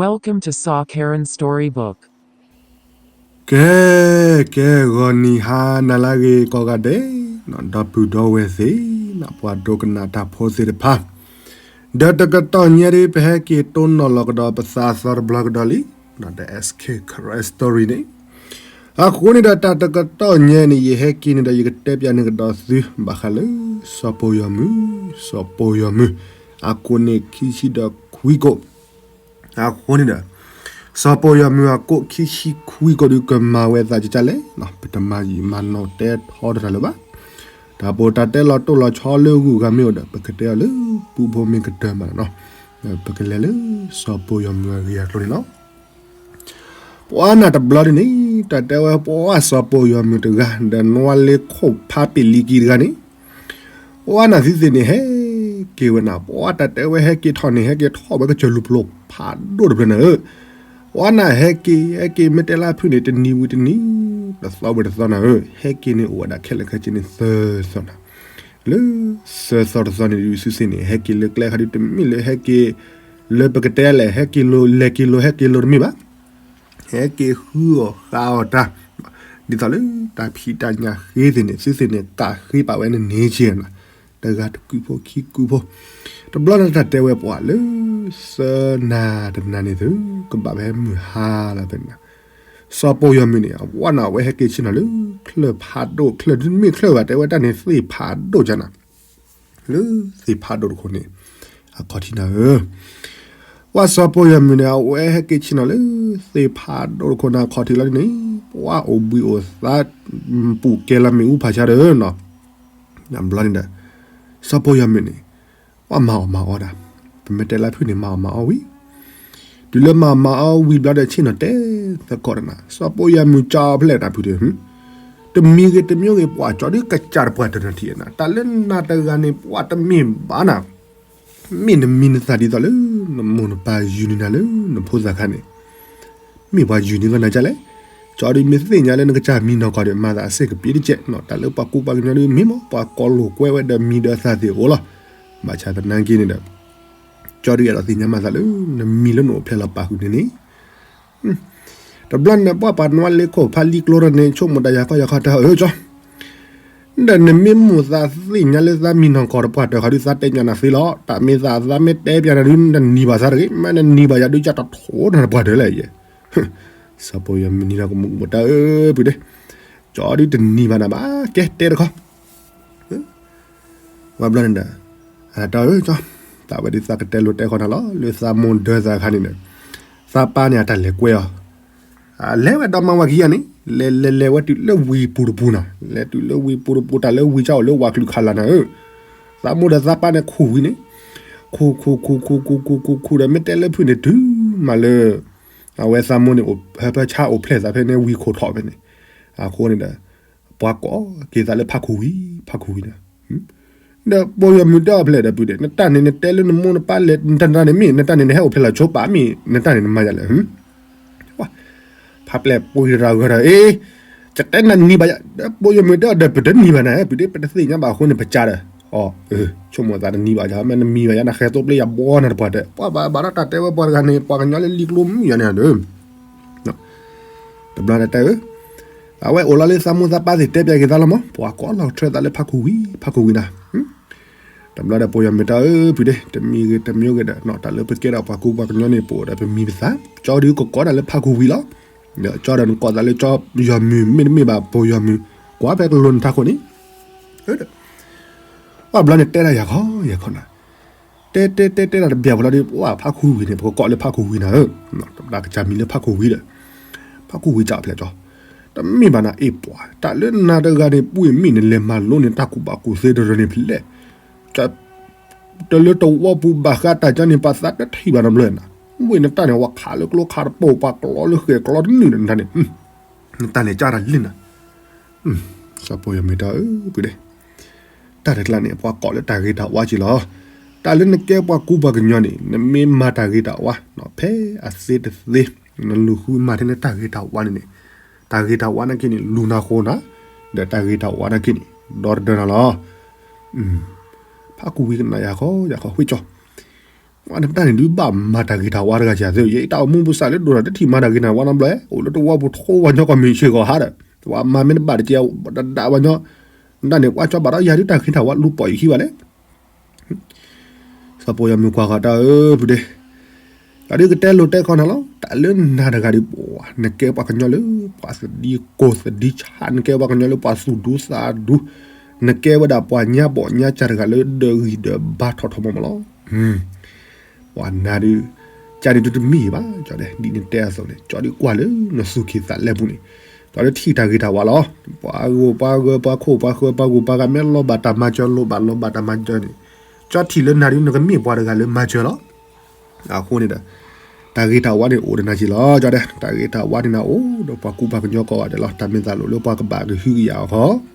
Welcome to Saw Karen Storybook. ကဲ ကဲ ဂီၤနံၤဟါနၤလၢအဂ့ၤကိးဂၤဒဲး, ဒီပုၢ်ဒီဝဲၢ်သ့ၣ်, ပှၤဒိကနၣ်တၢ်ဖိသ့ၣ်တဖၣ်, ဒီးတကတီၢ်ညါဒ် ပဟဲက့ၤတိၢ်နီၣ်လီၤကဒီးပသးသီတဘျီကဒီးလံ, ဒီး S K Karen Story န့ၣ် အဃိန့ၣ်ဒီးတၢ်တကတီၢ်ညါန့ၣ် ယဟဲက့ၤန့ၣ်ဒီး ယကတဲပၠးန့ၢ်ကဒီးသု ဘၣ်ဃးလၢ စီၤပီယီၤမုၢ်, စီၤပီယီၤမုၢ်, အကိးန့ၣ်ခံဆံဒီးခွံကိး, အဃိန့ၣ်ဒီး စီၤပီယီၤမုၢ်အကိးခံဆံခွံကိးဒုးကမၤဝဲသးကကလဲၣ်, ပတမၤယံာ်မၤနီၢ်တဲထီတၢ်လၢၤဘၣ်. တၢ်ပီးတၢ်တဲလီၤတိၢ်လီၤဆီလၢဂုၤဂၤမ့ၢ်အိၣ်ဒီး ပကတဲအီၤလၢပူဖိမ့ၢ်ကတၢၢ်မးနီၤ, ပကလဲၤလၢစီၤပီယီၤမုၢ်အဂ့ၢ်အကျိၤန့ၣ်လီၤ. ပှၤနၢ်တဘျီဒ်န့ၣ် တၢ်တဲဝဲပှၤစီၤပီယီၤမုၢ်တဂၤ ဒီးနွါလ့ခိၣ်ဖးပ့ၤလံကံတဂၤန့ၣ်, ပှၤနၢ်သံသ့ၣ်န့ၣ် ဟဲက့ၤဝဲနၤ, ပှၤတၢ်တဲဝဲဟဲက့ၤထီၣ်န့ၣ် ဟဲက့ၤထီၣ်ဝဲကစၢၢ်လူၤပျိဖးဒိၣ်တဖျၢၣ်နၤဧၢ, ပှၤနၢ်ဟဲက့ၤ ဟဲက့ၤမ့ၢ်တဲလၢဖုၣ်န့ၣ် တနံၤဝံၤတနံၤ, တသီဝံၤတသီနၤဧၢ, ဟဲက့ၤန့ၣ်အိၣ်ဝဲဒၣ်ခဲလၢာ်ခဲဆ့န့ၣ်သၢသီနၤ လၢသၢသီတသီန့ၣ်ဒုး သုသ့ၣ်န့ၣ် ဟဲက့ၤလၢကျဲခါဒုး တမ့ၢ်လၢဟဲက့ၤ လၢပကတဲလဲၣ် ဟဲက့ၤလိၤလဲၤက့ၤလိၤ ဟဲက့ၤလိၤတမ့ၢ်ဘၣ်, ဟဲက့ၤဃုအီၣ်ဃုအီတၢ်, ဒ်သိးလၢတၢ်ဖံးတၢ်ညၣ်ဃ့သ့ၣ်န့ၣ် သုသ့ၣ်န့ၣ် ကးဃ့ပာ်ဝဲန့ၣ်န့ၣ်က့နၤ, တဂၤတကုာ်ဖိခံကုာ်ဖိ, တဘျီန့ၣ်တၢ်တဲဝဲပှၤလၢ သၢနၤတနၤန့ၣ်သု ကဘၣ်ဖဲမုၢ်ဟါလီၤဖဲန့ၣ် စီၤပီယီၤမုၢ်န့ၣ် အဝဲနၢ်ဝဲဟဲက့ၤဆ့ၣ်နီၤလၢ ချၢၣ်ဖးဒိၣ် ချၢၣ်ဒုးမ့ၢ်ချၢၣ်ဘၣ် တဲဝဲတၢ်န့ၣ် သ့ၣ်ဖးဒိၣ်ကနၤ, လၢသ့ၣ်ဖးဒိၣ်တခိၣ်န့ၣ် အခီၣ်ထံးနၤဧၢ, ပှၤစီၤပီယီၤမုၢ်န့ၣ် အဝဲဟဲက့ၤဆ့ၣ်နီၤလၢ သ့ၣ်ဖးဒိၣ်တခိၣ်န့ၣ် အခီၣ်ထံးလီၤဒ်န့ၣ်, ပှၤအိၣ်ဘှံးအိၣ်သါ ပူၤကဲလီၤမ့ၣ်အူဖးဆါဒီးနီၤ, ဘျီန့ၣ်ဒီး စီၤပီယီၤမုၢ်န့ၣ် ပှၤမၤအီၣ်မၤအီဒၣ်, ပမ့ၢ်တဲလၢဖုၣ်န့ၣ် မၤအီၣ်မၤအီဝံၤ, တုၤလၢမၤအီၣ်မၤအီဝံၤဘျီဒီး ဆ့ၣ်နီၤတဲသကိးတနၤ စီၤပီယီၤမုၢ်ကၠီဖျဲၣ်နၤဖုၣ်ဒီး, တမံၤဂ့ၤတမံၤဂ့ၤ ပှၤကၠီဒုးကစၢ်တပှၢ်တနၤထံၣ်နၤ တၢ်လၢနၤတဂၤန့ၣ် ပှၤတမ့ၢ်ဘၣ်နၤ, မ့ၢ်နမံၤနသၣ်ဒ်သိးလၢ နမိၢ်နပၢ်ယုၢ်န့ၢ်နၤလၢနဖိသၣ်ခါန့ၣ် မ့ၢ်ပှၤယုၢ်န့ၢ်သးနၤဒ်လဲၣ်, ကၠီဒုးမ့ၢ်သ့ၣ်ညါလၢနကစၢ်မံၤနီၢ်ကီၢ်ဒီး မၤသးအစ့ၢ်ကပ့ၤတကဲးနီၤ, တၢ်လၢပှၤကူပှၤကညီဒုးမ့ၢ်မး ပှၤကိးလိာ်ကွဲဝဲဒီးမံၤဒီးအသၣ်သ့ၣ်အိၣ်လီၤ, ဘၣ်ဆၣ်သနာ်က့န့ၣ်ဒီး ကၠီဒုးအဲၣ်ဒိးသ့ၣ်ညါမၤသးလၢ နမံၤလၢနအိၣ်ဖျဲၣ်လီၤပာ်ဃုာ်န့ၣ်န့ၣ် တဘျီန့ၣ် ပှၤပှၤနွါလ့ခိၣ်ဖးလံကျိတၢ်န့ၣ် ဆိကမိၣ်တၢ်ယၤကီယၤခီတၢ် အၢ ကၠီ ဒီးနမ့ၢ်မိၣ်သးသ့ၣ်ညါလၢသးမံၤနီၢ်ကီၢ်တပှၢ်တၢၢ်ခီဒုး သးတဲညါနၤသ့လီၤ, တၢ်မ့ၢ်သးသးမ့ၢ်တဲပၠးနၤဒုး နနံၤဘၣ်သးတဂ့ၤ, မ့ၢ်နနံၤဘၣ်ယၤဒုး ယတထိးနၤတပှၢ်တၢၢ်လၢယဲ, စီၤပီယီၤမုၢ်နံၤဒီးကမူးကမူးတၢ် အၢ ပုၢ်ဒ့, ကၠီဒုးတနံၤဘၣ်နၤဘၣ် ကဲတဲတခီ ဝဲဘျီန့ၣ်ဒီး တၢ်အၢ ကၠီ, သးဝဲဒ်သးကတဲလိာ်တဲဃီနၤလီၤ လၢသးမိၢ်ဒၢသးခါန့ၣ်ဒီး သးပၢ်န့ၣ်အတၢ်လဲၤကွဲအီၤ, လဲၤဝဲဒီးမါဝၤခံဂၤန့ၣ် လဲၤလဲၤလဲၤဝဲတုၤလၢဝံၤပူၤတပူၤနီၤ, လဲၤတုၤလၢဝံၤပူၤတပူၤ တၢ်လၢဝံၤကၠီအိၣ်လၢဝၤကလုာ်ခးလာ်နၤဧၢ, သးမိၢ်ဒီးသးပၢ်န့ၣ်ခူၣ်ဝံၤန့ၣ်, ခူၣ်ခူၣ်ခူၣ်ခူၣ်ခူၣ်ခူၣ်ခူၣ်ခူၣ်ဒီး မ့ၢ်တဲလၢဖုၣ်န့ၣ်တုၤမးလၢ အဝဲသးမိၢ်န့ၣ် ဟၢဖၢဆါအိၣ်ဖျဲၣ်သးဖဲန့ၣ်ဝံၤခိၣ်ထီၣ်ဖဲန့ၣ်, အဃိန့ၣ်ဒီး ပှၤကိးက့ၤသးလၢဖးခူၣ်ဝံၤ ဖးခူၣ်ဝံၤန့ၣ်, ဒီးပီယီၤမုၢ်တဲအီၤဖဲလဲၣ်ဒီးပုၢ်ဒ့, နတၢ်န့ၣ်နတဲလၢနမိၢ်နပၢ်လဲၤ နတၢ်န့ၣ်မ့ၢ် နတၢ်န့ၣ်နဟဲအိၣ်ဖျဲၣ်လီၤဆိပာ်မ့ၢ် နတၢ်န့ၣ်နမၤယၤလဲၣ် ဖးပျဲၢ်ပှ့ၤတရၤဂၢၢ်ဒီး အ့ ကတဲနနံၤဘၣ်ယၤ ဒီးပီယီၤမုၢ်တဲအီၤဒီး ပတနံၤဘၣ်နၤ ပုၢ်ဒ့ ပတသ့ၣ်ညါဘၣ်အဃိန့ၣ် ပကၢ်ဒီး အီ ဆိကမိၣ်သးတနံၤဘၣ်ယၤ မ့ၢ်နမံၤဘၣ်ယၤ နဃဲသိပျ့ယဘီနၤတပှၢ်တၢၢ် ပှၤဘၣ်ဘၣ်ဒီးတၢ်တဲဝဲပှၤတဂၤန့ၣ် ပှၤကညီလၢလံၤကျိမုၣ်ယၤန့ၣ်ဒီး တဘျီတတဲဧၢ, အဝဲအိၣ်လီၤလၢသးမိၢ်သးပၢ်သ့ၣ်တဲပၠးက့ၤသးလီၤမး ပှၤကိးလီၤထွဲသးလၢဖးခူၣ်ဝံၤ ဖးခူၣ်ဝံၤနၤ, တဘျီဒီးပီယီၤမုၢ်တဲအီၤ အၢ ပုၢ်ဒ့ တမံၤဂ့ၤတမံၤဂ့ၤဒီး တၢ်လၢပကဲဒီးပှၤကူပှၤကညီန့ၣ် ပအိၣ်ဒီးပမံၤပသး ကၠီဒုးကကိးတၢ်လၢဖးခူၣ်ဝံၤလီၤ, ဒီးကၠီဒီးနကိးသးလၢကၠီယီၤမုၢ် မ့တမ့ၢ်ဘၣ်ပီယီၤမုၢ် ကွၢ်ဖဲကလိၤနထးခိၣ်န့ၣ် ပှၤဘျီန့ၣ်တဲဒၣ်ယၤခီယၤခီနၤ, တဲတဲတဲတဲဒၣ်တဘၣ်ဖဲလီၤဒီး ပှၤဖးခူၣ်ဝံၤန့ၣ် ပကကိးလၢဖးခူၣ်ဝံၤနၤဧၢ, တၢ်ကစၢ်မံၤလၢဖးခူၣ်ဝံၤဒီး ဖးခူၣ်ဝံၤကၢ်ဖျဲၣ်ကၠီ, တမ့ၢ်ဘၣ်နၤအ့ၣ်ပှၤ တၢ်လၢနၤတဂၤန့ၣ် ပှ့ၤမ့ၢ်နလဲၤမၤလိန့ၣ် တၢ်ကူၣ်ဘၣ်ကူၣ်သ့တရၢန့ၣ်ဖျဲၣ်, တလၢတဝီပူၤဘၣ်ဃးတၢ်ကၠီန့ၣ် ပှၤသးတထံၣ်ဘၣ်နဘျီနၤ, ဝ့ၢ်နတၢ်န့ၣ် ပှၤခးလၢကျိခးတပိာ် ပှၤကျီလၢဃဲၤကျီတနုာ်နတၢ်န့ၣ်, နတၢ်န့ၣ်ကၢ်တၢ်လံနၤ စီၤပီယီၤမုၢ်တဲအီၤ အၢ ပုၢ်ဒ့ တၢ်တကျါန့ၣ် ပှၤကိးလၢတၢ်ဂ့ၤတၢ်ဝါက့လီၤ. တၢ်လၢနကဲပှၤကူပှၤကညီန့ၣ် နမ့ၢ်မၤတၢ်ဂ့ၤတၢ်ဝါ ဖဲအသ့တသ့ နလူၤဃုမၤထဲန့ၣ်တၢ်ဂ့ၤတၢ်ဝါန့ၣ်န့ၣ်, တၢ်ဂ့ၤတၢ်ဝါနာ်က့န့ၣ် လူၤနၤဃိနၤ, ဒီးတၢ်ဂ့ၤတၢ်ဝါနာ်က့န့ၣ် ဒီတဒၢနၤလီၤ. ဖးကူဝံၤကနၣ်ယၤခီ ယၤခီ ဝ့ၢ်ကၠီ နတၢ်န့ၣ်ဒုးဘၣ်မၤတၢ်ဂ့ၤတၢ်ဝါတဂၤစ့ၢ်သ့, ယတၢ်အိၣ်မူပူၤစးလၢဒိၣ်ဒီးတထံၣ်မၤတၢ်ဂ့ၤတၢ်ဝါနီတဘျီ, အိၣ်လၢတဝီပူၤထိဝဲညီကီၢ်မ့ၢ်ဆ့ၣ်ကီးဟးဒီး ပှၤမၤမ့ၢ်တဘၣ်တကဲ တဒၣ်ဝဲညီ, နတၢ်န့ၣ် ပှၤကၠီဘၣ်ဒီးယၤဒုးတၢ်ဂ့ၤတၢ်ဝါလူၤပိာ်ယခံဘၣ်လဲၣ်. စီၤပီယီၤမုၣ်ကွၢ်ဃီၤတၢ်ဧၢ ဖုဒဲး, ယဒုးကတဲလိာ်တဲခီနၤလီၤ, တၢ်လၢနၤတဂၤဒုး နကဲပှၤကညီလၢ ပှၤသဒံကိၢ်သဒံဆး, နကဲပှၤကညီလၢပှၤသူၣ်ဒူသးဒူ, နကဲဝဲဒၣ်ပှၤညါဘီၣ်ညါစၢ်တဂၤလၢဒၢးဂံၢ်ဒၢးဘါထီၣ်ထီၣ်မီၢ်မီၢ်လီၤ. ပှၤနၤဒုး ကန့ၣ်ဒုးတမ့ၢ်ဘၣ်, ကၠီဒဲး ဒ်နတဲအသိးန့ၣ် ကၠီဒုးကွၢ်လၢနသူၣ်က့သးလဲပူၤန့ၣ်, ကၠီဒုးထံၣ်တၢ်ဂ့ၤတၢ်ဝါလီၤ. ပှၤဂိၢ်ပှၤဂၢၤ ပှၤခိၣ်ပှၤဃၢၤ ပှၤဂိၢ်ပှၤဂၤမ့ၢ်လီၤဘၣ်တၢ်မၤစၢၤ လိၣ်ဘၣ်လိၣ်ဘၣ်တၢ်မၤစၢၤန့ၣ်, ကၠီထံၣ်လၢနၤဒုး နကမ့ၢ်ပှၤတဂၤလၢမၤစၢၤလီၤ. အဃိန့ၣ်ဒီး တၢ်ဂ့ၤတၢ်ဝါန့ၣ်အိၣ်ဒီးနၤက့လီၤ ကၠီဒဲး, တၢ်ဂ့ၤတၢ်ဝါန့ၣ်နၤအိၣ်ဒီးပှၤကူပှၤကညီကိးဂၤဒဲးလီၤ. တၢ်မ့ၢ်သးလိာ်လၢပှၤကဘၣ်ကဟုကယာ်အီၤဃီ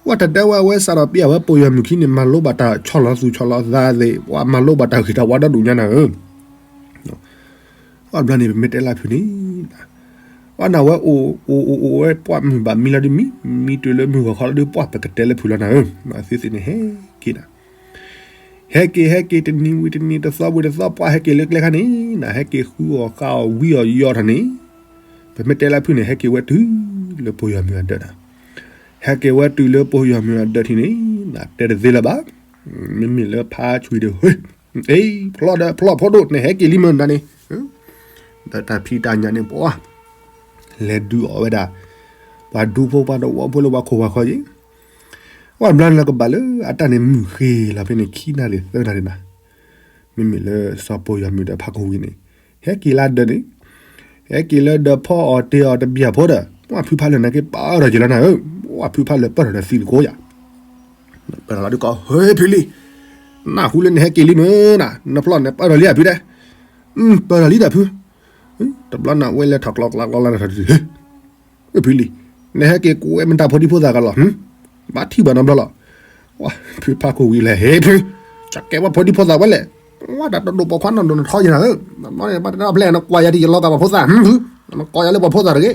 ပှၤတဒၢဝဲအဝဲစးထီၣ်ပ့ၤအဝဲပီယီၤမုၣ်ခံန့ၣ် မၤလိဘၣ်တၢ်ဆီၣ်လီၤသူၣ်ဆီၣ်လီၤသးသ့ၣ်, ပှၤမၤလိဘၣ်တၢ်ဂ့ၤတၢ်ဝါဒီဒူၣ်ညါနၤဧၢ. အဘျီန့ၣ် ပမ့ၢ်တဲလၢဖုန့ၣ်, ပှၤနၤဝဲအိၣ်အိၣ်အိၣ်အိၣ်ဝဲပှၢ်မုၢ်ဘၣ်မံလီၤဒုးမံ, မံတုၤလၢမုၢ်ဂီၤခီလီၤဒုး ပှၢ်ပကတဲလၢဖုလီၤနၤဧၢ, သ့သ့ၣ်န့ၣ်ဟဲက့ၤနၤ ဟဲက့ၤဟဲက့ၤတနံၤဝံၤတနံၤ တသီဝံၤတသီ ပှၢ်ဟဲက့ၤလၢကျဲခါန့ၣ် နဟဲက့ၤဃုအီၣ်ဃုအီၣ်ဝံအီၣ်ယီအီၣ်ထီၣ်န့ၣ်, ပမ့ၢ်တဲလၢဖုန့ၣ် ဟဲက့ၤဝဲတုၤလၢပီယီၤမုၣ်အဒၢးနၤ, ဟဲက့ၤဝဲတုၤလၢပီယီၤမုၣ်အဒၢးထံးန့ၣ် နတဲတသ့လၢၤဘၣ်, မ့မ့ၢ်လၢဖးဆွံဒီး ဟ့ၣ်, ဖျီဒီးဖျီဖိဒိၣ် နဟဲက့ၤလံမ့ၢ်နၤန့ၣ်, ဒီးတၢ်ဖံးတၢ်ညၣ်န့ၣ် ပှၤ လဲၤဒုးအီၣ်ဝဲဒၣ် ပှၤဒူဖိပှၤတဝီဖိလၢပှၤခိၣ်ပှၤဃၢၤက့ၤ, ပှၤဘျီန့ၣ်လၢကဘၣ်လၢအတၢ်န့ၣ်မုၢ်ဃ့လီၤဖဲန့ၣ် ခံနၣ်ရံၣ်သၢနၣ်ရံၣ်နၤ, မ့မ့ၢ်လၢစီၤပီယီၤမုၣ်ဒီးဖးခိၣ်ဝံၤန့ၣ် ဟဲက့ၤလၢဒၢးန့ၣ်, ဟဲက့ၤလၢဒၢးဖီအီၣ်တ့ၢ်အီၣ်တဘျၢၣ်ဖိဒီး ပှၤဖုဖးလၢာ်နက့ၤပၢၢ်ထီၣ်က့ၤလီၤနၤဧၢ, ပှၤဖုဖးလၢာ်ပၢၢ်ထီၣ်ဒီးသံတကိးယၤ ပၢၢ်ထီၣ်လီၤဒုးကီး ဟ့ၣ်ဖံလံ, နၢ်ဟူလၢနဟဲက့ၤလံမ့ၢ်နၤ, နဖျီၣ်န့ၣ်ပၢၢ်ထီၣ်လံဧါဖုဒဲး, ပၢၢ်ထီၣ်လံဒီးဖု, တဘျီနဝဲလဲၤထီၣ်ကျီကျီကျီလီၤထီၣ်ဒုး, ဟ့ၣ်ဖံလံ, နဟဲက့ၤကိးဝဲမတၤဖိဒံဖိသၣ်ကလီၤ, ဘၣ်ထံၣ်ဘၣ်နီတဘျီလီၤ, ဖုဖးခိၣ်ဝံၤလဲၤ ဟ့ၣ်ဖု, ကကဲပှၤဖိဒံဖိသၣ်ဝဲလဲၣ်, ဝဲတၢ်တဒိၣ်ပိာ်ခွါနီၢ်ဒိၣ်နထီယၤနၤဧၢ, ဘျီန့ၣ်ဘၣ်တၢ်ဖျဲၣ်နကွၢ်ယၤဒ်ယလီၤဂာ်ပှၤဖိသၣ်, နကိးယၤလၢပှၤဖိသၣ်တဂ့ၤ,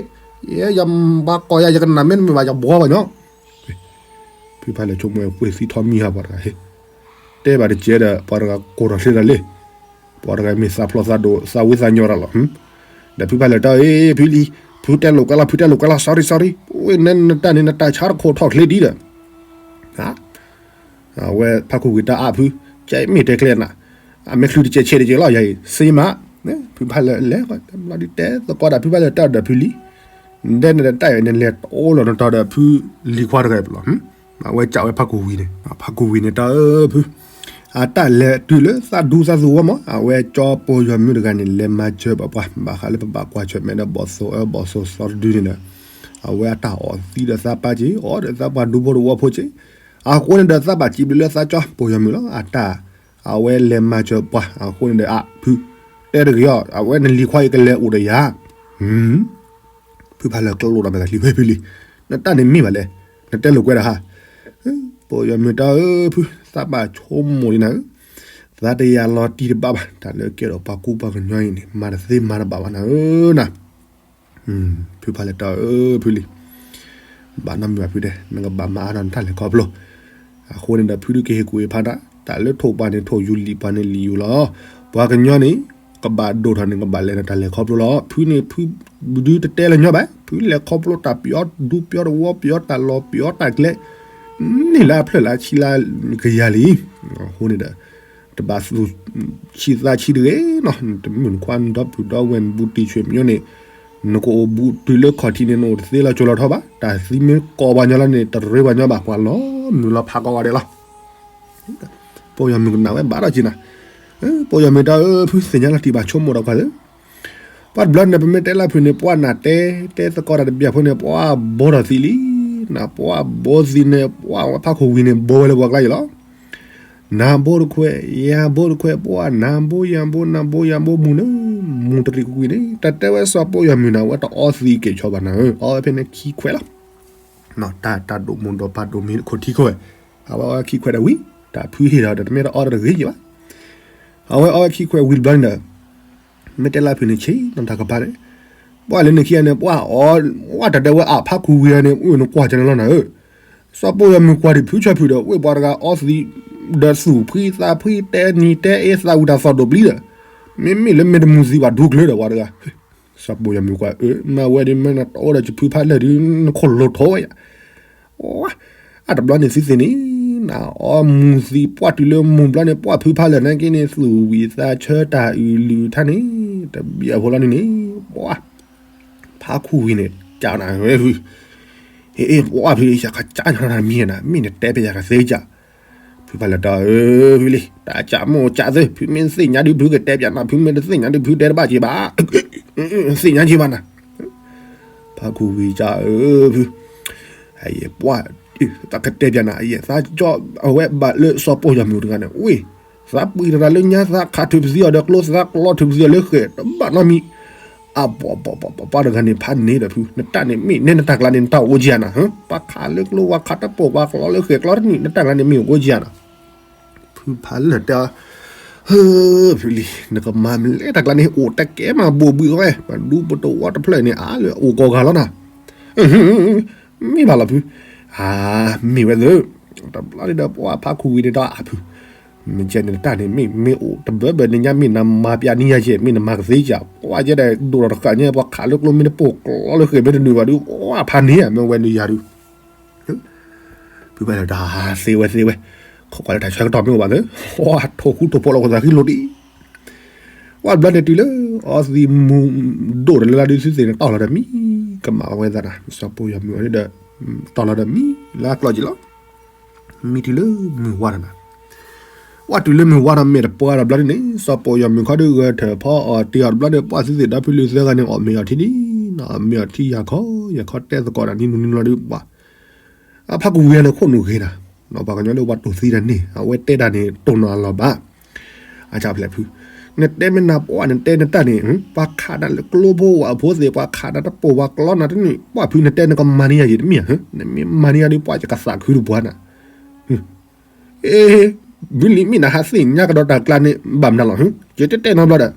ယဲယဘၣ်ကိးယၤ ယကနၣ်မ့တမ့ၢ်ဘၣ် ယဘှီဘၣ်ညီ ဖုဖးလၢာ်ဆိကမိၣ်ဝဲသံထီၣ်မံဟးပှၤတဂၤဟ့ၣ်, တဲဘၣ်တကဲဒီး ပှၤတဂၤကိးထီၣ်ချ့တၢ်လံ, ပှၤတဂၤမ့ၢ်သးဖျီသးဒိၣ်သးဝံသးညီတၢ်လီၤ, ဒီးဖုဖးလၢာ်တၢ်အ့ၣ် ဖံလံ, ဖုတဲလိာ်ကွဲလီၤ ဖုတဲလိာ်ကွဲလီၤ sorry sorry, ဝဲန့ၣ်နတၢ်န့ၣ် နတၢ်ဆါတခိၣ်ထီၣ်ချ့ဒံးဒီး အဝဲဖးခိၣ်ဝံၤတၢ်အါဖု, ကဲမ့ၢ်တဲကျဲနၤ, အမ့ၢ်ချုးတကဲးဆဲးတကဲးလီၤ ယၤအံၤ စ့မး, ဖုဖးလၢာ်လဲၤ, ဘျီဒုးတဲသကိးဒၣ်ဖုဖးလၢာ်တၢ်ဒီးဖုလံ, ဒဲနတၢ်အံၤနလဲၤတအိၣ်လီၤနတီၤဒီးဖုလံၤခွါတဂၤအံၤပလီၤ, အဝဲကးဝဲဖးခိၣ်ဝံၤန့ၣ်, ဖးခိၣ်ဝံၤန့ၣ်တၢ်အၢဖု, အတၢ်လဲၤတုၤလၢသးဒူသးသူၣ်ဝဲမး, အဝဲကၠီပီယီၤမုၣ်တဂၤန့ၣ် လဲၤမၤစၢၤဘၣ်ပှၤ ဘၣ်ဃးလၢပဘၣ်ကွၢ်ဆၢၣ်မဲာ်ဒီးဘီၣ်သိၣ်အၢဘီၣ်သိၣ်သီတဒုန့ၣ်ဒီး အဝဲအတၢ်အီၣ်သံဒီးသးပာ်က့ၤ အီၣ်ဒီးသးပှၤဒူဖိတဝီဖိက့ၤ, အဃိန့ၣ်ဒီးသးဘၣ်စံးဘျုးလၢသးကၠီပီယီၤမုၣ်လီၤ, အတၢ် အဝဲလဲၤမၤစၢၤပှၤ အဃိန့ၣ်ဒီး အဖု တဲတဂ့ၤအီၤ အဝဲနလံၤခွါအံၤကလဲၤအိၣ်ဒီးယၤ, ဖုဖးလၢာ်ကျိၣ်ဒီးမဲာ်သးချံ ဝဲဖံလံ, နတၢ်န့ၣ်မ့ၢ်ဘၣ်လဲၣ်, နတဲလိာ်ကွဲဒၣ်ဟါ, ပီယီၤမုၣ်တၢ်အၢဖု, သးဘၣ်ဆိကမိၣ်လံနၤဧၢ, သးတယာ်လီၤတံၢ်တဘၣ်ဘၣ်, တၢ်လၢကဲထီၣ်ပှၤကူပှၤကညီအံၤန့ၣ် မၤတသ့မၤတဘၣ်ဘၣ်နၤဧၢနၤ ဖုဖးလၢာ်တၢ်အၢဖုလံ, ဘၣ်နီတမံၤဘၣ်ဖုဒဲး နကဘၣ်မၤအါထီၣ်နတၢ်လဲၤခီဖျိ, အဃိန့ၣ်ဒီးဖုဒုးကဟ့ၣ်ကူၣ်ဟ့ၣ်ဖးဒၣ်, တၢ်လၢထိၣ်ပှၤန့ၣ်ထိၣ်ယူၤလံာ်ပှၤန့ၣ်လံာ်ယူၤလီၤ, ပှၤကညီန့ၣ် ကဘၣ်ဒိၣ်ထီၣ်န့ၣ် ကဘၣ်လဲၤဒီးတၢ်လဲၤခီဖျိလီၤ, ဖုန့ၣ်ဖု ဒုးတတဲလၢညီဘၣ်, ဖုလဲၤခီဖျိတၢ်ပယီၤဒူပယီၤတဝီပယီၤတၢ်လီၢ်ပယီၤတၢ်ကျဲ, န့ၢ်လၢအဖျၢၣ်လၢအဆံလၢကယၤလံ, အဃိန့ၣ်ဒီး တဘၣ်သူၣ်ဆံးသးဆံးတဂ့ၤနီၤ, တမုၢ်နခွါနဒီပုၢ်ဒီဝဲၢ်နဘူးတံၢ်ဆွေမျိုးန့ၣ်, နကအိၣ်ဘူးတုၤလၢခီၣ်ထံးန့ၣ် နအိၣ်တသ့လီၤကၠိလီၤထီဘၣ်, တၢ်သံမ့ၢ်ကိးပှၤညီလီၤန့ၣ် တရ့ပှၤညီဘၣ်, ပှၤလီၤမုၢ်လီၤဖးကိးဂၤဒဲးလီၤ. ပီၢ်ယီၤမုၢ်ကနၣ်ဝဲဘၣ်ဒီးက့ၤနၤ, ပီၢ်ယီၤမုၢ်တၢ်ဧၢ ဖုသ့ၣ်ညါလီၤတံၢ်ဘၣ်ဆိကမိၣ်ဒီးကွၢ်သ့ ပှၤတဘျီန့ၣ် ပမ့ၢ်တဲလၢဖုန့ၣ် ပှၤနၤတဲ တဲသကိးတၢ်တဘျီဖိန့ၣ် ပှၤဘိထီၣ်သံလံ, နပှၤဘိသံန့ၣ် ပှၤဝဲဖးခိၣ်ဝံၤန့ၣ် ဘိဝဲလၢပှၤကျါအံၤလီၤ. နၤဘိတခွဲး ယၤဘိတခွဲး ပှၤနၤဘိယၤဘိ နၤဘိယၤဘိမုၢ်လၢ မုၢ်တရံးကွံာ်ကွံာ်န့ၣ် တၢ်တဲဝဲစီၤပီၢ်ယီၤမုၢ်န့ၣ် အဝဲတအီသံးက့ၤဆီဘၣ်နၤဧၢ, အီဝဲဖဲန့ၣ်ခံခွဲးလီၤ. တၢ် တၢ်ဒိၣ်မုၢ်ဒိၣ်ပၢ်ဒိၣ်မုၢ်ခိၣ်ထံခိၣ်ဝဲ, အဝဲအီဝဲခံခွဲးဒီးဝံၤ တၢ်ဖုဟ့ၣ်ဒီးတမ့ၢ်တအီတဂ့ၤယံၤဘၣ်. အဝဲအီဝဲခံခွဲးဝံၤတဘျီန့ၣ်ဒီး မ့ၢ်တဲလၢဖုန့ၣ်ဆ့ၣ်နီၤတၢ်ကပၤန့ၣ်, ပှၤလၢနခံဂၤန့ၣ် ပှၤအီ ပှၤတၢ်တဲဝဲအဖးခူဝံၤဂၤန့ၣ် အိၣ်နကွၢ်ကန့ၣ်လီၤနၤဧၢ, စီၤပီၢ်ယီၤမုၢ်ကွၢ်ဒံးဖုဆီဖုဒီး ဝ့ၢ်ပှၤတဂၤအီသံး ဒီးသူၣ်ဖှံသးဖှံ တဲနံၤတဲအ့ သးဝံၣ်တၢ်သီၣ်ဒိၣ်ပျံၤဒီး, မ့မ့ၢ်လၢမ့ၢ်တမုာ်သံၣ်ဘၣ်ဒူကျၢၤဒီးပှၤတဂၤ, စီၤပိာ်ယီၤမုၣ်ကွၢ် အၢ မ့ၢ်ဝဲဒ်မ့ၢ်နတအိၣ်ဒီးယဖုဖးလၢာ်ဒုး နခိၣ်လိၤထိးဝဲယၤ, အတဘျီန့ၣ်သုသ့ၣ်န့ၣ်, နအီမုာ်သံၣ်ပှၢ်တုၤလၢမုၢ်ဘျီန့ၣ် ပှၢ်ဖုဖးလၢာ်နာ်က့န့ၣ် သူၣ်ဝံၣ်သးဆၢတၢ်အုၣ်လုၢ်ထါန့ၣ်, တဘျီဖိလီၤန့ၣ်န့ၣ်, ပှၢ် ဖးခူဝံၤန့ၣ် ကးနၤဝဲဖု, ဟ့ၣ် ပှၢ်ဖု ယကကးနၤတၢ်မံၤနၤ မ့ၢ်နတဲပယၤကသ့ကး, ဖုဖးလၢာ်တၢ်အၢ ဖုလံ တၢ်ကးမိၢ်ကးသ့ ဖုမ့ၢ်သ့ၣ်ညါဒုးဖုကတဲပယၤနၤ ဖုမ့ၢ်တသ့ၣ်ညါဒုးဖုတဲတဘၣ်က့ၤဘၣ်, သ့ၣ်ညါက့ၤဘၣ်နၤ, ဖးခူဝံၤကးအၢ ဖု ယပှၢ် သးကတဲပယၤနၤ ယသးကၠီအဝဲဘၣ်လၢစီၤပိာ်ယီၤမုၣ်တဂၤန့ၣ် ဝ့ၢ် သးပှံၤတရၤလၢညါ သးခးထုးပသံအီၤဒီးကျိ သးကျီထုးပသံအီၤလၢဃဲၣ် တဘၣ်နီတမံၤ, အပှၤ ပှၤတဂၤန့ၣ် ဖးန့ၢ်ဒီးဖု နတၢ်န့ၣ်မ့ၢ်နဲနတၢ်ကျါန့ၣ် နတၢ်အိၣ်ကယၤနၤ, ပှၤခးလၢကျိ ပှၤခးတပိာ် ပှၤကျီလၢဃဲၣ်ကျီတနံၣ် နတၢ်ကျါန့ၣ်မ့ၢ်အိၣ်ကယၤနၤ, ဖုဖးလၢာ်တဲ ဟၢ ဖုလံ နကမၤမလဲၣ်တၢ်ကျါန့ၣ် အိၣ်တကဲမးဘိၣ်ဘှံးဝဲ ပဒူပတဝီတဖျၢၣ်န့ၣ် အါလၢအိၣ်ကီၤဂၤလီၤနၤ, မ့ၢ်ဘၣ်လီၤဖု, အမ့ၢ်ဝဲသ့ၣ်, တဘျီန့ၣ်ဒီးပှၤဖးခူဝံၤန့ၣ်ဒီးအဖု, မ့ၢ်ကဲန့ၣ်တၢ်န့ၣ် မ့ၢ်မ့ၢ်အိၣ်တဘၢဘၢန့ၣ်ညါ မ့ၢ်နမၤပျးန့ၢ်ယၤကဲ မ့ၢ်နမၤကသ့ကး ပှၤကဲဒီးဒိၣ်ထီၣ်တဃၣ်ညါ ပှၤခးလၢကျိမ့ၢ်တပိာ်ကျီလၢဃဲၣ်မ့ၢ်တနုာ်ဘၣ်ဒုး ပှၤဖးန့ၢ်ယၤ မ့ၢ်ဝဲန့ၣ်ယၤဒုး ဖုဖးလၢာ်တၢ်သ့ဝဲသ့ဝဲ, ခိးကွၢ်လၢတၢ်ဆၢကတီၢ်မ့ၢ်အိၣ်ဘၣ်သ့, ပှၤထိၣ်ဃူထိၣ်ဖိးလီၤ ခိၣ်သးဃံလိာ်ဒံး, ပှၤဘျီန့ၣ်တုၤလၢ အီသံးမူၤဒိၣ်တလၢလၢဒုးသုသ့ၣ်န့ၣ် တီၢ်လီၤဒီးမံ, ကမၣ်ဝဲသးနၤ စီၤပိာ်ယီၤမုၣ်အီၤဒီး တီၢ်လီၤဒီးမံ လၢအကျီၢ်က့ၤလီၤ, မံတုၤလၢမုၢ်ဝါဒီးနၤ ပှၤတုၤလၢမုၢ်ဝါဒီးမ့ၢ်တပှၢ်ဒီးဘျီဒ်န့ၣ် စီၤပိာ်ယီၤမုၣ်ခီဒုးဂဲၤထၢၣ်ဖီအီၤတ့ၢ်အီၤတဘျီဒီး ပှၤသုသ့ၣ်ဒီဖုလံၤသၢဂၤန့ၣ် အီၣ်မ့ၤအီထံဒ်, မ့ၤအီထံယၤခီ ယၤခီတဲသကိးဒီးနံၤနုၤနံၤလီၤဒုး ပှၤ အဖးကဝံၤန့ၣ်ခိၣ်နူာ်ဂ့ၤနၤ, ပှၤကညီလၢပှၤတိၢ်သံတၢ်န့ၣ် အဝဲတဲတၢ်န့ၣ် တိၢ်နီၣ်အလီၢ်ဘၣ်, အဖျဲၣ်ဖု, နတဲမ့ၢ်နၤပှၤ နတဲနတၢ်န့ၣ် ပှၤခးနၤလၢကျိဖိဝဲအဖိသ့ၣ် ပှၤခးနၤတပိာ်ပှၤကျီနၤတနုာ် ပှၤဖု နတဲနကမၤန့ၢ်ယၤယံၤတမံၤဧါ, နမ့ၢ်မၤန့ၢ်ယၤဒုး ပှၤယကသးခုတပှၤနၤ အ့ ဘုလံမ့ၢ်နဟးသ့ၣ်ညါကဒီးတၢ်ကျါန့ၣ် ဘၣ်မနုၤလီၤ, ယတတဲနီတဘျီဒီး,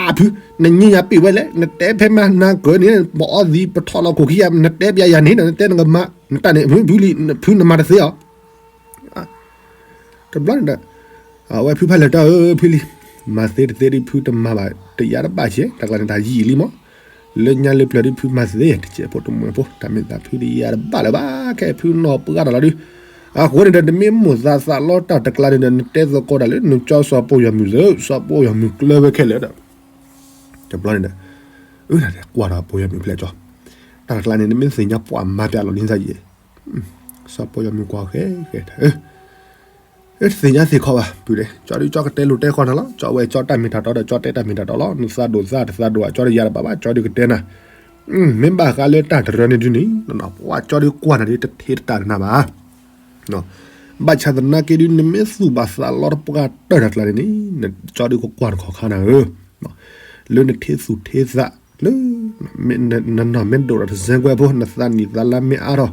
အဖု, နညံယၤပ့ၢ်ဝဲလဲၣ်, နတဲဖဲမနၤကၢန့ၣ် ပအီသံးပထီၣ်လီၤခိၣ်ခံယၤ နတဲပျးယၤန့ၣ်ဒီး နတဲနကမၤ နတၢ်န့ၣ် ဖုလံ ဖုနမၤတသ့အီၤ, တဘျီန့ၣ်ဒီး အဝဲဖုဖးလၢာ်တၢ်ဧၢ ဖုလံ, မၤသ့တသ့ဒုးဖုတမၤဘၣ် တယါတဘၣ်ကဲ တၢ်ကျါန့ၣ်တၢ်ယံာ်လံမး, လၢညါလၢပျၢၤဒုးဖုမၤသ့ တစဲးဖိတမှဲၤဖိ တၢ်မ့ၢ်သးဖုတယါတဘၣ်လၢၤဘၣ် ခဲဖုနီၢ်ပှၢ်တၢ်လီၤဒုး, အဃိန့ၣ်ဒီး နမ့ၢ်မိၣ်သးသးလီတၢ်တကျါန့ၣ်ဒီး နတဲသကိးတၢ်လၢနကၠီစီၤပိာ်ယီၤမုၣ်သ့ စီၤပိာ်ယီၤမုၣ်ကျၢၤဝဲခဲလၢာ်ဒီး, တဘျီန့ၣ်ဒီး, အၢ ကွၢ်ဒီးပိာ်ယီၤမုၣ်ဖျဲၣ်ကၠီ, တၢ်တကျါန့ၣ် နမ့ၢ်သ့ၣ်ညါပှၤမၤပျးလီၤန့ၣ်သးယံၤ, စီၤပိာ်ယီၤမုၣ်ကွၢ်ဃဲဃဲ တသ့ၣ်ညါသ့ၣ်ခီဘၣ် ပုၢ်ဒဲး ကၠီဒုးကၠီကတဲလိာ်တဲဃီနၤလီၤ ကၠီဝဲကၠီတၢ်မ့ၢ်တၢ်တီဒီး ကၠီတဲတၢ်မ့ၢ်တၢ်တီလီၤ နသးဒိၣ်သးတသးဒိၣ် ကၠီတယါတဘၣ်ဘၣ် ကၠီဒုးကတဲနၤ မ့ၢ်ဘၣ်ဃးလၢတၢ်တရၢန့ၣ်ဒုးန့ၣ် ပှၤကၠီဒုးကွၢ်နၤဒုး တထ့တတၢ်နၤဘၣ် ဘၣ်ဆၣ်သနာ်က့ဒုး နမ့ၢ်သူၣ်ဘၣ်သးလီတပှၢ်တၢၢ်တၢ်ကျါန့ၣ်န့ၣ် နကၠီဒုးကကွၢ်နခီၣ်ခါနၤဧၢ လၢနထ့သူၣ်ထ့သး လၢ နနီၢ်မ့ၢ်ဒိၣ်ဒီးတစဲကွဲဖိ နသးနံၣ်သးလါမ့ၢ်အါထီၣ်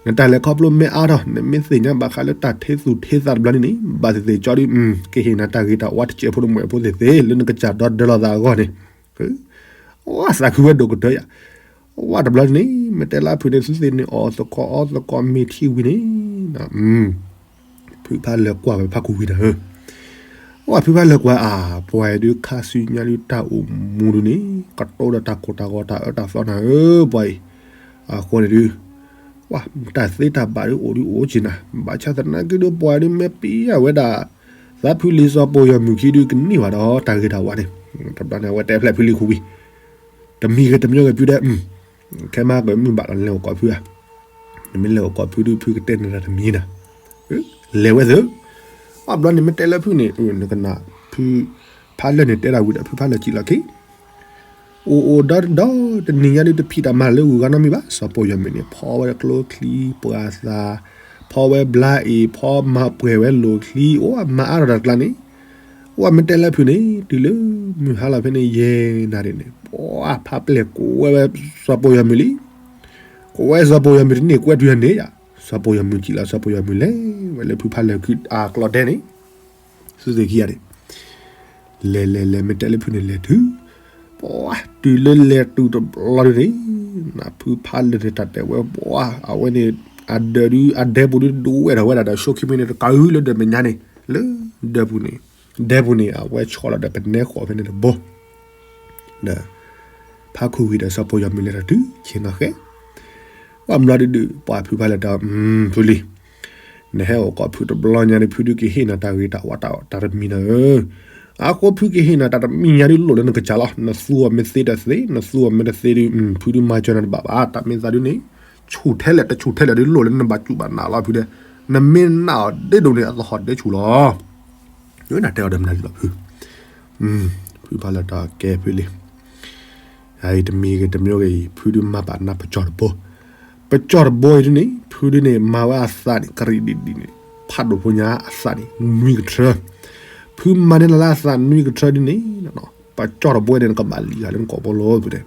နတၢ်လဲၤခီဖျိမ့ၢ်အါထီၣ် နမ့ၢ်သ့ၣ်ညါဘၣ်ဃးလၢတၢ်ထ့သူၣ်ထ့သးတဘျီန့ၣ်န့ၣ် ဘၣ်သ့ၣ်သ့ၣ်ကၠီဒုး ကဟ့ၣ်နၤတၢ်ဂ့ၤတၢ်ဝါတစဲးဖိတမှဲၤဖိသ့ၣ်သ့ၣ် လၢနကစၢ်ဒီဒၢလီၤသးအဂီၢ်န့ၣ် ဝဲသးခုဝဲဒိၣ်ကတၢၢ်ယၤ ဝဲတဘျီန့ၣ် မ့ၢ်တဲလၢဖုန့ၣ် သုသ့ၣ်န့ၣ်အီၣ်သကိးအီသကိးမ့ၤထံဝံၤန့ၣ် ဖုဖးလၢာ်ကွၢ်ဝဲဖးခူဝံၤတၢ်ဧၢ ဝဲဖုဖးလၢာ်ကွၢ်အါ ပှၤအံၤဒုးခါဆူညါဒုးတၢ်အိၣ်မူဒုးန့ၣ် ကတိၤဒီးတၢ်ကိၢ်တၢ်ဂီၤတၢ်အၢတၢ်သီနၤဧၢ ပှၤအံၤ အဃိန့ၣ်ဒုး ဝဲတၢ်သ့တၢ်ဘၣ်ဒုးအိၣ်ဒုးအိၣ်က့ၤနၤ ဘၣ်ဆၣ်သနာ်က့ဒုးပှၤဒုးမ့ၢ်ပံၤအဝဲဒၣ် သးဖုလံာ်စီၤပိာ်ယီၤမုၣ်ခံဒုးကန့ၢ်ဘၣ်ဒီးတၢ်ဂ့ၤတၢ်ဝါန့ၣ် တဘျီန့ၣ် အဝဲတဲဖျဲၣ်ဖုလံာ်ခူဝံၤ တမံၤဂ့ၤတမံၤဂ့ၤဖုဒဲး ခဲမးကမုၢ်ဘၣ်လီၤလဲၤအိၣ်ကိးဖုဧါ, နမ့ၢ်လဲၤအိၣ်ကိးဖုဒုး ဖုကတဲနၤတၢ်တမံၤနၤ, လဲၤဝဲသ့, ဘၣ်ဘျီန့ၣ်မ့ၢ်တဲလၢဖုန့ၣ် နကနၣ်ဖု ဖးလၢာ်န့ၣ်တဲဒၣ်ဝံၤဒီးဖုဖးလၢာ်စံးလီၤခံ, အိၣ်အိၣ်ဒီးဒီး တနံၤညါဒုးတဖံးတၢ်မၤလၢဂုၤဂၤနီတမံၤဘၣ်, စီၤပိာ်ယီၤမုၣ်န့ၣ် ဖီဝဲကျိချံပှၤသး, ဖီဝဲဘျါအ့ၣ် ဖီမၤပှဲၤဝဲလိာ်ချံ အိၣ်မၤအါထီၣ်တၢ်တကျါန့ၣ် ဝဲမ့ၢ်တဲလၢဖုန့ၣ် တုၤလၢမုၢ်ဟါလီၤဖဲန့ၣ် ယဲၢ်နၣ်ရံၣ်န့ၣ် ပှၤဖးပျဲၢ်ကိးဝဲဝဲစီၤပိာ်ယီၤမုၣ်လံ, ကိးဝဲစီၤပိာ်ယီၤမုၣ်တန့ၢ်ကွဲတုၤယၤန့ၣ်ယါ, စီၤပိာ်ယီၤမုၣ်စံးလီၤ စီၤပိာ်ယီၤမုၣ်လဲၤဝဲလၢဖုဖးလၢာ်အကျီတဲန့ၣ်, သုသ့ၣ်ခံဂၤန့ၣ် လဲၤလဲၤလဲၤ မ့ၢ်တဲလၢဖုန့ၣ်လဲၤတုၤ, ပှၤတုၤလၢလဲၤတုၤတဘျီဒုးန့ၣ်, နဖုဖးလၢာ်န့ၣ်တၢ်တဲဝဲပှၤ အဝဲန့ၣ် အဒၢးဒုး အဒဲပူၤဒုးဒိးဝဲဒၣ်ဝဲဒၣ်ဒီး ဆိခံမ့ၢ်န့ၣ် တကးအုလၢဒၢးမဲာ်ညါန့ၣ် လၢဒဲပူၤန့ၣ်, ဒဲပူၤန့ၣ် အဝဲဆီလီၤဒီးပနဲဃီၤဖဲန့ၣ်တဘိ, ဒီးဖးခိၣ်ဝံၤဒီးစီၤပိာ်ယီၤမုၢ်လဲၤထီၣ်တုၤဆ့ၣ်နီၤဃဲ, ပှၤမျီဒုဒုး ပှၤဖုဖးလဲၤတၢ်, ဖုလံၤ, နဟဲအိၣ်ကီးဖုတဘျီညါဒီး ဖုဒုးကဟ့ၣ်နၤတၢ်ဂ့ၤတၢ်ဝါတၢ်တမံၤနၤဧၢ, အဃိဖုကဟ့ၣ်နၤတၢ်တမံၤညါဒုး လိၣ်လၢနကစၢ်လီၤ. နသူအီၤမ့ၢ်သ့တသ့, နသူအီၤမ့ၢ်တသ့ဒုး ဖုဒုးမၤစၢၤနၤတဘၣ်ဘၣ်. တၢ်မ့ၢ်သးဒုးန့ၣ် ဆူၣ်ထဲလဲၣ် တဆူၣ်ထဲလဲၣ်ဒုး လိၣ်လၢနဘၣ်စူၣ်ဘၣ်နာ်လီၤဖုဒဲး, နမ့ၢ်နာ်အီၤဒ့ဒိၣ်န့ၣ် အသဟီၣ်ဒ့ဆူၣ်လီၤ. နတဲအီၤဒီးမနုၤလီၤဖု, ဖုဖးလဲၤတၢ်ကဲဖုလံၤ, အအံၤတမံၤဂ့ၤတမံၤဂ့ၤအံၤ ဖုဒုးမၤဘၣ်နၤပစီၢ်တဘိ, ပစီၢ်တဘိအံၤဒုးန့ၣ် ဖုဒုးန့ၣ် မၤဝဲအသးန့ၣ် ကရံၣ်ဒံၣ်ဒံၣ်န့ၣ် ဖးဒိၣ်ဖိညါအသးန့ၣ် နွံကထၢ, ဖုမၤန့ၢ်နၤလၢအသးနွံကထၢဒုးန့ၣ် ပစီၢ်တဘိန့ၣ် နကဘၣ်လံၤဃာ်လၢနကိာ်ဘိလီၤဖုဒဲး,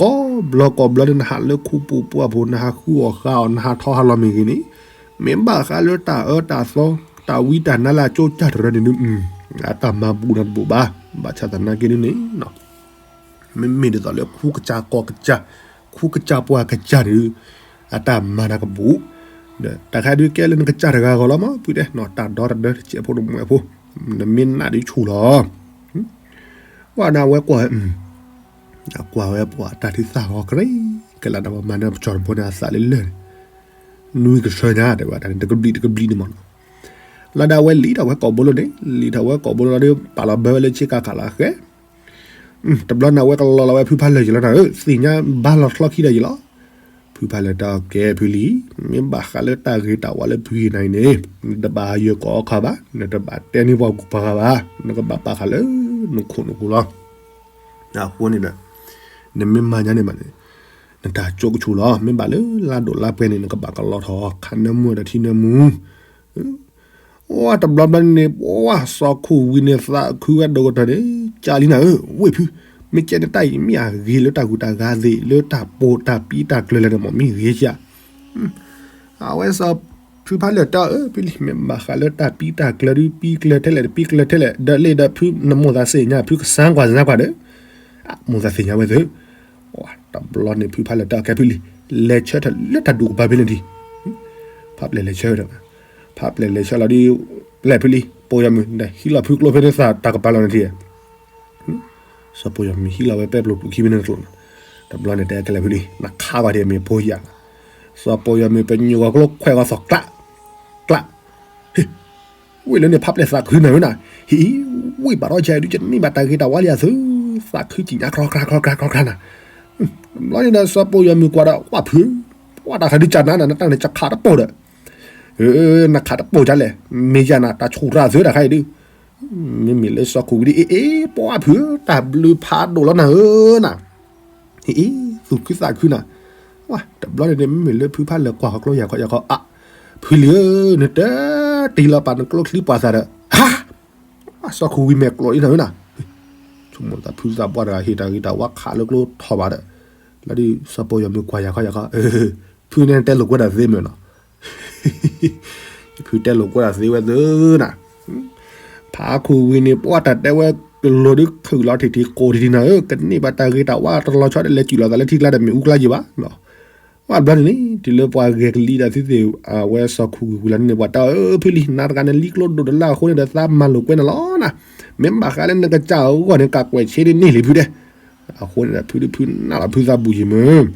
ကိးဘျီကိးဘျီဒုး နဟးလၢခူပူၤပှၢ်ပူၤ နဟးဃုအီၣ်ဃါအီၣ် နဟးထီၣ်ဟးလီၤမ့ၢ်ဂ့ၤန့ၣ်, မ့ၢ်ဘၣ်ဃးလၢတၢ်အၢတၢ်သီ တၢ်ဝံတၢ်နါလၢအကၠိကၢ်တရၢန့ၣ်ဒုး အတၢ်မၤဘူးနၤတဘူးဘၣ်. ဘၣ်ဆၣ်သနာ်က့ဒုးန့ၣ် မ့မ့ၢ်ဒ်သိးလၢခူကစၢ်ကီၢ်ကစၢ် ခူကစၢ်ပှၢ်ကစၢ်န့ၣ်ဒုး အတၢ်မၤနၤကဘူး, ဒီးတၢ်ခါဒုးကဲလၢနကစၢ်တဂၤဂီၢ်လီၤမး ဖုတဲ, တၢ်ဒီတဒၢတစဲးဖိတမှဲးဖိ, နမ့ၢ်နာ်ဒုးဆူၣ်လီၤ. ဝဲဒၣ်ဝဲကွၢ် ကွၢ်ဝဲပှၤတၢ်ထုသၣ်ဂီၤကရ့, ကဲလၢဒၣ်ပှၤမၤန့ၢ်ပစီၢ်တဘိန့ၣ်အသးလၢလၢာ်န့ၣ်, နွံကထၢညါတဲဝဲဒၣ်န့ၣ် တကဘျံးတကဘျံးန့ၣ်မးနီၤ, လၢဒၣ်ဝဲလံာ်ထီၣ်ဝဲကိာ်ဘိလိၤန့ၣ် လံာ်ထီၣ်ဝဲကိာ်ဘိလိၤလီၤဒီး ပာ်လီၤဘၢဝဲလၢဆ့ကၤခးလီၤဃဲ တဘျီန့ၣ် အဝဲကလီလီၤဝဲဖုဖးလဲၤယံၤလီၤနၤဧၢ, သ့ၣ်ညါဘါလီၤချီခံဒီးယံၤလီၤ. ဖုဖးလဲၤတၢ်ကဲဖုလံၤ, မ့ၢ်ဘၣ်ဃးလၢတၢ်ဂ့ၤတၢ်ဝါလၢဖုဂ့ၤနၤအံၤန့ၣ်, နတဘၣ်ဟးယၢၤကိးအီခါဘၣ်, နတဘၣ်တဲန့ၢ်ပှၤဂုၤပှၤဂၤဘၣ်, နကဘၣ်ပာ်ဃာ်လၢနခိၣ်နူာ်ပူၤလီၤ. အဃိန့ၣ်ဒီး နမ့ၢ်မၤညါန့ၣ်ဘၣ်န့ၣ် နတၢ်ကၠိကဆူၣ်လီၤ. မ့ၢ်ဘၣ်လၢလါဒိၣ်လါပှဲၤန့ၣ် နကဘၣ်ကလီထီၣ်ခးနၢမူဒီးထံနၢမူ ဝဲတဘျီဘျီန့ၣ် ပှၤစီၤခိၣ်ဝံၤန့ၣ် သးခုဝဲဒိၣ်ကတၢၢ်န့ၣ်, ကၢ်လံနၤဧၢ, ဝ့ၢ်ဖု, မ့ၢ်ကဲန့ၣ်တၢ်အံၤ မ့ၢ်အဂ့ၤလၢတၢ်ဂုၤတၢ်ဂၤသ့ၣ် လၢတၢ်ပိာ်တၢ်ပံးတၢ်ကျၢၤလဲၣ်န့ၣ် မ့ၢ်ဂ့ၤဧါ. အဝဲစီၤဖုဖးလဲၤတၢ်အၢ ဖုလံၤ မ့ၢ်ဘၣ်ဃးလၢတၢ်ပံးတၢ်ကျၢၤဒုး ပံးကျၢၤထဲလဲၣ် ပံးကျၢၤထဲလဲၣ် ဒီးလ့ၣ်ဒီးဖုနမိၢ်သးသ့ၣ်ညါ ဖုကစၢ်ကွၢ်စၢ်ကွၢ်ဒီး မိၢ်သးသ့ၣ်ညါဝဲသ့ၣ် တဘျီန့ၣ် ဖုဖးလဲၤတၢ်ကဲဖုလံၤ လဲၤဆၢထၢၣ်လၢတၢ်ဒူၣ်ကပၤဖဲန့ၣ်ဒံး, ဖးပျဲၢ်လဲၤဆၢဒီး ဖးပျဲၢ်လဲၤဆၢလီၤဒုး ပျဲၢ်ဖုလံၤ ပိာ်ယီၤမုၢ် ဟံးလီၤဖုကျိဖဲန့ၣ်သးတၢ်ကပၤလီၤန့ၣ်ထံၣ် စီၤပိာ်ယီၤမုၢ်ဟံးလီၤဝဲပဲပျိၢ်ပူၤခံဖဲန့ၣ်တကျိာ်န့ၣ်, တဘျီန့ၣ် တဲကဲလဲၣ်ဖုလံၤ နခးဂီၤဒံးမ့ၢ်ဖိယၤ, စီၤပိာ်ယီၤမုၢ်ပညိၣ်ဂီၤကျိခွဲးဂီၤသီၣ်ကျး, ကျး, ဟ့ၣ် ဝ့ၢ်လၢန့ၣ်ဖးပျဲၢ်သးခုနၤဝဲနၤ, ဟ့ၣ် ဝ့ၢ်ဘၣ်ထီၣ်ဆဲးဒုး ကန့ၢ်ဘၣ်တၢ်ဂ့ၤတၢ်ဝါလံအသု, သးခုကံၣ်ညါ ခီခါ ခီခါ ခီခါနၤ, တဘျီန့ၣ်ဒီး စီၤပိာ်ယီၤမုၢ်ကွၢ်ဒီး ဝၢ်ဖု, ပှၤတၢ်ခးဒုးကနၤနၤ နတၢ်န့ၣ် ကခးတပိာ်ဒီး နခးတပိာ်ဒ်လဲၣ်, မ့ၢ်ယၤနၤ တၢ်ဆူၣ်တၢ်သုတၢ်ခါအံၤဒုး, မ့မ့ၢ်လၢစီၤခိၣ်ဝံၤဒ်အ့ၣ်အ့ၣ် ပှၤဖု, တၢ်ဘျုးဖးဒိၣ်လီၤနၤဧၢနၤ, အ့ၣ်အ့ၣ် သူၣ်ခုသးခုနၤ, ဝဲတဘျီန့ၣ် မ့မ့ၢ်လၢဖုဖးလဲၤကွၢ်ဃီၤကျိယၤခီယၤခီ အါ, ဖုလံၤဧၢ, နတတ့ၢ်လီၤပာ်နကျိချံပှၤသးဒီး, ဟါ, စီၤခိၣ်ဝံၤမဲာ်ကျိာ်အံၤနၤဧၢနၤ, ဆိကမိၣ်သးဖုသးပှၢ်တဂၤ ဟ့ၣ်တၢ်ဂ့ၤတၢ်ဝါခးလၢကျိထီၣ်ဘၣ်ဒီး, လီၤဒုး စီၤပိာ်ယီၤမုၢ်ကွၢ်ယၤခီယၤခီ, ဖုန့ၣ်တဲလိာ်ကွဲဒၣ်သ့မ့ၢ်နီၤ ဖုတဲလိာ်ကွဲဒၣ်သ့ဝဲသ့နၤ, ဖးခိၣ်ဝံၤန့ၣ် ပှၤတၢ်တဲဝဲကလိၤဒုးခုၣ်လီၤထံးထံးကိးထံးထံးနၤဧၢ, ကန့ၢ်ဘၣ်တၢ်ဂ့ၤတၢ်ဝါတလီၤဆီဒီး လဲၤစူၣ်လီၤသးလၢထံကျါဒီးမ့ၣ်အူကျါယံၤဘၣ်, ဝဲဘျီန့ၣ်န့ၣ် တုၤလၢပှၤဂဲၤကလံၤဒၣ်သ့ၣ်သ့ၣ် အဝဲစီၤခိၣ်ဝံၤဝံၤလီၤန့ၣ် ပှၤတဲအၢ ဖုလံၤ နၤတဂၤန့ၣ် လံကျိဒိၣ်တလၢအဃိန့ၣ်ဒီး သးမၤလိာ်ကွဲနၤလီၤနၤ, မ့ၢ်ဘၣ်ဃးလၢနကစၢ်အဂီၢ်န့ၣ် ကးကွဲးဆ့ဒ်န့ၣ်လံဖုဒဲး, အဃိန့ၣ်ဒီး ဖုဒုးဖုနၢ်လီၤဖုသးဘူးယံၤမ့ၢ်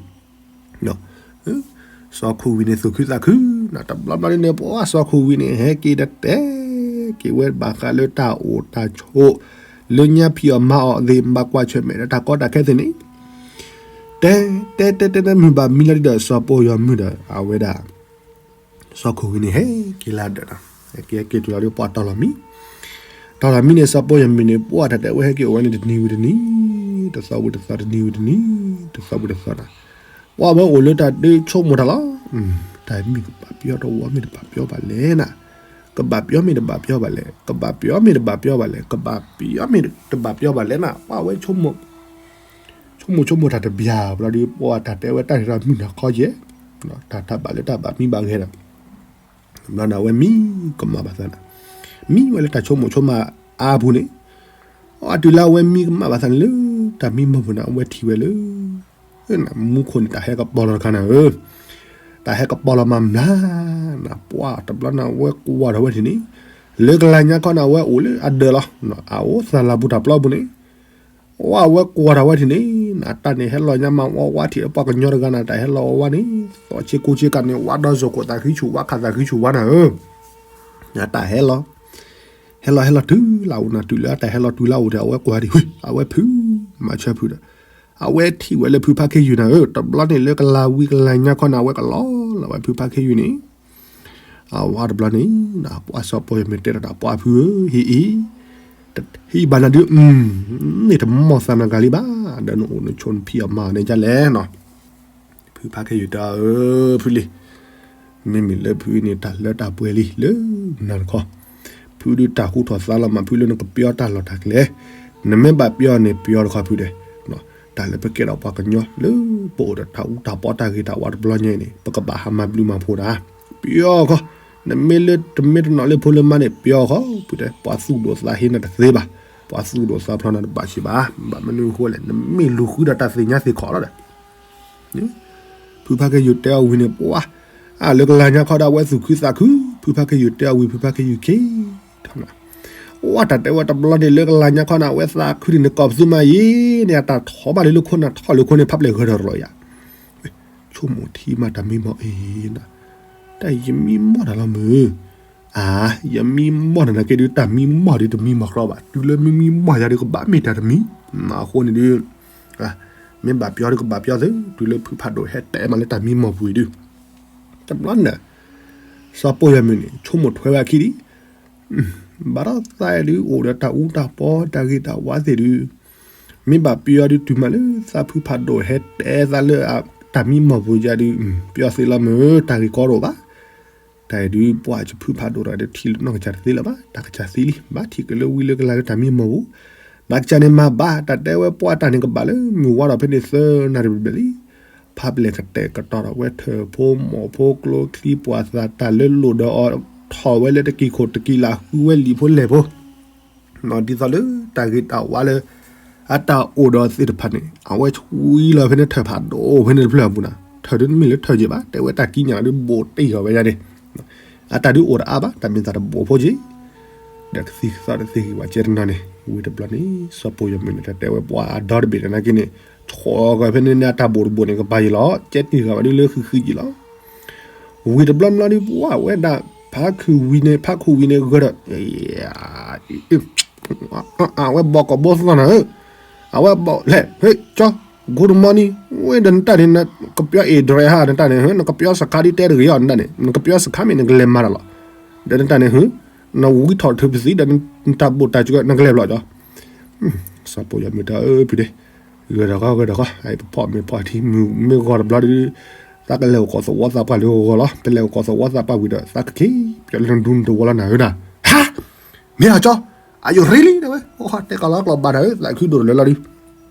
စီၤခိၣ်ဝံၤန့ၣ် သူၣ်ခုသးခုနၤ, တဘျီဘျီဒ်န့ၣ် ပှၤစီၤခိၣ်ဝံၤန့ၣ် ဟဲက့ၤဒီးတဲက့ၤဝဲဘၣ်ဃးလၢတၢ်အိၣ်တၢ်ဆိး လၢညါဖံးအီၣ်မၤအီၣ်သ့ၣ် ဘၣ်ကွၢ်ဆၢၣ်မဲာ်ဒီးတၢ်ကီတၢ်ခဲသ့ၣ်န့ၣ်, တဲတဲတဲတဲတဲ မုၢ်ဘၣ်မံလီၤဒုးဒီး စီၤပိာ်ယီၤမုၢ်ဒီး အဝဲဒၣ် စီၤခိၣ်ဝံၤန့ၣ် ဟဲက့ၤလၢဒၢးနီၤ, ဟဲက့ၤဟဲက့ၤတုၤလီၤဒုး ပှၤတီၤလီၤမံ, တီၤလီၤမံန့ၣ် စီၤပိာ်ယီၤမုၢ်န့ၣ် ပှၤတၢ်တဲဝဲဟဲက့ၤအိၣ်ဝဲန့ၣ် တနံၤဝံၤတနံၤ, တသီဝံၤတသီ တနံၤဝံၤတနံၤ, တသီဝံၤတသီနၤ, ပှၤဝဲအိၣ်လၢတၢ်ဒုးဆိကမိၣ်တၢ်လီၤ, တၢ်မ့ၢ်ကဘၣ်ပယီၤတဝီမ့ၢ်တဘၣ်ပယီၤဘၣ်လဲၣ်နၤ, ကဘၣ်ပယီၤမ့ၢ်တဘၣ်ပယီၤဘၣ်လဲၣ်, ကဘၣ်ပယီၤမ့ၢ်တဘၣ်ပယီၤဘၣ်လဲၣ်, ကဘၣ်ပယီၤမ့ၢ်တဘၣ်ပယီၤဘၣ်လဲၣ်နၤ, ပှၤဝဲဆိကမိၣ် ဆိကမိၣ်ဆိကမိၣ်တၢ်တဘျီဘျီဒီး ပှၤတၢ်တဲဝဲတၢ်န့ၣ်ဒီးမုၢ်နၤခီယဲၢ်, တၢ်တၢ်ဘၣ်လၢတၢ်ဘၣ်မံဘၣ်ဂဲၤဒီး ဘျီန့ၣ် အဝဲမံကမၣ်ဘၣ်သးနၤ, မံဝဲလၢတၢ်ဆိကမိၣ်ဆိကမးအါပူၤန့ၣ်, အတုၤလၢအဝဲမံကမၣ်ဘၣ်သးန့ၣ်လၢ တၢ်မံမီၢ်ပူၤန့ၣ် အဝဲထံၣ်ဝဲလၢ မူခိၣ်န့ၣ် တၢ်ဟဲကပီၤလီၤတခါနၤဧၢ, တၢ်ဟဲကပီၤလီၤမၤမျါနၤ, ပှၤတဘျီန့ၣ် အဝဲကွၢ်ထီၣ်ဝဲထံၣ်န့ၣ်, လၢကလၤညါခီန့ၣ် အဝဲအိၣ်လၢအဒၢးလီၤ. အအိၣ်သးလၢပူၤတၢ်ပျီပူၤန့ၣ်, အဝဲကွၢ်တၢ်ဝဲထံၢ်န့ၣ်, နတၢ်န့ၣ်ဟဲလီၤညါမး ဝဲဝါထံၣ်လၢပှၤကညီတဂၤန့ၣ် တၢ်ဟဲလီၤဝဲဝါန့ၣ်, သီၣ်ဆ့ကိးဆ့ကၤန့ၣ် ဝါဒီစိာ်ခိၣ်သးဃံဆူၣ်ဝါ ခးသးဃံဆူၣ်ဝါနၤဧၢ, နတၢ်ဟဲလီၤ ဟဲလီၤဟဲလီၤတုၤလၢအအိၣ်နၤ တုၤလၢအတၢ်ဟဲလီၤတုၤလၢအအိၣ်ဒီး အဝဲကွၢ်ထံၣ် အဝဲဖု မၤဆၢဖုဒီး, အဝဲထံၣ်ဝဲလၢဖုဖါခ့ယုၢ်နၤဧၢ, တဘျီန့ၣ်လၢကလၤဝံၤကလၤညါခီန့ၣ် အဝဲကလီလီၤဝဲဖုဖါခ့ယုၢ်န့ၣ် အဝဲတဘျီန့ၣ်, ပှၤစီၤပီၢ်ယမ့ၢ်တဲဒီးတၢ်ပှၤဖုဧၢ, ဟံၣ်အံၤ, ဟံၣ်ဘၣ်နၤဒုး, န့ၣ်တမီၢ်သးနၤဂၤလံဘၣ်, ဒီးနအိၣ်နဆိးနဖံးအီၣ်မၤအီၣ်န့ၣ်ဒ်လဲၣ်နီၤ, ဖုဖါခ့ယုၢ်တဲအီၤဧၢ, ဖုလံ မ့မ့ၢ်လၢဖုန့ၣ် တၢ်လၢတၢ်ပှဲၤလံလၢနၤတခီ, ဖုဒုးတၢ်ဃူထီၣ်သါလီၤမး ဖုလၢနကပျီတၢ်လီၢ်တၢ်ကျဲ, နမ့ၢ်ဘၣ်ပျီန့ၣ် ပျီတခီဖုဒီး, တၢ်လၢပကဲထီၣ်ပှၤကညီလၢပအိၣ်ဒီးတၢ်အူတၢ်ပီတၢ်ဂ့ၤတၢ်ဝါတဘျီညါအံၤန့ၣ် ပကဘၣ်ဟးမၤဘျုးမၤဖှိၣ်တၢ်, ပျီခီ, နမ့ၢ်လၢတမ့ၢ်တနီၤလၢဖိလၢမါန့ၣ် ပျီခီ, ဖုတဲ ပှၤသူၣ်ဒိၣ်သးဟ့နၤတသ့ဘၣ်, ပှၤသူၣ်ဒိၣ်သးဖျီနၤတဘၣ်ဆံးဘၣ်, ဘၣ်မနုၤအဃိလဲၣ် နမ့ၢ်လူၤဃုဒီးတၢ်သ့ၣ်ညါသ့ၣ်ခီၣ်လီၤဒီး ဖုဖါခ့ယုၢ်တဲအီၤဝံၤန့ၣ် ပှၤ, အလၢကလၤညါခီဒီး အဝဲသူၣ်ခုသးခု, ဖုဖါခ့ယုၢ်တဲအီၤဝံၤ ဖုဖါခ့ယုၢ်ခံ, ဝဲတၢ်တဲဝဲတဘျီန့ၣ်လၢကလၤညါခီန့ၣ် အဝဲသးခုန့ၣ် နကိးပသူမးအံၤန့ၣ် အတၢ်ထီၣ်ဘၣ်လၢလၢခိန့ၣ် ထီၣ်လၢခိန့ၣ် ဖးပျဲၢ်ဂၢၢ်ဒီးလီၤယၤ, ဆိကမိၣ်ထံမးတၢ်မံမီၢ်အံၤ, တၢ်ယမံမီၢ်တၢ်လီၤမုၢ်, အါ, ယမံမီၢ်တၢ်နာ်က့ဒုး တၢ်မံမီၢ်ဒုးတမံမီၢ်ကျီဘၣ်, တုၤလၢမံမံမီၢ်ယၤဒုးကဘၣ်မ့ၢ်တၢ်တမံ, အဃိန့ၣ်ဒုး မ့ၢ်ဘၣ်ပျီဒုးကဘၣ်ပျီသု, တုၤလၢဖုဖးဒိၣ်ဟဲတဲမးလၢတၢ်မံမီၢ်ပူၤအံၤဒုး, တဘျီန့ၣ်, စီၤပိၢ်ယီၤမုၢ်န့ၣ် ဆိကမိၣ်ထွဲဝဲအခံဒံး, ဘၣ်ဒီးသးဒုးအိၣ်ဒီးတၢ်အူတၢ်ပီတၢ်ဂ့ၤတၢ်ဝါသ့ၣ်ဒုး, မ့ၢ်ဘၣ်ပျီဒုးတုၤမးလၢသးဖုဖးဒိၣ်ဟဲတဲသးလၢတၢ်မံမီၢ်ပူၤယၤဒုး, ပျီသ့လီၤမုၢ် တၢ်ဂ့ၢ်ကီတအိၣ်ဘၣ် တၢ်အံၤဒုး ပှၤအံၤဖုဖးဒိၣ်ဒီးတထံၣ်လၢနီၢ်ကစၢ်တသ့လၢၤဘၣ်, တၢ်ကစၢ်သံလံ, ဘၣ်ထံၣ်က့ၤလၢဝံလၢကလၤလၢတၢ်မံမီၢ်ပူၤ, နီၢ်ကစၢ်န့ၣ်မၤဘၣ်, တၢ်တဲဝဲပှၤတၢ်န့ၣ်ကဘၣ်လၢမုၢ်ဝါထီၣ်ဖဲန့ၣ်သၢနၣ်ရံၣ်ဘျဲၣ်လံ, ဖးပျဲၢ်ကတဲာ်ကတီၤဒီးဝဲထၢၣ်ဖိမီၢ်ဖိကျိချံပှၤသးတၢ်လၢလိၣ်ဒီးအီၤ, ထီၣ်ဝဲလၢတကံၢ်ခိၣ်တကံၢ်လၢ်ဃုဝဲလံာ်ဖိလဲၢ်ဖိ ဒ်သိးလၢတၢ်ဂ့ၤတၢ်ဝါလၢ အတၢ်အိၣ်ဒီးသ့ၣ်တဖၣ်န့ၣ် အဝဲဆှံလီၤဖဲန့ၣ်ထၢၣ်ဖးဒိၣ်ဖဲန့ၣ်တဖျၢၣ်အပူၤန့ၣ်, ထၢၣ်ဒုးတမ့ၢ်လၢထၢၣ်က့ၤဘၣ်, တဲဝဲတၢ်ကံးညာ်ဒုးဘူးတ့ၢ်အီၤဝဲယါန့ၣ်, အတၢ်ဒုးအိၣ်တအါဘၣ်, တၢ်မ့ၢ်သးတဘူးဖိက့ၤ ဒီးကသံၣ်ကသီတသ့ဂ့ၤဝဲကဲတနီၤန့ၣ်, ဝံၤတဘျီန့ၣ် စီၤပိၢ်ယီၤမုၢ်န့ၣ် တၢ်တဲဝဲပှၤအဒီတဘ့ၣ်န့ၣ်နာ်က့န့ၣ်, ဆှီဂီၤဖဲန့ၣ်န့ၣ် အတၢ်ဘူးတဘူးန့ၣ် ကပၤယံၤလီၤ, ကဲတံၢ်ဂၤဝဲဒုးလၢဃံးဃံးယံၤလီၤ. ဝံၤတဘျီဘျီဒုး ပှၤဝဲဒၣ် ဖးခုၣ်ဝံၤန့ၣ် ဖးခုၣ်ဝံၤန့ၣ် ဂၢၢ်ဒီး အဝဲဘီကီးဘိသီၣ်နၤဧၢ, အဝဲဘီလဲၣ် ဟ့ၣ်ကၠီ good morning ဝဲဒီးနတၢ်န့ၣ် နကပျီအ့ၣ်ဒြဲဟါ နတၢ်န့ၣ် နကပျီစခါဒ်တဲတဂ့ၤအီၤ နတၢ်န့ၣ် နကပျီစခါမ့ၢ်နကလဲၤမၤတၢ်လီၤ, ဒီးနတၢ်န့ၣ် နဝံထီၣ်ထုးပသံဒီး နတၢ်ဘိၣ်တၢ်စူၤ နကလဲၤဘျီကၠီ စီၤပိၢ်ယီၤမုၢ်တၢ်အၢ ဖုဒ့, ဂၢၢ်ဒီးဂီၢ် ဂၢၢ်ဒီးဂီၢ် ပဖီၣ်မ့ၢ်ဖီၣ်ထံ မုၢ်မ့ၢ်ဂီၤတဘျီဒုး, သးကလဲၤအိၣ်ကိးသဝီသးပှၢ်လၢဂီၤဂီၤလီၤ, ပလဲၤအိၣ်ကိးသဝီသးပှၢ်ဝံၤဒီး သးက့ၤ ပျီလၢနဒူနတဝီလီၤနၤဧၢနၤ, ဟါ, မ့ၢ်အီၤကၠီ, အယိာ်ရ့လံ တဲဝဲ, အိၣ်ဟီတဲကီးလီၤကျီၢ်ဘၣ်နၤဧၢ, သးခုဒိၣ်တလၢလီၤဒုး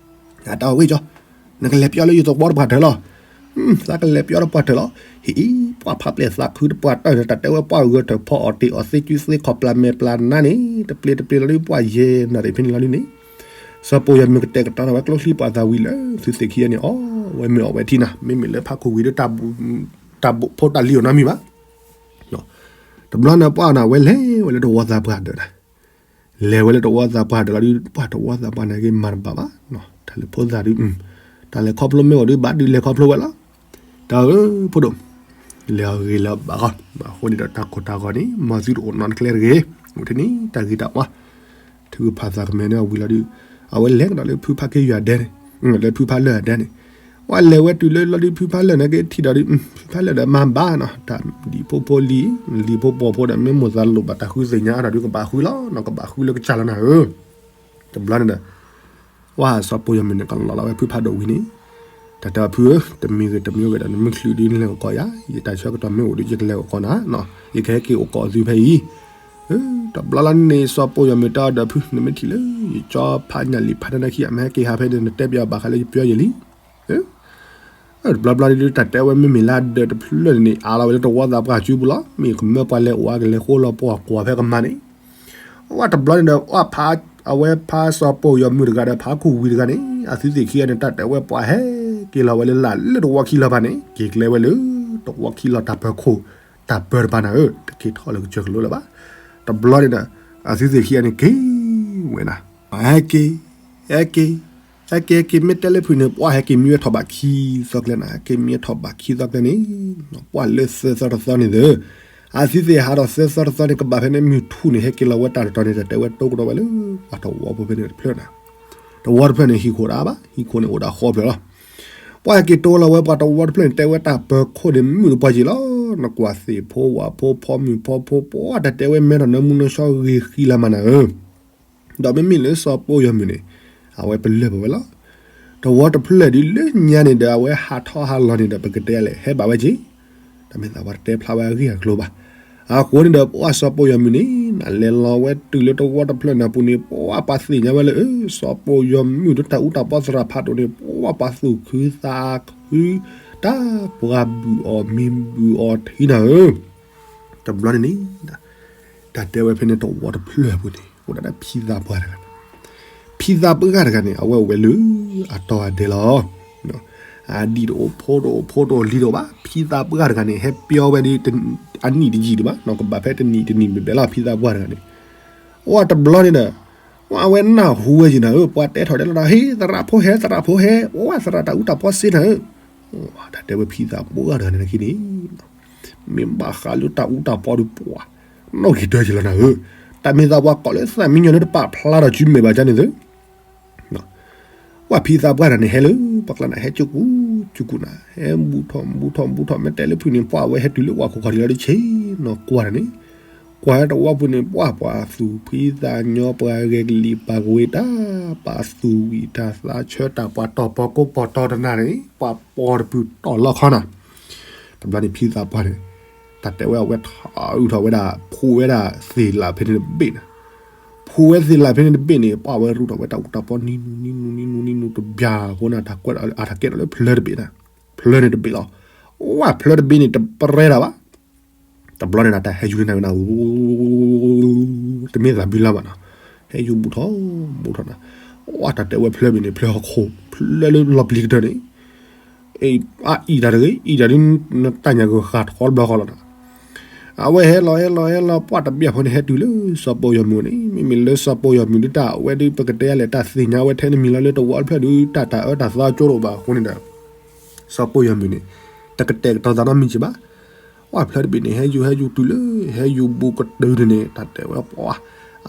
အတၢ်ဝဲကၠီ, နကလဲၤပျီလၢယသဝီတပှၢ်တၢၢ်လီၤ, သးကလဲၤပျီတပှၢ်တၢၢ်လီၤ, ဟံၣ်အံၤ ပှၤဖးပျဲၢ်သးခုတပှၢ်တၢၢ်န့ၣ် တၢ်တဲဝဲပှၤဂၢၢ်ထၢၣ်ဖီအီၣ်တ့ၢ်အီၣ်သ့ ကုသ့ခီၣ်ပျၢ်မဲာ်ပျၢ်နါန့ၣ် တပျ့ၤတပျ့ၤလီၤဒုး ပှၤယဲၢ်နၣ်ရံၣ်ဖဲန့ၣ်လီၤဒုးန့ၣ်, စီၤပိၢ်ယီၤမုၢ်ကတဲာ်ကတီၤထီၣ်ဝဲကျိချံပှၤသးဝံၤလၢ သုသ့ၣ်ခံဂၤန့ၣ် အီၣ်ဝဲမ့ၤအီၣ်ဝဲထံနၤ, မ့မ့ၢ်လၢဖးခိၣ်ဝံၤဒီး တၢ်ဘိၣ်ဖိတၢ်လံၤအိၣ်နီတမံၤဘၣ် တဘျီန့ၣ်ပှၤန့ၣ် အဝဲလဲၤဝဲလၢတဝီသးပှၢ်ဒၢးနၤ, လဲၤဝဲလၢတဝီသးပှၢ်ဒၢးလီၤဒုး ပှၤတဝီသးပှၢ်န့ၣ်က့ၤမၤတဘၣ်ဘၣ်, တၢ်လဲၤဖိသၣ်ဒုး, တၢ်လဲၤခီဖျိမ့ၢ်အိၣ်ဒုး ဘၣ်ဒုးလဲၤခီဖျိဝဲလီၤ, တၢ်ဧၢ ဖိဒိၣ်, လဲၤအဂ့ၤလၢဘၣ်ဂီၢ်, အဃိန့ၣ်ဒီးတၢ်ကိၢ်တၢ်ဂီၤန့ၣ် မ်သုတအိၣ်နီတကျဲတဂ့ၤ, အိၣ်ထဲန့ၣ် တၢ်ဂ့ၤတၢ်ဝါ ထုကဖၣ်သးကမဲာ်န့ၣ်အဝံၤလီၤဒုး, အဝဲလဲၤကဒီးလၢဖုဖးခ့ယုၢ်အဒဲန့ၣ်, လၢဖုဖးလၢၢ်အဒဲန့ၣ်, ဝဲလဲၤဝဲတုၤလၢလီၤဒုး ဖုဖးလၢၢ်န့ၣ်က့ၤထံၣ်ဒီးဒုး ဖုဖးလၢၢ်ဒီးမၤဘၣ်နီၤ, တၢ်ဒံၣ်ဖိဖိလံၤ, လံၤဖိပိာ်ဖိဒီး မ့ၢ်မိၢ်သးလိၣ်ဘၣ်တၢ်ဃုသ့ၣ်ညါအါထီၣ်ဒုး ကဘၣ်ဃုလီၤနီၤ, ကဘၣ်ဃုလၢကစၢ်လီၤနၤဧၢ, တဘျီန့ၣ်ဒီး ဝဲစီၤပိၢ်ယီၤမုၢ်န့ၣ် ကလီၤလီၤဝဲဖုဖးဒိၣ်ဝံၤန့ၣ်, တၢ်တဲအီၤဖုဧၢ, တမံၤဂ့ၤတမံၤဂ့ၤဒီး နမ့ၢ်ချုးဒုးနလဲၤအိၣ်ကိးယၤ, ယတၢ်ဆၢကတီၢ်မ့ၢ်အိၣ်ဒုး ယကလဲၤအိၣ်ကိးနၤ, ယကဟဲက့ၤအိၣ်ကိးသုဖဲအံၤ, တဘျီလီၤန့ၣ် စီၤပိၢ်ယီၤမုၢ်တဲအီၤဒီးဖု နမ့ၢ်ထံၣ်လၢ ယကၠီဖးညၣ်လံာ်ဖးတၢ်နၢ်ခံ အမ့ၢ်ဟဲက့ၤဟးဖဲန့ၣ် နတဲပျီဘၣ်ဃးလၢယပျီယဲၢ်လံ တဘျီဘျီဒုး တၢ်တဲဝဲမ့မ့ၢ်လၢဒၢးတဖျၢၣ်န့ၣ် အါလီၤဝဲလၢတဝီသးပှၢ်စုပူၤလီၤ. မ့ၢ်ကမၢပှၤလဲၤအိၣ်အါကလဲၤဃိလီၤပှၤကွၢ်ဖဲကမၤန့ၣ်, ဝဲတဘျီန့ၣ်ဒီး အဝဲဖးစီၤပိၢ်ယီၤမုၢ်တဂၤဒီး ဖးခိၣ်ဝံၤတဂၤန့ၣ် အသုသ့ၣ်ခံဂၤန့ၣ် တၢ်တဲဝဲပှၤဟဲက့ၤလီၤဝဲလၢလၢတဝီခံလီၤဘၣ်န့ၣ် က့ၤကျဲဝဲလၢတဝီခံလီၤတၢ်ပၢၤခိၣ် တၢ်ပၢၤတပၤနၤဧၢ, တက့ၤထီၣ်လၢကစၢၢ်ကလိလၢၤဘၣ်. တဘျီန့ၣ်ဒီး အသုသ့ၣ်ခံဂၤန့ၣ်က့ၤဝဲနၤ, ဟဲက့ၤ, ဟဲက့ၤ, ဟဲက့ၤ ဟဲက့ၤ မ့ၢ်တဲလၢဖုးန့ၣ် ပှၢ်ဟဲက့ၤမံဝဲထီၣ်ဘးခံသီကျဲနၤ, ဟဲက့ၤမံဝဲထီၣ်ဘးခံသီကျဲန့ၣ်, ပှၢ်လၢသၢသီတသီန့ၣ်သ့ၣ်, အသုသ့ၣ်ဟးဒီးသၢသီတသီန့ၣ် ကဘၣ်ဖဲန့ၣ်မုၢ်ထူၣ်န့ၣ် ဟဲက့ၤလီၤဝဲတၢ်တတီၤန့ၣ် တၢ်တဲဝဲတိၢ်ကဒီးဝဲလၢ ပှၤတဝီဖိဖဲန့ၣ်တဖျၢၣ်နၤ, တဝီတဖျၢၣ်န့ၣ် ဟံၣ်ခိၣ်တအါဘၣ်, ဟံၣ်ခိၣ်န့ၣ်အိၣ်ဒၣ်ဃီဖျၢၣ်လီၤ. ပှၢ်ဟဲက့ၤတိၢ်လီၤဝဲ ပှၤတဝီတဖျၢၣ်န့ၣ် တဲဝဲတၢ်ပၢၤခိၣ်န့ၣ် မုာ်တပှၢ်က့ၤလီၤ. နကွၢ်သ့ၣ်ဖိဝၣ်ဖိဖီမုၢ်ဖီဖိ ပှၢ်တၢ်တဲဝဲမဲထီၣ်နၢမူနၢဆှီဂ့ၤဃံလၤမးနၤဧၢ, ဒီးမ့မ့ၢ်လၢစီၤပီၢ်ယီၤမုၢ်န့ၣ် အဝဲပလၢၢ်ပဝဲလီၤ. တဝီတဖျၢၣ်ဒုးလၢညါန့ၣ်ဒီး အဝဲဟးထီၣ်ဟးလီၤန့ၣ်ဒီး ပကတဲလဲၣ် ဟဲဘၣ်ဝဲက့ၤ, တၢ်မ့ၢ်သးပှၢ်တတဲဖျါဝဲအဂ့ၢ်အကျိၤဘၣ်. အဃိန့ၣ်ဒီး ပှၢ်စီၤပီၢ်ယီၤမုၢ်န့ၣ် နလဲၤလီၤဝဲတုၤလၢတဝီတဖျၢၣ်န့ၣ်အပူၤန့ၣ် ပှၢ်ပှၤသ့ၣ်ညါဝဲလၢ အၢ စီၤပီၢ်ယီၤမုၢ်ဒီးတၢ်အူတၢ်ပီသရၣ်ဖးဒိၣ်န့ၣ် ပှၢ်ပှၤသူၣ်ခုသးခု တၢ်ပှၤဘုၣ်အီၤမံဘုၣ်အီၤထံနၤဧၢ, တဘျီန့ၣ်န့ၣ် တၢ်တဲဝဲဖဲန့ၣ်တဝီတဖျၢၣ်အပူၤန့ၣ် အိၣ်ဒၣ်ဖံသးပှၢ်တဂၤန့ၣ်, ဖံသးပှၢ်တဂၤန့ၣ် အဝဲအိၣ်ဝဲလၢအတီၤအဒဲးလီၤ. အဒံၣ်တအိၣ်ဖိတအိၣ်ဖိတအိၣ်လံၤတအိၣ်ဘၣ်, ဖံသးပှၢ်တဂၤန့ၣ် ဟဲပျီဝဲဒ် အနံၣ်တယံာ်ဒံးဘၣ်, ကဘၣ်ဖဲတနံၣ်တနံၣ်ဘဲဘဲလီၤ ဖံသးပှၢ်တဂၤန့ၣ်, အိၣ်တဘျီန့ၣ်ဒီး အဝဲနၢ်ဟူဝဲယံၤနၤဧၢ, ပှၤတဲထီၣ်ဒဲးလီၤဒီး ဟ့ သရၣ်ဖိဟဲ သရၣ်ဖိဟဲ, အိၣ်သရၣ်တၢ်အူတၢ်ပီစ့နၤဧၢ, တၢ်တဲဝဲဖံသးပှၢ်တဂၤန့ၣ်နခံန့ၣ် မ့ၢ်ဘၣ်ဃးလၢတၢ်အူတၢ်ပီဒီးပှၤ နီၣ်ဂံၢ်တၢက့ၤလီၤနၤဧၢ, တၢ်မ့ၢ်သးပှၢ်ကိးလၢသးမံညီၤလၢတပာ်ဖျါထီၣ်စုမဲာ်ဘၣ်ကန့ၣ်သ့, ပှၢ်ဖံသးပှၢ်တဂၤန့ၣ် ဟဲလၢပှၢ်ကျါနၤ ဟဲကၠူကူၣ်ကၠူကူၣ်နၤ ဟဲဘူးထီၣ်ဘူးထီၣ်ဘူးထီၣ် မ့ၢ်တဲလၢဖုးန့ၣ် ပှၢ်ဝဲဟဲတုၤလၢပှၢ်ခိၣ်ခီၣ်ထံးလီၤဒ်ဆ့ၣ်နီၤကွၢ်တၢ်န့ၣ်, ကွၢ်ဝဲတဝီပူၤန့ၣ် ပှၢ်ပှၤသူၣ်ဖှံသးညီ ပှၤဂဲၤကလံၤပာ်ကဝ့ၤတၢ် ပှၤသူၣ်ဝံၣ်တၢ်သးဆၢတၢ် ပှၤတီၢ်ပီကိပီတီတနၤန့ၣ် ပှၤပီၤတပုၢ်တီၢ်လီခီနၤ, တဘျီန့ၣ်ဖံသးပှၢ်န့ၣ် တၢ်တဲဝဲအဝဲထီၣ်အုးထီၣ်ဝဲဒၣ် ဖိးဝဲဒၣ်သ့ၣ်လးဖဲန့ၣ်တဘ့ၣ်န့ၣ်, ဖိးဝဲသ့ၣ်လးဖဲန့ၣ်တဘ့ၣ်န့ၣ် ပှၢ်ဝဲရူၢ်ထီၣ်ဝဲတၢ်အူတၢ်ပီနံၤနူနံၤနူနံၤနူနံၤနူတဘျီအဃိန့ၣ် တၢ်ကွဲးအတၢ်ကဲထီၣ်လၢဖျၢတဘ့ၣ်န့ၣ်, ဖျၢန့ၣ်တဘ့ၣ်လီၤ, ဝဲဖျၢတဘ့ၣ်န့ၣ် တပရဲတၢ်ဘၣ်, တဘျီန့ၣ်ဒီးတၢ်ဟဲယူၤန့ၢ်နၤဝဲနၤ တမ့ၢ်သးဘုလါဘၣ်နီၤ, ဟဲယူၤဘူးထီၣ်ဘူးထီၣ်နၤ, ဝဲတၢ်တဲဝဲဖျၢတဘ့ၣ်န့ၣ် ဖျၢဟီၣ်ခိၣ် ဖျၢလၢလီၤပျံၤကတၢၢ်န့ၣ်, အအံၤတၢ်တဂ့ၤ အံၤတၢ်ဒ်နတၢ်ညၣ်ကဂၤထီတဘျီဃီလီၤနၤ, အဝဲဟဲလီၤဟဲလီၤဟဲလီၤ ပှၢ်တဘ့ၣ်အဖိန့ၣ် ဟဲတုၤလၢစီၤပီၢ်ယီၤမုၢ်န့ၣ် မ့မ့ၢ်လၢစီၤပီၢ်ယီၤမုၢ်ဒ်တၢ်အဝဲဒ်ပကတဲလဲၣ် တၢ်သ့ၣ်ညါဝဲထဲနမံၤလီၤလၢတဝီတဖျၢၣ်ဒ်တၢ်တၢ်အၢတၢ်သီကၠိတအိၣ်ဘၣ်အဃိန့ၣ်ဒီး စီၤပီၢ်ယီၤမုၢ်န့ၣ် တကတဲာ်ကတီၤသးနီတမံၤက့ၤဘၣ်, ပှၢ်ဖျၢတဘ့ၣ်န့ၣ် ဟဲယူၤဟဲယူၤတုၤလၢ ဟဲယူၤဘူးကတၢၢ်န့ၣ်န့ၣ် တၢ်တဲဝဲပှၢ်,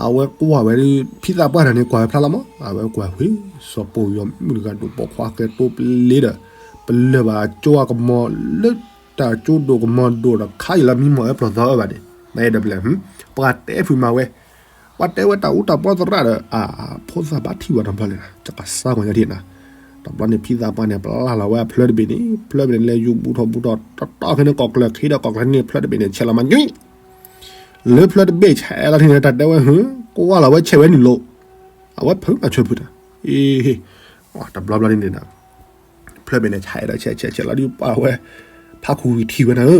အဝဲကွၢ်ဝဲဒ် ဖံသးပှၢ်တဂၤန့ၣ် ကွၢ်ဝဲဖျါလီၤမး အဝဲကွၢ်ဝဲ စီၤပီၢ်ယီၤမုၢ်တဂၤဒိၣ်ပိာ်ခွါဃဲတိပလ့ဒီး ပလၢၢ်ဘၣ်ကၠိအကမီၤလၢ တၢ်ကၠိဒိၣ်ကမီၤဒိၣ်ဒီးခါအံၤလီၤမံမီၢ်အၢပျီၢ်သီအၢဘၣ်န့ၣ် မ့ၢ်အဲၣ်ဒိးပလဲၤ ပှၤတဲဖုးမၤဝဲ ပှၤတဲဝဲတၢ်အူတၢ်ပီသရၣ်ဒီး အဖိသၣ်ဘၣ်ထံၣ်ဝဲတဘျီလဲၣ် ကပာ်စၢ်ကွၢ်ညါထံၣ်နၤ, တဘျီန့ၣ်ဖံသးပှၢ်န့ၣ် ပျၢ်လီၤဝဲအဖျၢတဘ့ၣ်န့ၣ် ဖျၢတဘ့ၣ်န့ၣ်လဲၤယူၤဘူးထီၣ်ဘူးထီၣ် တီတီခဲန့ၣ် ကိးကျၢၢ်ခံဒီးကိးကျၢၢ်န့ၣ် ဖျၢတဘ့ၣ်န့ၣ် ဆဲးလီၤမးညွံ လၢဖျၢတဘ့ၣ်ဆဲးလီၤထံၣ်န့ၣ် တၢ်တဲဝဲဟၢ ကွၢ်လီၤဝဲဆဲးဝဲနုာ်လိၤ, အဝဲဖုးမၤဆၢဖုးတၢ်, အ့ တဘျီဘျီန့ၣ်န့ၣ် ဖျၢတဘ့ၣ်န့ၣ် ဆဲးဒီးဆဲးဆဲးဆဲးလီၤဒ်ပှၤဝဲ ဖးခူၣ်ဝံၤထံၣ်ဝဲနၤဧ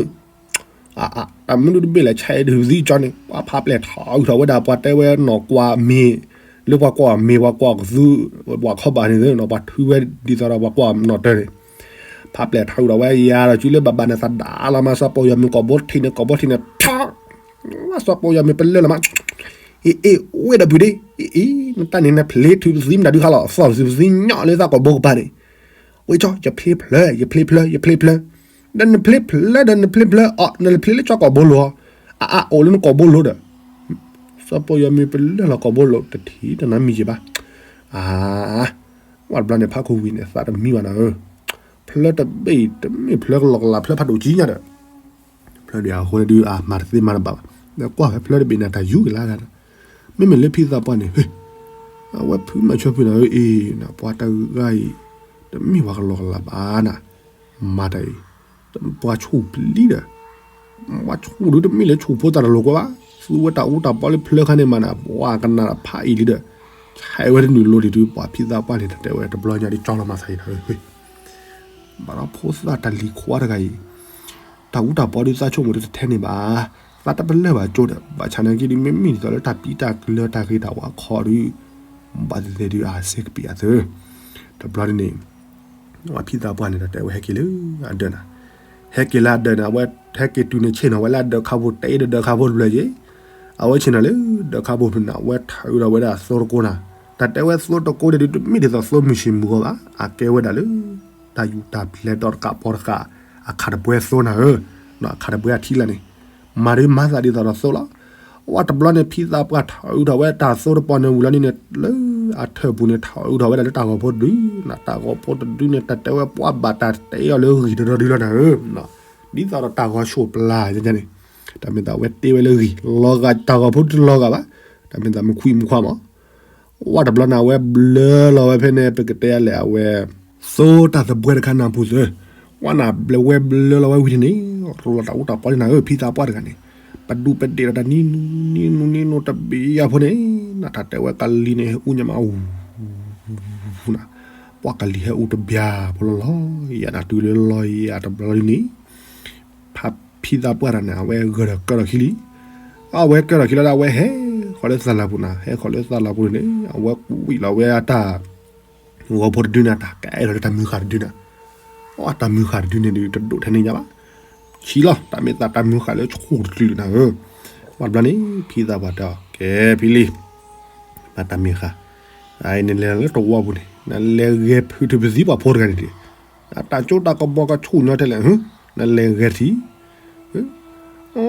ၢ, အ တၢ်မနုၤတဘ့ၣ်လဲၣ် ဆဲးဒုးသံကၠီန့ၣ် ပှၤဖးပျဲၢ်ထီၣ်အုးထီၣ်ဝဲဒၣ် ပှၤတဲဝဲနီၢ်ကွၢ်မ့ၤ လၢပှၤကွၢ်မ့ၤ ပှၤကွၢ်ကသူ ပှၤခီဘၣ်န့ၣ်သ့ၣ်နီၤ ပှၤထုဝဲဒ်သိးဒီးပှၤကွၢ်နီၢ်တၢ်န့ၣ် ဖးပျဲၢ်ထီၣ်အုးထီၣ်ဝဲ ယၤဒီးစုလၢဘၣ်ဘၣ်န့ၣ် သးဒၣ်လီၤမး စီၤပီၢ်ယီၤမုၢ်ကိာ်ဘိထံးန့ၣ် ကိာ်ဘိထံးန့ၣ် ထီၣ် ဝဲစီၤပီၢ်ယီၤမုၢ်ပလၢၢ်လီၤမး အ့ အ့ ဝ့ၢ်ဒီးပုၢ်ဒ့ အ့ အ့ နတၢ်န့ၣ် နဖျ့ထုးပသံမတၤဒုခါလီၤ သီၣ်ပသံပသံညီလၢသးကိာ်ဘိကပၤန့ၣ် ဝဲကၠီ ယဖျ့ဖျၢ ယဖျ့ဖျၢ ယဖျ့ဖျၢ ဒီးနဖျ့ဖျၢ ဒီးနဖျ့ဖျၢ အီ နဖျ့လၢကၠီကိာ်ဘိလိၤ အအအိၣ်လၢနကိာ်ဘိလိၤဒီး စီၤပီၢ်ယီၤမုၢ်ပလၢၢ်လီၤကိာ်ဘိလိၤ တထံၣ်တနၤမံၤက့ၤဘၣ် အါ ဝဲတဘျီန့ၣ် ဖးခူၣ်ဝံၤန့ၣ် သးတမံဘၣ်နၤဧၢ ဖျၢတဘ့ၣ် တမ့ၢ်ဖျၢကလီၤကလး ဖျၢဖးဒိၣ်ကံညါဒီး ဖျၢဒံးအဃိန့ၣ်ဒုး အမၤတသ့မၤတဘၣ်ဘၣ် ဒီးကွၢ်ဖဲဖျၢတဘ့ၣ်န့ၣ် တၢ်ယူၤက့ၤလၢ်လၢ်ဒီး မ့မ့ၢ်လၢဖံသးပှၢ်န့ၣ် ဟ့ အဝဲဖုးမၤဆၢဖုးနၤဧၢ အ့ နပှၤတဂၤအံၤ တမ့ၢ်ပှၤကလီၤကလးဘၣ်နၤ မၤတၢ်အံၤ ပှၤဆူၣ်ပျံၤဒီး ပှၤဆူၣ်ဒုးတမ့ၢ်လၢဆူၣ်ဖိသၣ်တလိၤကွဲဘၣ် သူဝဲတၢ်အူတၢ်ပီလၢဖျၢခါန့ၣ်မးနၤ ပှၤကနၣ်ဖးအံၤလံဒီး ဆဲးဝဲတနုာ်လိၤဒံးဒုး ပှၤဖံသးပှၢ်န့ၣ် တၢ်တဲဝဲတဘျီညါဒ်ကၠီလီၤမၤသးအံၤနၤ ဘၣ်ဒီးဖိသၣ်တၢ်လံၤခွါတဂၤအံၤ တၢ်အူတၢ်ပီဒုးသးဆိကမိၣ်ဒုးတထဲန့ၣ်ဘၣ် သးတပလၢၢ်ဘၣ်ကၠိဒီး ဘၣ်ဆၣ်နာ်က့ဒုး မ့မ့ၢ်ဒ်သိးလၢတၢ်ပျံၤတၢ်ကလၢတၢ်ဂ့ၤတၢ်ဝါခီဒုး ဘၣ်သ့ၣ်သ့ၣ်ဒုးအစ့ကပံာ်အသၢ တဘျီဒ်န့ၣ် ပှၤဖံသးပှၢ်န့ၣ် တၢ်တဲဝဲဟဲက့ၤလၢအဒၢးနၤ ဟဲက့ၤလၢအဒၢးန့ၣ် အဝဲဟဲက့ၤတုၤန့ၣ်ဆ့ၣ်နီၤဝဲလၢအဒၢးခါဖိ တဲအ့ၣ်ဒီးဒၢးခါဖိတဘျီက့ၤ အဝဲဆ့ၣ်နီၤလၢဒၢးခါပူၤန့ၣ် အဝဲထၢအုးထီၣ်ဝဲဒၣ်သိတကိးနၤ, တၢ်တဲဝဲသိတကိးန့ၣ်ဒုး တမ့ၢ်ဒ်သိးသိမုၢ်ဆ့ၣ်မုၢ်ဂီၤဘၣ်, အကဲဝဲဒၣ်လၢ တၢ်ယူၢ်တၢ်ဖျဲးဒီးတကးပီတကး အခးတပှဲၤသိနၤဧၢ, အခးတပှဲၤအထံလၢ်န့ၣ်, မၤဒုးမၤသးဒ်သိးဒီးသိလီၤ. ဝဲတဘျီန့ၣ် ဖံသးပှၢ်ထၢအုးထီၣ်ဝဲတၢ်သိတပီန့ၣ်ဝံၤလီၤန့ၣ်န့ၣ် လၢအထၢၣ်ပူၤန့ၣ် ထၢအုးထီၣ်ဝဲဒၣ်လၢတၢ်ဂီၤဖိတဒု, တၢ်ဂီၤဖိတဒုန့ၣ် တၢ်တဲဝဲပှၤဘၣ်တၢ်တ့အီၤလၢဂံၢ်တရီတဒုလီၤနၤဧၢ, ဒ်သိးဒီးတၢ်ဂီၤဆိးပျၢ်န့ၣ်, တၢ်မ့ၢ်သးဝဲတ့ဝဲလၢဂံၢ် လီၤဂာ်တၢ်ဂီၤဖိတလီၤဂာ်ဘၣ်, တၢ်မ့ၢ်သးမုၢ်ခွံမုၢ်ခွါမး ဝဲတဘျီန့ၣ် အဝဲဘျၢလီၤဝဲဖဲန့ၣ် ပကတဲလဲၣ် အဝဲ သိတၢ်သဘှဲတခါနၢ်ပူၤသၢ, ဝဲန့ၣ်ဘျၢဝဲဘျၢလီၤဝဲဝံၤန့ၣ် ရူလီၤတၢ်အူတၢ်ပီန့ၣ်နၤဧၢ, ဖံသးပှၢ်တဂၤန့ၣ် ပဒူပဒ့ၣ်ဒီးတၢ်နံနံနံနံနံတဘ့ၣ်အံၤဖိန့ၣ်, တၢ်တဲဝဲကလံၤန့ၣ် အူညါမး နၤ, ပှၤကလံၤဟဲအူတဘျၢဖိလီၤလီၤ, ယၤနၤတုၤလၢလီၤယၤတဘျီလီၤဒ်န့ၣ် ဖံသးပှၢ်တဂၤန့ၣ် အဝဲဂဲၤဒီးကၢထီၣ်ခံလံ, အဝဲကၢထီၣ်ခံလီၤဒီး အဝဲဟဲဃီၤလၢသးလၢ်ပူၤနၤ, ဟဲဃီၤလၢသးလၢ်ပူၤန့ၣ် အဝဲကွံာ်လီၤဝဲအတၢ် ဂီၤဖိတဒုန့ၣ် အတၢ်ကအဲၣ်လီၤလၢတၢ်မုၢ်ဃၢ်တဒုန့ၣ်, အတၢ်မုၢ်ဃၢ်တဒုန့ၣ်ဒုး တဒိၣ်ထဲန့ၣ်ညါဘၣ်, ဆံးလီၤ တၢ်မ့ၢ်သးတၢ်မုၢ်ဃၢ်လၢဆူၣ်တတုၤလၢနၤဧၢ, ဝဲတဘျီန့ၣ် ဖံသးပှၢ်တဲအီၤ ကဲဖံလံ, ဘၣ်တၢ်မုၢ်ဃၢ်, အအံၤနလဲၤလၢတဝီပူၤန့ၣ် နလဲၤဂဲၤဖုးတုၤပသံပှၤဖိတဂၤန့ၣ်ဒုး, အတၢ်ကၠိတၢ်ကဘီကဆူၣ်ညီထဲလဲၣ်, နလဲၤဂဲၤထံ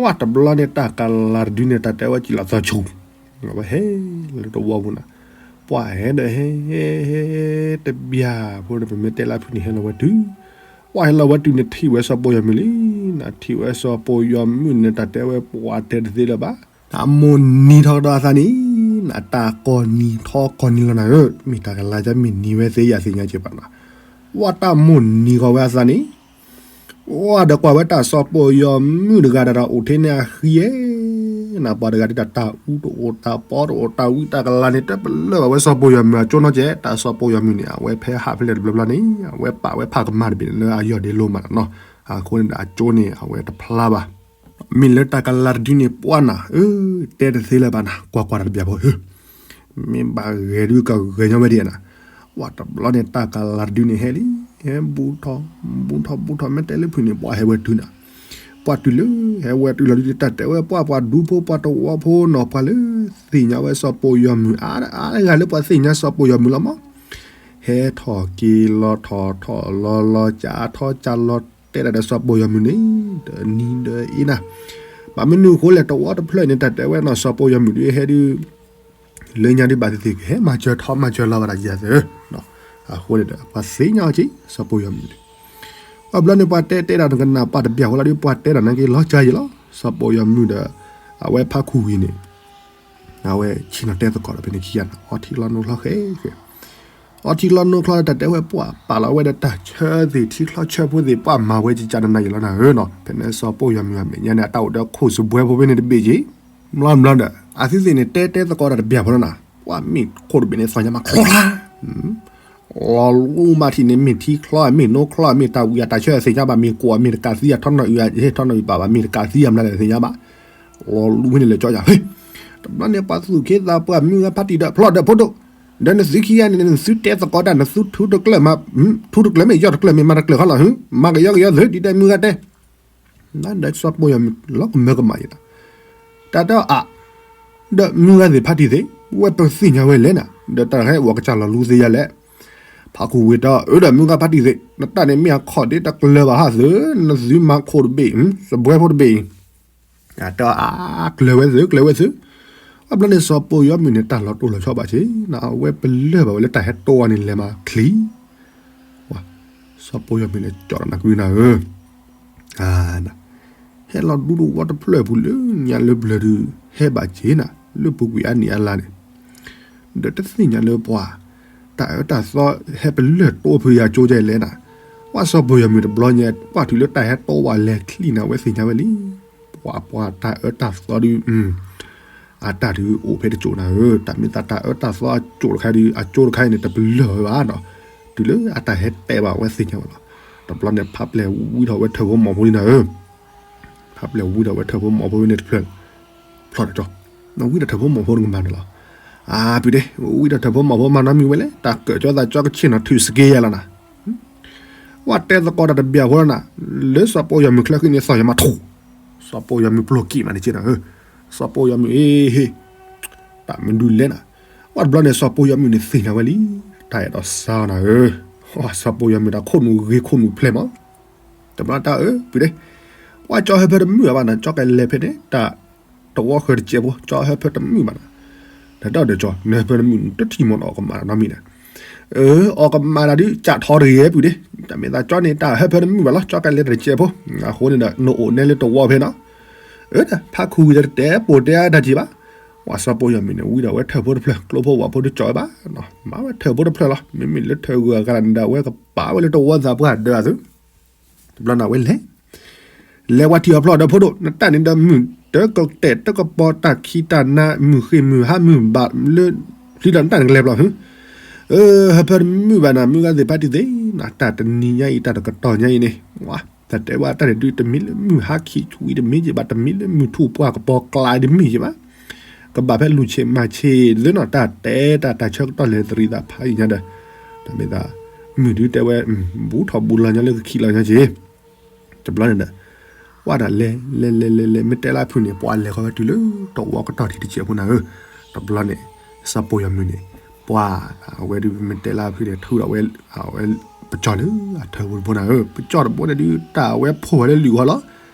ဝဲတဘျီန့ၣ် တၢ်ကလၤတဒုန့ၣ် တၢ်တဲဝဲကံလီၤသီဆူၣ်, အဝဲဟဲလၢတဝီပူၤနၤ, ပှၤဟဲဒီးဟဲ ဟဲ ဟဲ တဘျၢဖိဒီး ပမ့ၢ်တဲလၢဖုန့ၣ် ဟဲလီၤဝဲတုၤ, ပှၤဟဲလီၤဝဲတုၤန့ၣ် ထံၣ်ဝဲစီၤပီၢ်ယီၤမုၢ်လံနၤ, ထံၣ်ဝဲစီၤပီၢ်ယီၤမုၢ်န့ၣ် တၢ်တဲဝဲပှၤတဲတသ့လၢၤဘၣ်, တၢ်မိၢ်နံၤထီကဒီးအသးန့ၣ် နတၢ်ကိးနံၤထီကိးနံၤလီၤနၤဧၢ, မ့ၢ်တၢ်ကလၤကမ့ၢ်နံၤဝဲသ့ယၤသ့ၣ်ညါက့ၤပှၤနၤ, ဝဲတၢ်မိၢ်နံၤဃီၤဝဲအသးန့ၣ် ဝဲဒီးကွၢ်ဝဲတၢ်စီၤပီၢ်ယီၤမုၢ်တဂၤဒီး အိၣ်ထဲန့ၣ်အဃံဧဲ, နပှၤတဂၤဒ်တၢ်တၢ်အူတအိၣ်တၢ်ပီတအိၣ်တၢ်ဝံတၢ်ကလၤန့ၣ် တပလၢၢ်ဘၣ်ဝဲစီၤပီၢ်ယီၤမုၢ်အကၠိနီတစဲး, တၢ်စီၤပီၢ်ယီၤမုၢ်န့ၣ် အဝဲဖဲဟးဖဲလဲၣ်တဘျီဘျီန့ၣ် အဝဲပာ်ဝဲဖးကမၣ်တဘ့ၣ်န့ၣ်လၢအယီၢ်ဒ့လိမးနီၤ, အဃိန့ၣ်ဒီးအကၠိန့ၣ် အဝဲတဖျါဘၣ် မ့ၢ်လၢတၢ်ကလၤတဒုန့ၣ် ပှၤနၤဧၢ, တဲတသ့လၢၤဘၣ်နၤ, ကွၢ်ကွၢ်တၢ်တဘျၢဖိဧၢ, မ့ၢ်ဘၣ်ဂဲၤဒုးကဂဲၤညီဝဲဒံးနၤ, ဝဲတဘျီန့ၣ် တၢ်ကလၤတဒုန့ၣ်ဟဲလံ, ဟဲဘူးထီၣ် ဘူးထီၣ်ဘူးထီၣ် မ့ၢ်တဲလၢဖုန့ၣ် ပှၤဟဲဝဲတုၤနၤ, ပှၤတုၤလၢ ဟဲဝဲတုၤလီၤဒုး တၢ်တဲဝဲပှၤ ပှၤဒူဖိပှၤတဝီဖိနီၤ ပှၤလၢသ့ၣ်ညါဝဲစီၤပီၢ်ယီၤမုၢ် အါအါတဂၤလၢပှၤသ့ၣ်ညါစီၤပီၢ်ယီၤမုၢ်လီၤမး ဟဲထီၣ်က့ၤလီၤထီၣ်ထီၣ်လီၤလီၤ ကးထီၣ်ကးလီၤတဲဒၣ်ဒီးစီၤပီၢ်ယီၤမုၢ်န့ၣ် တနံၤဒီးအ့နၤ, ဘၣ်မနုၤအဃိလဲၣ် တဝီတဖျၢၣ်န့ၣ် တၢ်တဲဝဲနီၤ စီၤပီၢ်ယီၤမုၢ်ဒုးဟဲဒုး လၢညါဒုးဘၣ်သ့ၣ်သ့ၣ် ကဟဲမၤစၢၤထီၣ်မၤစၢၤလီၤဘၣ်တၢ်ယၤသ့, အဃိန့ၣ်ဒီး ပှၤသ့ၣ်ညါအီၤက့ၤ စီၤပီၢ်ယီၤမုၢ်န့ၣ်, အဘျီန့ၣ် ပှၤတဲတဲဒၣ်နကနၣ်ပှၤတဘၣ်ဃိလီၤဒုး ပှၤတဲဒၣ်နာ်က့ၤလီၤကၢ်ယံၤလီၤ စီၤပီၢ်ယီၤမုၢ်ဒီး အဝဲဖးခူၣ်ဝံၤန့ၣ် အဝဲဆ့ၣ်နီၤတဲသကိးဒီးဖဲန့ၣ်ခံဂၤန့ၣ် အီထံလီၤနိချီဃဲဃဲ, အီထံလီၤနိချီဒီးတၢ်တဲဝဲပှၤပာ်လီၤဝဲဒီးတၢ်ဆၢသ့ၣ်ထံချီဆၢဖိသ့ၣ် ပှၤမၤဝဲကကနနယံၤလီၤနၤဧၢနီၤ, ဖဲန့ၣ်စီၤပီၢ်ယီၤမုၢ်အမဲာ်ညါန့ၣ် အတၢ်အိၣ်ဒီးခိၣ်စပွဲဖိဖဲန့ၣ်တဘ့ၣ်က့ၤ, ဘျီဘျီဒီး အသုသ့ၣ်န့ၣ် တဲတဲသကိးတၢ်တဘၣ်ဖိလီၤနၤ, ပှၤမ့ၢ်ခိၣ်တဘ့ၣ်န့ၣ် သီၣ်ညါမးချီလါ လီၤလူမးထံၣ်န့ၣ် မ့ၢ်ထံချီ မ့ၢ်နိချီ မ့ၢ်တၢ်ဝံၤအတၢ်ဆၢသ့ၣ်ညါဘၣ် မ့ၢ်ကိးမ့ၢ်တကးသံအထီနီၣ်အုး ဟဲထီနီၣ်အုးပာ်ဘၣ် မ့ၢ်တကးသံအမျးဒီးသ့ၣ်ညါဘၣ်, လီၤလူဝဲန့ၣ်လၢကၠီယၤ, တဘျီန့ၣ် ပှၤသူၣ်က့သးပှၢ်မုၢ်ဂၤဖးတံၢ်ဒီးဖျီၣ်ဒီးဖိဒိၣ်, ဒီးနသုခံဂၤန့ၣ် နသုတဲသကိးတၢ် နသုထူတကျၢၢ်မး, ထူတကျၢၢ်မ့ၢ်ယီၢ်တကျၢၢ်မ့ၢ်မၤတကျၢၢ်ခီလီၤ, မၤကယီကယီသုဒ်တဲမုၢ်ဂၤတဲ ဒီးစီၤပီၢ်ယီၤမုၢ်လီၤကမၢကမၣ်ယၤ, တၢ်တဲအီၤအါ, ဒီးမုၢ်ဂၤသ့ၣ်ဖးတံၢ်သ့ၣ် ဝဲပသ့ၣ်ညါဝဲလဲၣ်နၤ, ဒီးတၢ်တခါအံၤအိၣ်ကစၢ်လီၤလူသ့ယၤလဲၣ်, ဖးခူၣ်ဝံၤဒီး အၢ ဒီးမုၢ်ဂၤဖးတံၢ်သ့ၣ် နတၢ်န့ၣ်မ့ၢ်အခီၣ်ဒ့တကျၢၤဘၣ်ဟးသု, နသုမၤခိၣ်တဘ့ၣ်, စပွဲဖိတဘ့ၣ်အံၤ, တၢ်တဲအီၤအါ ကျၢၤဝဲသု ကျၢၤဝဲသု, အဘျီန့ၣ်စီၤပီၢ်ယီၤမုၢ်န့ၣ် တၢ်လီၤတိၢ်လီၤဆီဘၣ်ဆ့, အဝဲပလၢၢ်ဘၣ်ဝဲလၢတၢ်ဟဲတိၢ်အီၤန့ၣ်လဲၤမၤချံ စီၤပီၢ်ယီၤမုၢ်န့ၣ် ကၠီၣ်ဒီးနၤကွံနၤဧၢ, ဟဲလီၤဒူတဝီတဖျၢၣ်ပူၤလၢညါလၢဘျၢဒုး ဟဲဘၣ်က့ၤနၤ လၢပူၤကွံာ်အါနံၣ်အါလါန့ၣ်, ဒီးတသ့ၣ်ညါလၢပှၤ တၢ်အၢတၢ်သီဟဲပလၢၢ်တိၢ်ဖုးယၤကၠိကဲလဲၣ်နၤ, ပှၤစီၤပီၢ်ယီၤမုၢ်တဘျီညါ ပှၤတုၤလၢတၢ်ဟဲတိၢ်ဝဲလဲၤချံနၤ အဝဲသ့ၣ်ညါဝဲလံ, ပှၤပှၤတၢ်အၢတၢ်သီဒုး အတၢ်ဒုးအိၣ်ဖဲတကၠိနၤဧၢ, တၢ်မ့ၢ်သးတၢ်အၢတၢ်သီအကၠိတခါဒုး အကၠိတခါအံၤန့ၣ် တပလၢၢ်ဝဲဘၣ်ဒီး တုၤလၢအတၢ်ဟဲတဲာ်ဘၣ်အဝဲသ့ၣ်ညါဝဲလီၤ, တဘျီန့ၣ် ဖးပျဲၢ်ဝံထီၣ်ဝဲထၢၣ်ဖိမီၤဖိလံနၤဧၢ, ဖးပျဲၢ်ဝံထီၣ်ဝဲထၢၣ်ဖိမီၤဖိန့ၣ်တဖျၢၣ်, ဖျီၣ်တတီၤ, နဝံထီၣ်ထၢၣ်ဖိမီၤဖိတကမၤန့ၣ်လီၤ, အါ ပံၤဒ့ ဝံထီၣ်ထၢၣ်ဖိမီၤဖိမၤနီတမံၤဝဲလဲၣ် တၢ်ကၢၣ်ကၠီသးကၠီကဆ့ၣ်နီၤထုးစက့ယၤလီၤနၤ ဝဲတဲသကိးတၢ်တဘၣ်ဖိလီၤနၤ, လၢစီၤပီၢ်ယီၤမုၢ်ချၢဃံန့ၣ် သီၣ်ယၤမးထူၣ်, စီၤပီၢ်ယီၤမုၢ်ပျိၢ်ကံၣ်မးန့ၣ်က့နၤဧၢ, စီၤပိၢ်ယီၤမုၢ်အ့ဟ့ၣ်, တၢ်မနုၤလဲၣ်နၤ. ဝဲတဘျီန့ၣ် စီၤပိၢ်ယီၤမုၢ်န့ၣ်သ့ၣ်ညါဝဲလံ, တၢ်အဲၣ်ဒိးစါနၤဧၢ, စီၤပိၢ်ယီၤမုၢ်တၢ်ခိၣ်နူာ်ဂ့ၤခိၣ်နူာ်ဖျဲၣ်မး, တဘျီတၢ်အၢ ပုၢ်ဒ့, ပှၤကၠီဟၢဖၢတမုာ်ဘၣ်နၤ, ကၠီကလဲၤဖဲန့ၣ် တၢ်တဝီဃၢၤတစဲးဖိ ကၠီဟၢဖၢတမုာ်ဘၣ်နၤ, ဒီးဒီးကၠီ နဟၢဖၢတမုာ် နတထံၣ်မီၢ်နအီၣ်ကမၣ်နီတမံၤန့ၣ်, အၢ အီၣ်ကမၣ်တၢ်ဒုး ကးထီတဂ့ၤ ပုၢ်ဒ့, တၢ်မ့ၢ်သးကၠီန့ၣ် တၢ်ဟၢဖၢတမုာ်ဘၣ်လီၤ, ကၠီကလဲၤတစဲးဖိ, အဃိန့ၣ်ဒီး နအိၣ်နဲလၢတဝီဖဲနီၤ, အၢ ဖးခူဝံၤဒီးတတဲပိာ်တဲအါတၢ်က့ၤဘၣ်, ပှၤစီၤပိၢ်ယီၤမုၢ်န့ၣ် ဝံဒီးအဝဲထၢၣ်ဖိတဖျၢၣ် ကျိဖိဝၣ်ဖိတကၠီဝဲဘၣ်, မၤဝဲထၢၣ်ဖိတဖျၢၣ်လီၤ, မ့မ့ၢ်လၢထၢၣ်ဂုၤအဂၤန့ၣ်ဒီး အဝဲကပာ်ဝဲလၢတဝီသးပှၢ်ဒၢးအသုး တဘျီန့ၣ်ဝဲလဲၤ, လဲၤဝဲထံၣ်အဖျီၣ်ဒီးဖိဒိၣ် နတၢ်န့ၣ်ဒီးမုၢ်တကတဲာ်တကပီၤ တၢ်ခံးတၢ်နါ မုၢ်ဃ့ၢ်မုၢ်ဟါမုၢ်ဘၣ်လၢ လံဒီးနတၢ်န့ၣ်ကလဲၤဘျီ, အၢ ဟၢဖၢတမုာ်ဘၣ်နၤ မုၢ်ဂၤသ့ၣ်ဖးတံၢ်သ့ၣ်နၤ တၢ်တနံၤညါအံၤ တၢ်တကတီၢ်ညါအံၤန့ၣ်, တၢ်တဲဝဲတၢ်န့ၣ်ဒုး တမ့ၢ်လၢမုၢ်ဟါခံဆူအံၤတမ့ၢ်က့ၤဘၣ် တမ့ၢ်လၢမုၢ်ထူၣ်ပှၢ်ကပီၤကျါတမ့ၢ်က့ၤဘၣ်, ကဘၣ်ဖဲလူၤဆ့းမၤဆ့းသ့နီၤ တၢ်တဲတၢ်တၢ်ဆၢကတီၢ်လဲၤသရံးသးဖးယံၤညါဒီး, တၢ်မ့ၢ်သး မုၢ်ဒုးတဲဝဲ ဘူးထီၣ်ဘူးလီၤညါလၢကခံးလီၤညါက့ၤ, တဘျီန့ၣ်ဒီး ပှၤဒီးလဲၤ လဲၤ လဲၤ လဲၤ လဲၤ မ့ၢ်တဲလၢဖုန့ၣ် ပှၤလဲၤဃီဝဲတုၤလၢတဝီကတီၢ်ထံတစဲးဖိနၤဧၢ, တဘျီန့ၣ် စီၤပိၢ်ယီၤမုၢ်န့ၣ် ပှၤ အဝဲဒုးမ့ၢ်တဲလၢဖုန့ၣ် ထုးဒီးဝဲ အဝဲ ပကၠီလၢအထၢၣ်ဖိတဘိနၤဧၢ, ပကၠီတဘိန့ၣ်ဒုး တၢ်အဝဲဖိၣ်ဝဲလၢလံာ်ဂီၤလီၤ,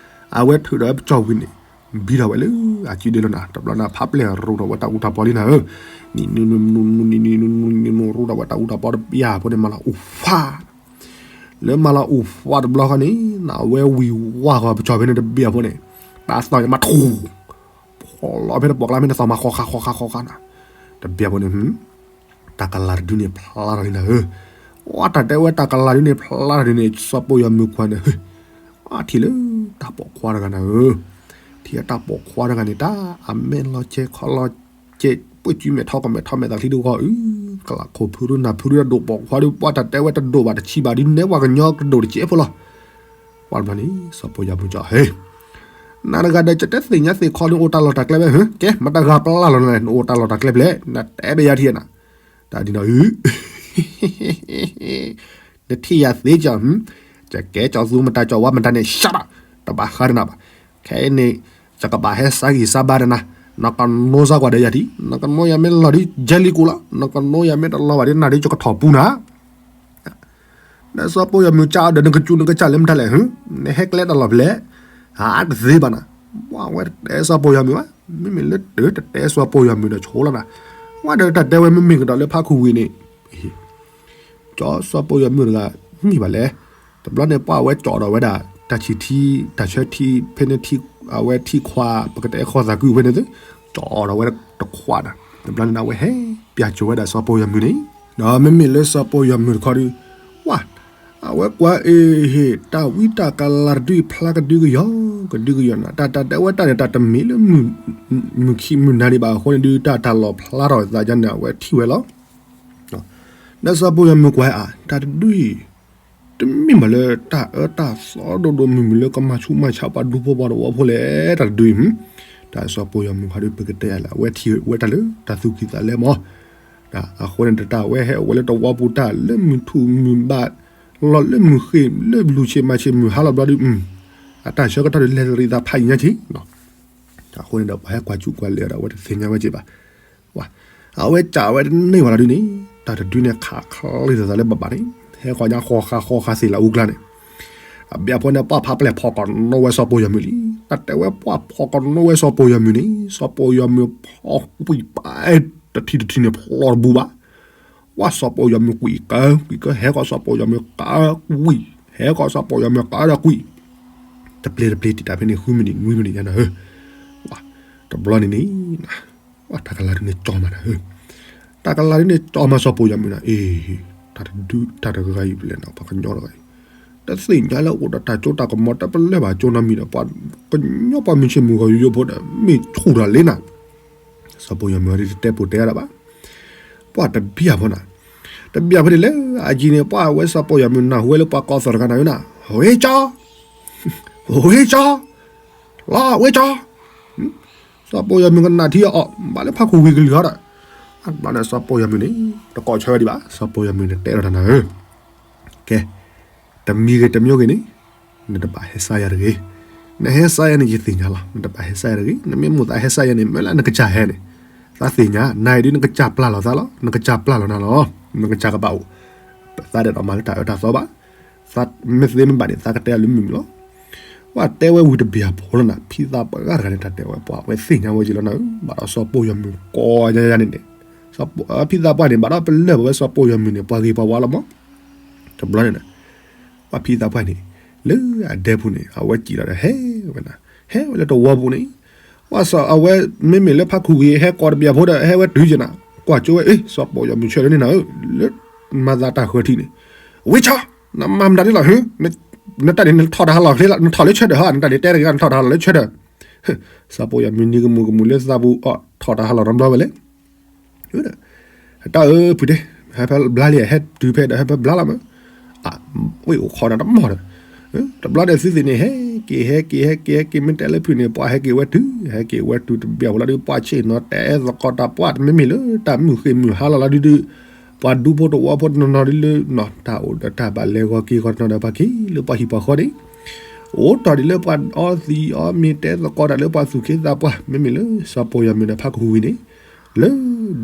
အဝဲထုးဒီးဝဲပကၠီဝံၤန့ၣ် ဘံထီၣ်ဝဲလၢအစုဒ့လီၤနၤ, တဘျီန့ၣ် ဖးပျဲၢ်ရူးထီၣ်ဝဲတၢ်အူတၢ်ပီလံနၤဧၢ, နံၤနံၤနံၤနံၤနံၤနံၤနံၤနံၤနံၤနံၤ ရူးထီၣ်ဝဲတၢ်အူတၢ်ပီတဘျီဖိန့ၣ် မၤလီၤအူးဖး လၢမၤလီၤအူးဖးတဘျီဃီန့ၣ် နဝဲဝံၤဝါဃီပကၠီဖဲန့ၣ်တဘ့ၣ်အဖိန့ၣ်, တၢ်သီၣ်ယမၤထူၣ် ဖီလီၤဖဲတပိာ်ကျါဖဲန့ၣ် သီၣ်မၤဃီဃါဃီဃါဃီဃါနၤ, တဘ့ၣ်အဖိန့ၣ် တၢ်ကလၤတဒုန့ၣ်ဖျါထီၣ်လံနၤဧၢ, ဝဲတၢ်တဲဝဲတၢ်ကလၤဒုန့ၣ်ဖျါထီၣ်ဒုန့ၣ် စီၤပိၢ်ယီၤမုၢ်ကွၢ်န့ၣ် ထံၣ်လၢတၢ်ပိာ်ခွါတဂၤနၤဧၢ, ထံၣ်လၢတၢ်ပိာ်ခွါတဂၤန့ၣ် တၢ်အမဲာ်လီၤကဲခီလီၤကဲ ပှ့ၤစုမဲာ်ထီၣ်ကမဲာ်ထီၣ်မဲာ်သးချံဒုဂီၢ်အု ကလးခိၣ်ဖုဒုနၢ်ဖုဒုတၢ်ဒိၣ်ပိာ်ခွါဒု ပှၤတၢ်တဲဝဲတဒိၣ်ဘၣ်တဆံးဘၣ်ဒု နဲပှၤကညီကဒိၣ်တစဲးဖိလီၤ, ပှၤတဘျီန့ၣ် စီၤပိၢ်ယီၤမုၢ်ကၠီ ဟ့ နၤတဂၤဒီး ကတဲသ့ၣ်ညါသ့ၣ်ခီ နအိၣ်တၢ်လီၢ်တၢ်ကျဲဖဲ ဟ့ ကဲ မတၤဂၤပျၢ်လီၤနၤလဲၣ် နအိၣ်တၢ်လီၢ်တၢ်ကျဲဖဲလဲၣ် နတဲဘၣ်ယၤထံၣ်နၤ, တၢ်ဒ်နီၤအု နထံၣ်ယၤသ့ကၠီ, ကကဲကၠီသူမတၤကၠီဝါမတၤန့ၣ် ရှၢး တဘၣ်ဃးဒီးနၤဘၣ်, ခဲအံၤန့ၣ် ယကဘၣ်ဟဲစါဂံၢ်စါဘါဒီးနၤ, နကနိစါကွၢ်ဒီးယၤထံၣ်, နကနိယၤမ့ၢ်လီၤဒ် ကဲလံကူလီၤ, နကနိယၤမ့ၢ်တလီၤဘၣ်ဒ်နၤဒ် ယကထီၣ်ပူနၤ ဒီးစီၤပိၢ်ယီၤမုၢ်ကၠီဒီး နကစူးနကစၢ်လၢမတၤလဲၣ်, နဟဲကျဲတၢ်လီၢ်ဖဲလဲၣ်, ဟးတသ့ဘၣ်နၤ, ဝဲတတဲစီၤပိၢ်ယီၤမုၢ်ဘၣ်, မ့မ့ၢ်လၢတတဲစီၤပိၢ်ယီၤမုၢ်ဒီးဆိလီၤနၤ, ဝဲဒီးတၢ်တဲဝဲမ့မ့ၢ်ကဒီးလၢဖးခူဝံၤန့ၣ် ကၠီစီၤပိၢ်ယီၤမုၢ်တဂၤ မ့ၢ်ဘၣ်လဲၣ်, တဘျီန့ၣ် ပှၤအဝဲကၠီဒီးဝဲဒၣ် တၢ်ဆံၣ်ထံ တၢ်ဆၢထံ ဖဲန့ၣ်ထံ အဝဲထံခွါ ပကတဲဃီသးကုဖဲန့ၣ်သု ကၠီဒီးဝဲတခွါဒီး တဘျီန့ၣ် အဝဲဟဲပၠးကၠိၤဝဲဒၣ်စီၤပိၢ်ယီၤမုၢ်န့ၣ်, ဒီးမ့မ့ၢ်လၢစီၤပိၢ်ယီၤမုၢ်တခီဒီး ဝဲ အဝဲကွၢ်အ့ၣ်ဟ့ၣ် တၢ်ဝံတၢ်ကလၤတဒုဖျါကဒုကယီၤ ကဒုကယီၤနၤ, တၢ်တၢ်တဲဝဲတၢ်န့ၣ် တၢ်တမ့ၢ်လၢ မုၢ်ခံမုၢ်နၤဒံးဘၣ်အဃိန့ၣ်ဒုး တၢ်တၢ်လီၣ်ဖျါထီၣ်သးယါန့ၣ် အဝဲထံၣ်ဝဲလီၤ. ဒီးစီၤပိၢ်ယီၤမုၢ်ကွၢ်အါ တၢ်တဒုအံၤ တမ့ၢ်မးလၢတၢ်အၢတၢ်သီဒိၣ်ဒိၣ်မုၢ်မုၢ်လၢကမၤဆူးမၤဆါပှၤဒူဖိပှၤသဝီဖိလဲၣ် တၢ်တဒုအံၤ, တၢ်စီၤပိၢ်ယီၤမုၢ်ခီဒုး ပကတဲယၤလၢ အဝဲထံၣ်ဝဲတၢ်လၢတၢ်သူၣ်ကံၢ်သးလဲမး, အဃိန့ၣ် တၢ်ဝဲဟဲအိၣ်ဝဲလၢတဝီပူၤတၢ်လၢမုၢ်ထူၣ်မုၢ်ဘၣ် လီၤလၢမုၢ်ဃ့ၢ် လၢဘလူၤဆ့းမၤဆ့းမုၢ်ဟါလီၤဘျီဒုး အတၢ်ဆၢကတီၢ်ဒုးလဲၤတရံးသးဖးယံၤညါက့ၤ အဃိန့ၣ်ဒီး ပှၤဟဲကွၢ်ကူကွၢ်လဲၤဒီး အဝဲတသ့ၣ်ညါဝဲက့ၤဘၣ်. ဝဲ အဝဲကးဝဲတန့ၢ်ဘၣ်လီၤဒုးန့ၣ် တၢ်တဒုန့ၣ် ခးချ့သးလၢဘၣ်ဘၣ်န့ၣ် ဟဲဃီၤညါဃီၤဃာ်ဃီၤဃာ်သ့ၣ်လၢအူကျါန့ၣ်, အဘၣ်ဖဲန့ၣ် ပှၤဖးပျဲၢ်ဖီၣ်ကနီဝဲစီၤပိၢ်ယီၤမုၢ်လံ. တၢ်တဲဝဲပှၤဖီၣ်ကနီဝဲစီၤပိၢ်ယီၤမုၢ်န့ၣ် စီၤပိၢ်ယီၤမုၢ်ဖီၣ်ကွံာ်ပာ်တထံၣ်တထံၣ်န့ၣ် ဖျီတဘူးဘၣ် ဝဲစီၤပိၢ်ယီၤမုၢ်ကွံာ်ကၢ ကွံာ်ကၢ ဟဲဃီၤစီၤပိၢ်ယီၤမုၢ်ကၢကွံာ် ဟဲဃီၤစီၤပိၢ်ယီၤမုၢ်ကၢဒီးကွံာ်, တပျ့ၤတပျ့ၤတံၢ်တၢ်ဖဲန့ၣ် ဃုမံးနံး နွံမံးနံးညါနၤဧၢ, ဝဲ တဘျီန့ၣ်န့ၣ် ဝဲတၢ်ကလၤဒုးန့ၣ်ကၠီမးနၤဧၢ, တၢ်ကလၤဒုးန့ၣ်ကၠီမးစီၤပိၢ်ယီၤမုၢ်နၤ အ့ တၢ်တဒု တၢ်တဂၤအံၤပလဲၣ်နီၤ ပှၤကညီတဂၤအံၤ, တသ့ၣ်ညါလၢအိၣ်ဒီးတၢ်စိတၢ်ကမီၤ တပလၢၢ်ဘၣ်ကၠိနီတမံၤဒီး ပှၤကညီပှၤမုၢ်ဆ့ၣ်မုၢ်ဂီၤယိယိဖိဒီး မ့ၢ်ဆူၣ်တၢ်လ့နၤ စီၤပိၢ်ယီၤမုၢ်အံၤတတဲပိာ်တဲဒၣ်ဘၣ်, ပှၤတဘံၣ်အဖိနၤ, တဘံၣ်အဖိန့ၣ်လၢအယံၤန့ၣ် ပှၤဝဲစီၤပိၢ်ယီၤမုၢ်နၢ်ဟူဝဲလၢပှၤကီၢ်သီၣ်တဂၤနၤဧၢနၤ, ဝ့ကၠီ, ဝ့ကၠီ, လီၤဝ့ကၠီ, စီၤပိၢ်ယီၤမုၢ်ကနၣ်ထံအီၤ ဘၣ်လၢဖးခူဝံၤကလုၢ်ဟီဒီး, ဘျီန့ၣ်စီၤပိၢ်ယီၤမုၢ်န့ၣ် တကိးဆၢဝဲဒံးဘၣ် စီၤပိၢ်ယီၤမုၢ်န့ၣ်တဲဒီးတၢ်နၤဧၢ, ကဲ တမံၤဂ့ၤတမံၤဂ့ၤန့ၣ် နတဘၣ်ဟဲစါယၤတဂ့ၤ, နဟဲစါယၤန့ၣ် ယသ့ၣ်ညါလီၤ. နတဘၣ်ဟဲစါယၤတဂ့ၤ. နမ့ၢ်မိၣ်သးဟဲစါယၤန့ၣ် မ့ၢ်လၢနကစၢ်ဟဲန့ၣ်, သးသ့ၣ်ညါ, နၤအံၤဒုးနကစၢ်ပျၢ်လီၤသးလီၤ. နကစၢ်ပျၢ်လီၤနၤလီၤ. နကစၢ်ကဘၣ်အိၣ်, သးဒဲးဒီးမၤလၢတၢ်အၢတၢ်သီဘၣ်. မ့ၢ်သ့မ့ၢ်ဘၣ်န့ၣ် သးကတဲအီၤလၢမုာ်မုာ်လီၤ. ပှၤတဲဝဲဝံၤတဘျီဖိလီၤနၤ, ဖံသးပှၢ်တဂၤန့ၣ် တၢ်တဲဝဲပှၤ အဝဲသ့ၣ်ညါဝဲက့ၤလီၤနၤဧၢ, ဘၣ်ဒီးစီၤပိာ်ယီၤမုၢ်ကိးညါညါန့ၣ်န့ၣ်, ဖံသးပှၢ်န့ၣ် ဘၣ်ဒီးပလၢၢ်ပဝဲစီၤပိာ်ယီၤမုၢ်န့ၣ် ပှၤဂ့ၤပှၤဝါလီၤမး. တဘျီန့ၣ် ပှၤဖံသးပှၢ်န့ၣ် လၢအဒဲပူၤန့ၣ် အဝဲစံၣ်လီၤဒီးဟဲဝဲနၤ, ဟဲဝဲလၢတဝီပူၤန့ၣ်, ပှၤစီၤအဝဲ မ့မ့ၢ်လၢဖါခူဝံၤ ဟဲကိးတဘျီဖိဒီး ဟဲဝဲတုၤက့ၤနၤ, ကွၢ်ကၠိဝဲ အ့ စီၤပိာ်ယီၤမုၢ်ဆၢလၢန့ၣ်နၤဧၢ, လၢမၤသးတၢ်ဃၢၤထံးန့ၣ်, ဝံၤဆီ, နမၤမတၤဒ်လီၤဟၢ, နတၢ်န့ၣ်နထီၣ်တၢ်ဟးလီၢ်ချ့လီၤ, နထီၣ်လၢဆၢထၢၣ်ဟီ, နတၢ်န့ၣ်တဲတဂ့ၤ နထီၣ်တၢ်ဟးလီၢ်လၢဆၢထၢၣ်. စီၤပိာ်ယီၤမုၢ်နံၤကမူၤကမူၤလၢသးပူၤအီၤ ထီၣ်တၢ်ဟးလီၢ်နီတဘျီဝဲလဲၣ်. တၢ်အၢဖုတဲ, ဟဲဖဲဘျါလံ, ဟဲတုၤဖဲဒီး ဟဲဖဲဘျါလီၤမး. ဝဲအိၣ်ခိးနၤတမီၢ်ဒီး, တဘျီဒီးသုသ့ၣ်န့ၣ် ဟဲက့ၤဟဲက့ၤဟဲက့ၤဟဲက့ၤ မ့ၢ်တဲလၢဖုန့ၣ် ပှၤဟဲက့ၤဝဲတုၤ ဟဲက့ၤဝဲတုၤတဘျီဖိလီၤဒုး ပှၤဆ့ၣ်နီၤတဲသကိးတၢ် ပှၤတမ့မ့ၢ်လၢတၢ်မုၢ်ဃ့ၢ်မုၢ်ဟါလီၤလီၤဒုးဒုး, ပှၤဒူဖိတဝီဖိတနီၤနီၤဒုးလၢ တၢ်အိၣ်ဒီးတၢ်ဘၣ်လဲၤဂီၤက့ၤဂီၤတနီၤဒီး ပှၤက့ၤလၢပှၤဟံၣ်ပှၤဃီန့ၣ် အိၣ်ထီၣ်ဒ်လၢပှၤအီသံးအီမ့ၤတဲသကိးတၢ်လၢပှၤသူၣ်က့သးပှၢ် မ့မ့ၢ်လၢစီၤပိာ်ယီၤမုၢ်ဒီးဖါကဟူဝံၤန့ၣ်, လၢ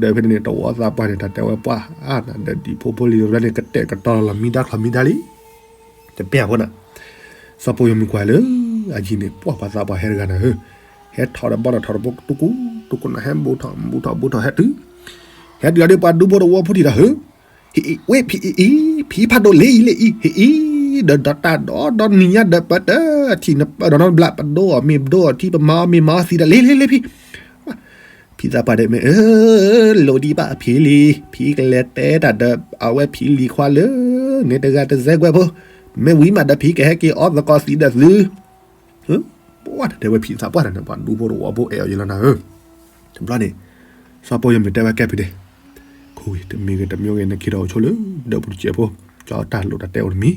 ဒၢးဖဲန့ၣ်န့ၣ် တဝီသးပှၢ်န့ၣ် တၢ်တဲဝဲပှၢ်အါနၤဒီးဒံၣ်ဖိဖိလံၤတဘျီန့ၣ် ကတဲာ်ကတီၤလီၤမံဒါချီၣ်မံဒါလံ. တပျၢ်ဖိနၤ, စီၤပိာ်ယီၤမုၢ်ကွၢ်လၢအယံၤန့ၣ် ပှၢ်ပှၤသးပှၢ်ဟဲတဂၤနၤဧၢ, ဟဲထီၣ်ဒီးဘီထီၣ်ထီၣ်တဘိတူကူတူကူနၤ ဟဲဘူးထီၣ်ဘူးထီၣ်ဘူးထီၣ်ဟဲတုၤ, ဟဲတုၤဒီးပှၤဒူဖိတဝီဖိထံၣ်ဒီးဧၢ ဟ့ၣ်အံၤ ဝဲဖံအံၤအံၤ ဖံဖးဒိၣ်လ့အံၤလ့အံၤ ဟ့ၣ်အံၤ ဒီးဒီးတၢ်ဒီးဒီးနံၤညါဒီးပတထံၣ်နပၢၢ်ဒီးနီတဘျီ ပဒိအီၤမ့ၢ်ပဒိအီၤထံ ပမၤအီၤမ့ၢ်မၤအီၤသံဒီး လ့လ့လ့ဖံ, ဖံသးပှၢ်ဒီးမ့ၢ်အၢ လိၣ်ဒံးဘၣ်ဖံလံၤ ဖံကလဲၤတဲတၢ်ဒီးအဝဲဖံလံၤခွါလၢ န့ၣ်တဂၤတစဲးကွဲးဖိ, မ့ၢ်ဝံၤမးဒီးဖံကဟဲက့ၤအီသကိးသံဒီးသု ပှၢ်တတဲဝဲဖံသးပှၢ်တၢ်န့ၣ် ပှၤဒူဖိတဝီဖိအဲၣ်အီၤယံၤလီၤနၤဧၢ, တဘျီန့ၣ် စီၤပိာ်ယီၤမုၢ်တဲဝဲကဲဖံဒဲး, ခူဝံၤ တမံၤဂ့ၤတမံၤဂ့ၤ နက့ၤထီၣ်အိၣ်ဆိလၢ ဒၢးပူၤတစဲးဖိ, ကၠီတၢ်လိၣ်တၢ်တဲအိၣ်တမံၤ,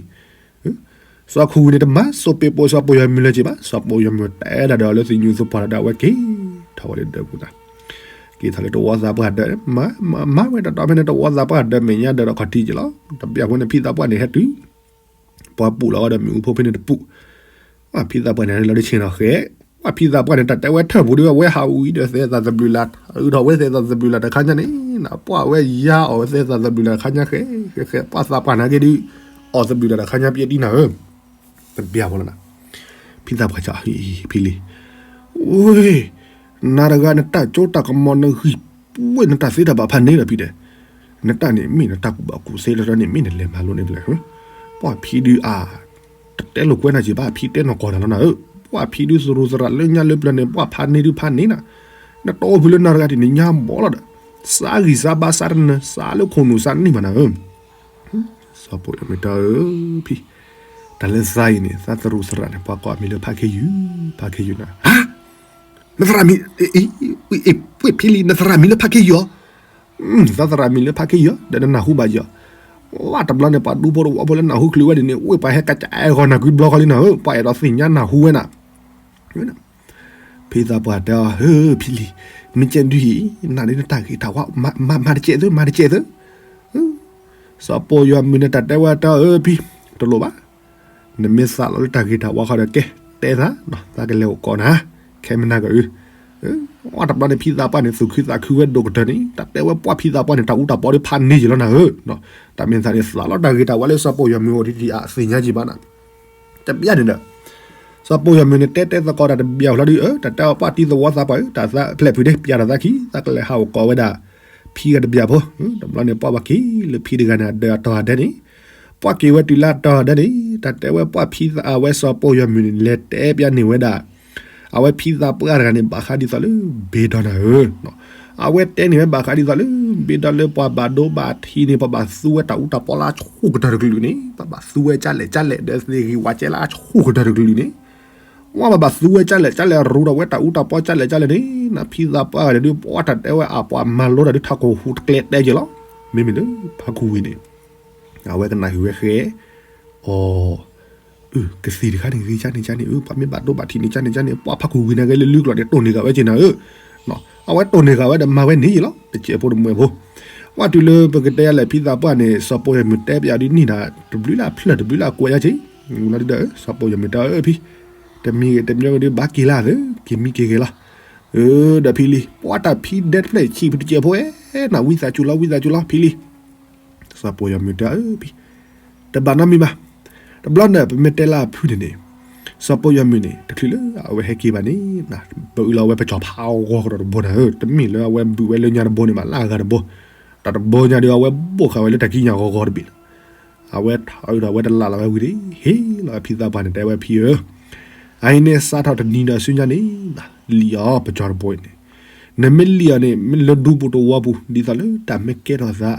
စီၤခူဝံၤန့ၣ် တမၤစိးပ့းပိာ်စီၤပိာ်ယီၤမုၢ်လၢၤက့ၤဘၣ်, စီၤပိာ်ယီၤမုၢ်တဲဒၣ်ဒီးလၢသညူးသပှၢ်ဒီးအဝဲက့ၤထီၣ်ဝဲလၢဒၢးပူၤနၤ, က့ၤထီၣ်လၢတဝီသးပှၢ်ဒၢး, မၤဝဲတတီၤဖဲန့ၣ် တဝီသးပှၢ်ဒၢးမဲာ်ညါဒၢးဒီးခီၣ်ထံးက့ၤလီၤ, တဘျီဖိန့ၣ် ဖံသးပှၢ်န့ၣ်ဟဲတုၤ ပှၤပူၣ်လီၤဝဲဒီးမ့ၣ်အူဖိဖဲန့ၣ်တပူၣ်, ပှၢ်ဖံသးပှၢ်န့ၣ်လီၤဒ်ဆ့ၣ်နီၤဃဲ, ပှၢ်ဖံသးပှၢ်န့ၣ် တၢ်တဲဝဲထၢၣ်ပူၤဒ်ဝဲဟးဝံၤဒီးသဲသးသဘျုးလၢ်, အုးထီၣ်ဝဲသဲသးသဘျုးလၢ်တခါညါန့ၣ်, ပှၢ်ဝဲယါအီၤသဲသးသဘျုးလၢ်တခါညါဃဲ, ဃဲဃဲ ပှၢ်သးပှၢ်နာ်က့ဒုး အီၣ်သဘျုးလၢ်တခါညါပျဲဒ်နၤဧၢ, တဘျီဖိလီၤနၤ, ဖံသးပှၢ်ကဖံလံၤ, ဝ့ၢ် နၤတဂၤနတၢ်ကၠိတၢ်ကမီၤနဂံၢ်ပှ့ၤနတၢ်သ့တၢ်ဘၣ်ဖးန့ၣ်ဒီးဖံဒဲး, နတၢ်န့ၣ်မ့ၢ်နတၢ်ကူၣ်ဘၣ်ကူၣ်သ့လၢတၢ်န့ၣ်မ့ၢ်နလဲၤမၤလိန့ၣ်တလဲၣ်, ပှၢ်ဖံဒုးအါ, တတဲလိာ်ကွဲနၤက့ၤဘၣ် ဖံတဲနီၢ်ကီၢ်နၤလီၤနၤဧၢ, ပှၢ်ဖံဒုးသရူးသရၣ်လၢညါလၢပျၢၤန့ၣ် ပှၢ်ဖးန့ၢ်ဒုးဖးန့ၢ်နၤ, နတအိၣ်ဖုလၢနၤတဂၤဒ်န့ၣ်ညါဘီလီၤဒီး, စးဂံၢ်စးဘါစးတနၢၤ စးလၢခိၣ်နူာ်စးန့ၢ်မးနၤဧၢ, စီၤပိာ်ယီၤမုၢ်တဲအၢ ဖံ, တၢ်လၢသးအံၤန့ၣ် သးသရူးသရၣ်န့ၣ် ပှၤကိးအမံၤလၢဖးခ့ယုၢ်, ဖးခ့ယုၢ်နၤ, နသရၣ်မံၤ, ဝ့ၢ်ဖံလံၤ နသရၣ်မံၤလၢဖးခ့ယုၢ်ဧါ, သးသရၣ်မံၤလၢဖးခ့ယုၢ်ဧါ ဒီးနနၢ်ဟူဘၣ်ယီၤ, ဝဲတဘျီန့ၣ် ပှၤဒူဖိတဝီဖိလၢနၢ်ဟူချုးဝဲဒ်န့ၣ် ဝ့ၢ်ပှၤဟဲကကအဲဂီၤနၤကွံာ်ဘျီဃီလံနၤဧၢ, ပှၤအဲၣ်ဒိးသ့ၣ်ညါနၢ်ဟူဝဲနၤ ဖံသးပှၢ်တဲအီၤ ဟၢ ဖံလံၤ, မ့ၢ်ကဲဒုးအံၤ နၤဒ်နတၢ်ဂ့ၤတၢ်ဝါ မၤတကဲးသု မၤတကဲးသု, စီၤပိာ်ယီၤမုၢ်န့ၣ်တၢ်တဲဝဲတၢ်အၢ ဖံ, တလိၣ်ဘၣ်, နမ့ၢ်သးလီၤလၢတၢ်ဂ့ၤတၢ်ဝါဃီဒီးကဲ, တဲသး, သးကလဲၤအိၣ်ကိးနၤ, ခဲမနၤကအု, ဝဲတဘျီန့ၣ် ဖံသးပှၢ်န့ၣ် သူၣ်ခုသးခုဝဲဒိၣ်ကတၢၢ်န့ၣ် တၢ်တဲဝဲပှၢ်ဖံသးပှၢ်န့ၣ် တၢ်အူတၢ်ပီဒ်ဖးန့ၢ်ယံၤလီၤနၤဧၢ, တၢ်မ့ၢ်သးန့ၣ် သးလီၤတၢ်ဂ့ၤတၢ်ဝါလၢစီၤပိာ်ယီၤမုၢ်အအိၣ်ဒ်အသ့ၣ်ညါကံဘၣ်နၤ တဘျီန့ၣ်ဒီး, စီၤပိာ်ယီၤမုၢ်န့ၣ် တဲတဲသကိးတၢ်တဘျီလီၤဒုးဧၢ, တၢ်တဲအီၤပှၢ်တံၤသဝီသးပှၢ်ဧၢ, တၢ်သးဖျဲးဖုးဒ့ ပျၢ်တၢ်သးခံ, သးကလဲၤဟးအိၣ်ကိးဝဲဒၣ် ဖံဂၤတဘျီဖိ, တဘျီန့ၣ် ပှၢ်ပှၤက့ၤလၢဖံတဂၤန့ၣ် အဒၢးအတီၤအဒၢးန့ၣ်, ပှၢ်က့ၤဝဲတုၤလၢအတီၤအဒၢးန့ၣ်, တၢ်တဲဝဲပှၢ်ဖံသးအဝဲစီၤပိာ်ယီၤမုၢ်န့ၣ် လဲၤတဲပျၢ်န့ၢ်ဝဲဒၣ် အဝဲဖံသးပှၢ်တဂၤန့ၣ် ဘၣ်ဃးဒ်သိးလၢ ဘ့ဒီနၤဧၢ, အဝဲတဲန့ၢ်ဝဲဘၣ်ဃးဒ်သိးလၢ ဘ့ဒီလၢပှၤဘၣ်ဒိဘၣ်ထံးန့ၣ် ပှၤဘၣ်သူဝဲတၢ်အူတၢ်ပီလၢအဆူၣ်ကတၢၢ်တကလုာ်န့ၣ်, ပှၤဘၣ်သူဝဲကၢ်လဲၣ်ကၢ်လဲၣ် ဒီးသ့ၣ်ဂံၢ်ဝးကဲလၢအဆူၣ်ကတၢၢ်တကလုာ်န့ၣ်, ဝဲဘၣ်ဘၣ်သူဝဲကၢ်လဲၣ်ကၢ်လဲၣ် ရူးဒီးဝဲတၢ်အူတၢ်ပီကၢ်လဲၣ်ကၢ်လဲၣ်န့ၣ်, နဖံသးပှၢ်ဂၤန့ၣ်ဒုး ပှၢ်တၢ်တဲဝဲအပှၤမၤလိတၢ်ဒုးထးခိၣ်ဟူးတကျဲတဲက့ၤလီၤ, မ့မ့ၢ်လၢဖါခူဝံၤန့ၣ် အဝဲကနၣ်ဟူးဝဲဃဲ, အီၤ, အု ကသံၣ်တခါန့ၣ်ဂ့ၤကၢ်န့ၣ်ကၢ်န့ၣ် အု ပှၤမ့ၢ်ဘၣ်ဒိဘၣ်ထံးန့ၣ်ကၢ်န့ၣ်ကၢ်န့ၣ် ပှၢ်ဖါခူဝံၤန့ၣ်ဂ့ၤလၢလုၢ်ကျိာ်န့ၣ် တိၢ်န့ၢ်ဂၤဝဲက့ၤနၤဧၢ, အဝဲတိၢ်န့ၢ်ဂၤဝဲဒီးမၤဝဲန့ၣ်ယံၤလီၤ တစဲးဖိတမှဲၤဖိ, ပှၢ်တုၤလၢပကတဲယၤလဲၣ်ဖံသးပှၢ်န့ၣ် စီၤပိာ်ယီၤမုၢ်တဲပျၢ်ဒုးန့ၢ်ဒၣ် တဘျုးလၢအဖျၢၣ်တဘျုးလၢအကွဲးယါက့ၤ, လီၤဒုးဒီး စီၤပိာ်ယီၤမုၢ်တဲအၢ ဖံ တမံၤဂ့ၤတမံၤဂ့ၤဒုး ဘၣ်က့ၤလၢသ့ က့ၤမံက့ၤဂ့ၤလီၤ. ဒီးဖံလံ, ပှၤတၢ်ဖံဒဲတဖျၢၣ်ဆံးဖုတကဲးဖိဝဲ, နဝံသးစူၤလီၤ ဝံသးစူၤလီၤ ဖံလံ. စီၤပီၢ်ယီၤမုၢ်တဲ, တဘၣ်နီတမံၤဘၣ်. တဘျီန့ၣ် ပမ့ၢ်တဲလၢအဖုန့ၣ်န့ၣ်, စီၤပီၢ်ယီၤမုၢ်န့ၣ် တချုးလၢအဝဲဟဲက့ၤဘၣ်န့ၣ်, ပအုးလီၤဝဲပစီၤဖးဂီၤကဒီးတဘိနၤဧၢ, တမ့ၢ်လၢအဝဲဘုးဝဲလၢညါတဘိန့ၣ်ဘၣ် လၢအဂၤတဘိ, တၢ်တဘိညါဒီး အဝဲဘိၣ်ဃာ်ဝဲလၢတၢ်ကံးညာ်ဂီၤဂီၤတဘ့ၣ်လီၤ. အဝဲထီၣ်အုးဒီးအဝဲတလၢ်လီၤဝဲဝံၤဒီး ဟ့ၣ်လီၤဝဲဖံသးပှၢ်န့ၣ် တဲဝဲဖံဧၢ, အအံၤန့ၣ်စးထီၣ်တနံၤဒီးဆူညါန့ၣ်, လံၣ်အီၤပစီၤတဘိအံၤန့ၣ်, နမ့ၢ်လံၣ်အီၤန့ၣ် မ့ၢ်လၢဒူဖိတဝီပူၤ ဒ်သိးလၢတၢ်မ့ၢ်ကဲထီၣ်သး,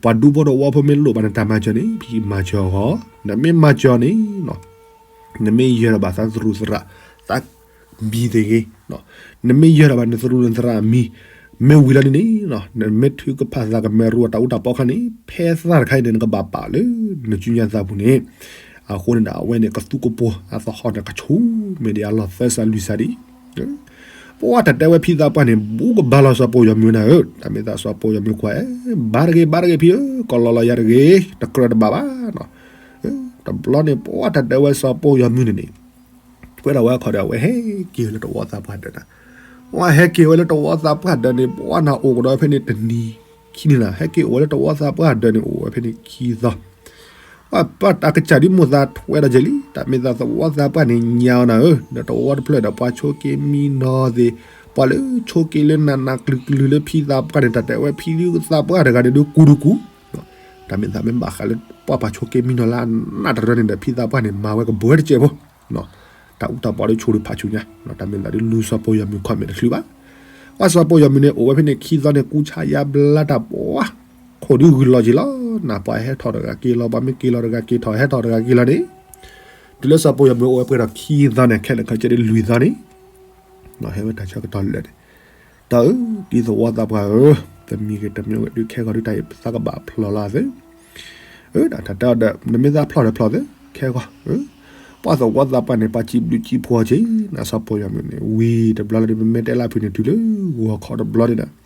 ပှၤဒူဖိတဝီဖိမ့ၢ်လိၣ်ဘၣ်နတၢ်မၤစၢၤန့ၣ် ဖံမၤစၢၤအီၤ, နမ့ၢ်မၤစၢၤအီၤန့ၣ် နမ့ၢ်ယၢၤထီၣ်ဘၣ်သးသရူးသရၣ်, သးမံၤသ့ၣ်ဂ့ၤ, နမ့ၢ်ယၢၤထီၣ်ဘၣ်နသရူးနသရၣ်အမံၤ, မ့ၢ်ဝံၤလီၤန့ၣ်န့ၣ်, နမ့ၢ်ထုကဖၣ်သးကမဲာ်ရူအတၢ်အူတၢ်ပီခါန့ၣ် ဖဲသးတခါအံၤန့ၣ် နကဘၣ်ပာ်လၢနစုညါသးပူၤန့ၣ်, အဃိန့ၣ်ဒီး အဝဲန့ၣ်ကသူကပိၤအသဟီၣ်န့ၣ် ကဆူၣ်မ့ၢ်ဒံးအလီၢ်သၢစးလွံၢ်စးဒံး ပှၤတၢ်တဲဝဲဖံသးပှၢ်န့ၣ် ဘူးကဘၣ်လီၤစီၤပီၢ်ယီၤမုၢ်နၤဧၢ, တၢ်မ့ၢ်သးစီၤပီၢ်ယီၤမုၢ်ကွၢ်, ဘၣ်တဂ့ၤ ဘၣ်တဂ့ၤဖံဧၢ, ကလီလီၤယၤတဂ့ၤ, တကြၢးတဘၣ်ဘၣ်နီၤ. တဘျီန့ၣ် ပှၤတၢ်တဲဝဲစီၤပီၢ်ယီၤမုၢ်န့ၣ်န့ၣ်, ပှဲၤဒီးဝဲအခီၣ်ဒီး အဝဲဟဲက့ၤဝဲလၢတဝီသးပှၢ်ဒၢးနၤ, ပှၤဟဲက့ၤဝဲလၢတဝီသးပှၢ်ဒၢးန့ၣ် ပှၤနၤအိၣ်ကဒီးဖဲန့ၣ်တနံၤခံနံၤနၤ, ဟဲက့ၤအိၣ်ဝဲလၢတဝီသးပှၢ်ဒၢးန့ၣ် အိၣ်ဝဲဖဲန့ၣ်ခံသီ ပှၤတၢ်ကစၢ်ဒ်မိၢ်သးထွဲဒီးက့ၤလံ, တၢ်မ့ၢ်သးသဝီသးပှၢ်န့ၣ် ညါအီၤနၤဧၢ, ဒီးတဝီတဖျၢၣ်ဒီးပှၤဆိးက့မံနီၤသ့ၣ်, ပှၤလၢဆိးက့လၢနးနးကျုၤကျုၤလၢဖံသးပှၢ်န့ၣ် တၢ်တဲဝဲဖံသးပှၢ်တဂၤန့ၣ် ဒုးကူဒုးကူ, တၢ်မ့ၢ်သးမ့ၢ်ဘၣ်ဃးလၢပှၤပှၤဆိးက့မံနီၤလၢအနးတရၢန့ၣ်ဒီး ဖံသးပှၢ်န့ၣ် မၤဝဲကဘှဲတကဲးဖိ တၢ်အူတၢ်ပီဒီးဆိးဒုးဖးဆူညါ, တၢ်မ့ၢ်သးဒုးလူၤစီၤပီၢ်ယီၤမုၢ်ခီၣ်မဲာ်တချုးဘၣ်. ပှၤစီၤပီၢ်ယီၤမုၢ်န့ၣ် အိၣ်ဝဲဖဲန့ၣ်ခံသီန့ၣ် ကူဆါယါဘျါတၢ်ပှၤ, ခိၣ်ဒုးဂုာ်လီၤက့ၤလီၤ, နၢ်ပှၤဟဲထီၣ်တဂၤက့ၤလီၤ, ပှၤမ့ၢ်က့ၤလီၤတဂၤက့ၤထီၣ် ဟဲထီၣ်တဂၤက့ၤလီၤန့ၣ်, တုၤလၢစီၤပီၢ်ယီၤမုၢ်အိၣ်ဝဲပှဲၤဒီးခံသီန့ၣ် ခဲလၢာ်ခဲဆ့ဒ်လွံၢ်သီန့ၣ် ဟဲဝဲတၢ်ဆၢကတီၢ်လၢာ်န့ၣ်, တၢ်အၢ ဒ်သဝီသးပှၢ်ဧၢ, တမံၤဂ့ၤတမံၤဂ့ၤဒုးခဲဂီၤဒုးတၢ်အံၤသးကဘၣ်ဖျိးလီၤသ့, အၢ တၢ်တဲအီၤဒီး နမ့ၢ်သးဖျိးဒီးဖျိးသ့ ခဲဂီၤ, ပှၤသဝီသးပှၢ်န့ၣ် ပှၤစံးဘျုးစံးဖှိၣ်က့ၤ နစီၤပီၢ်ယီၤမုၢ်န့ၣ် ဝံၤတဘျီလၢဒုး ပမ့ၢ်တဲလၢဖုန့ၣ် တုၤလၢဂီၤခီတဘျီန့ၣ်ဒီး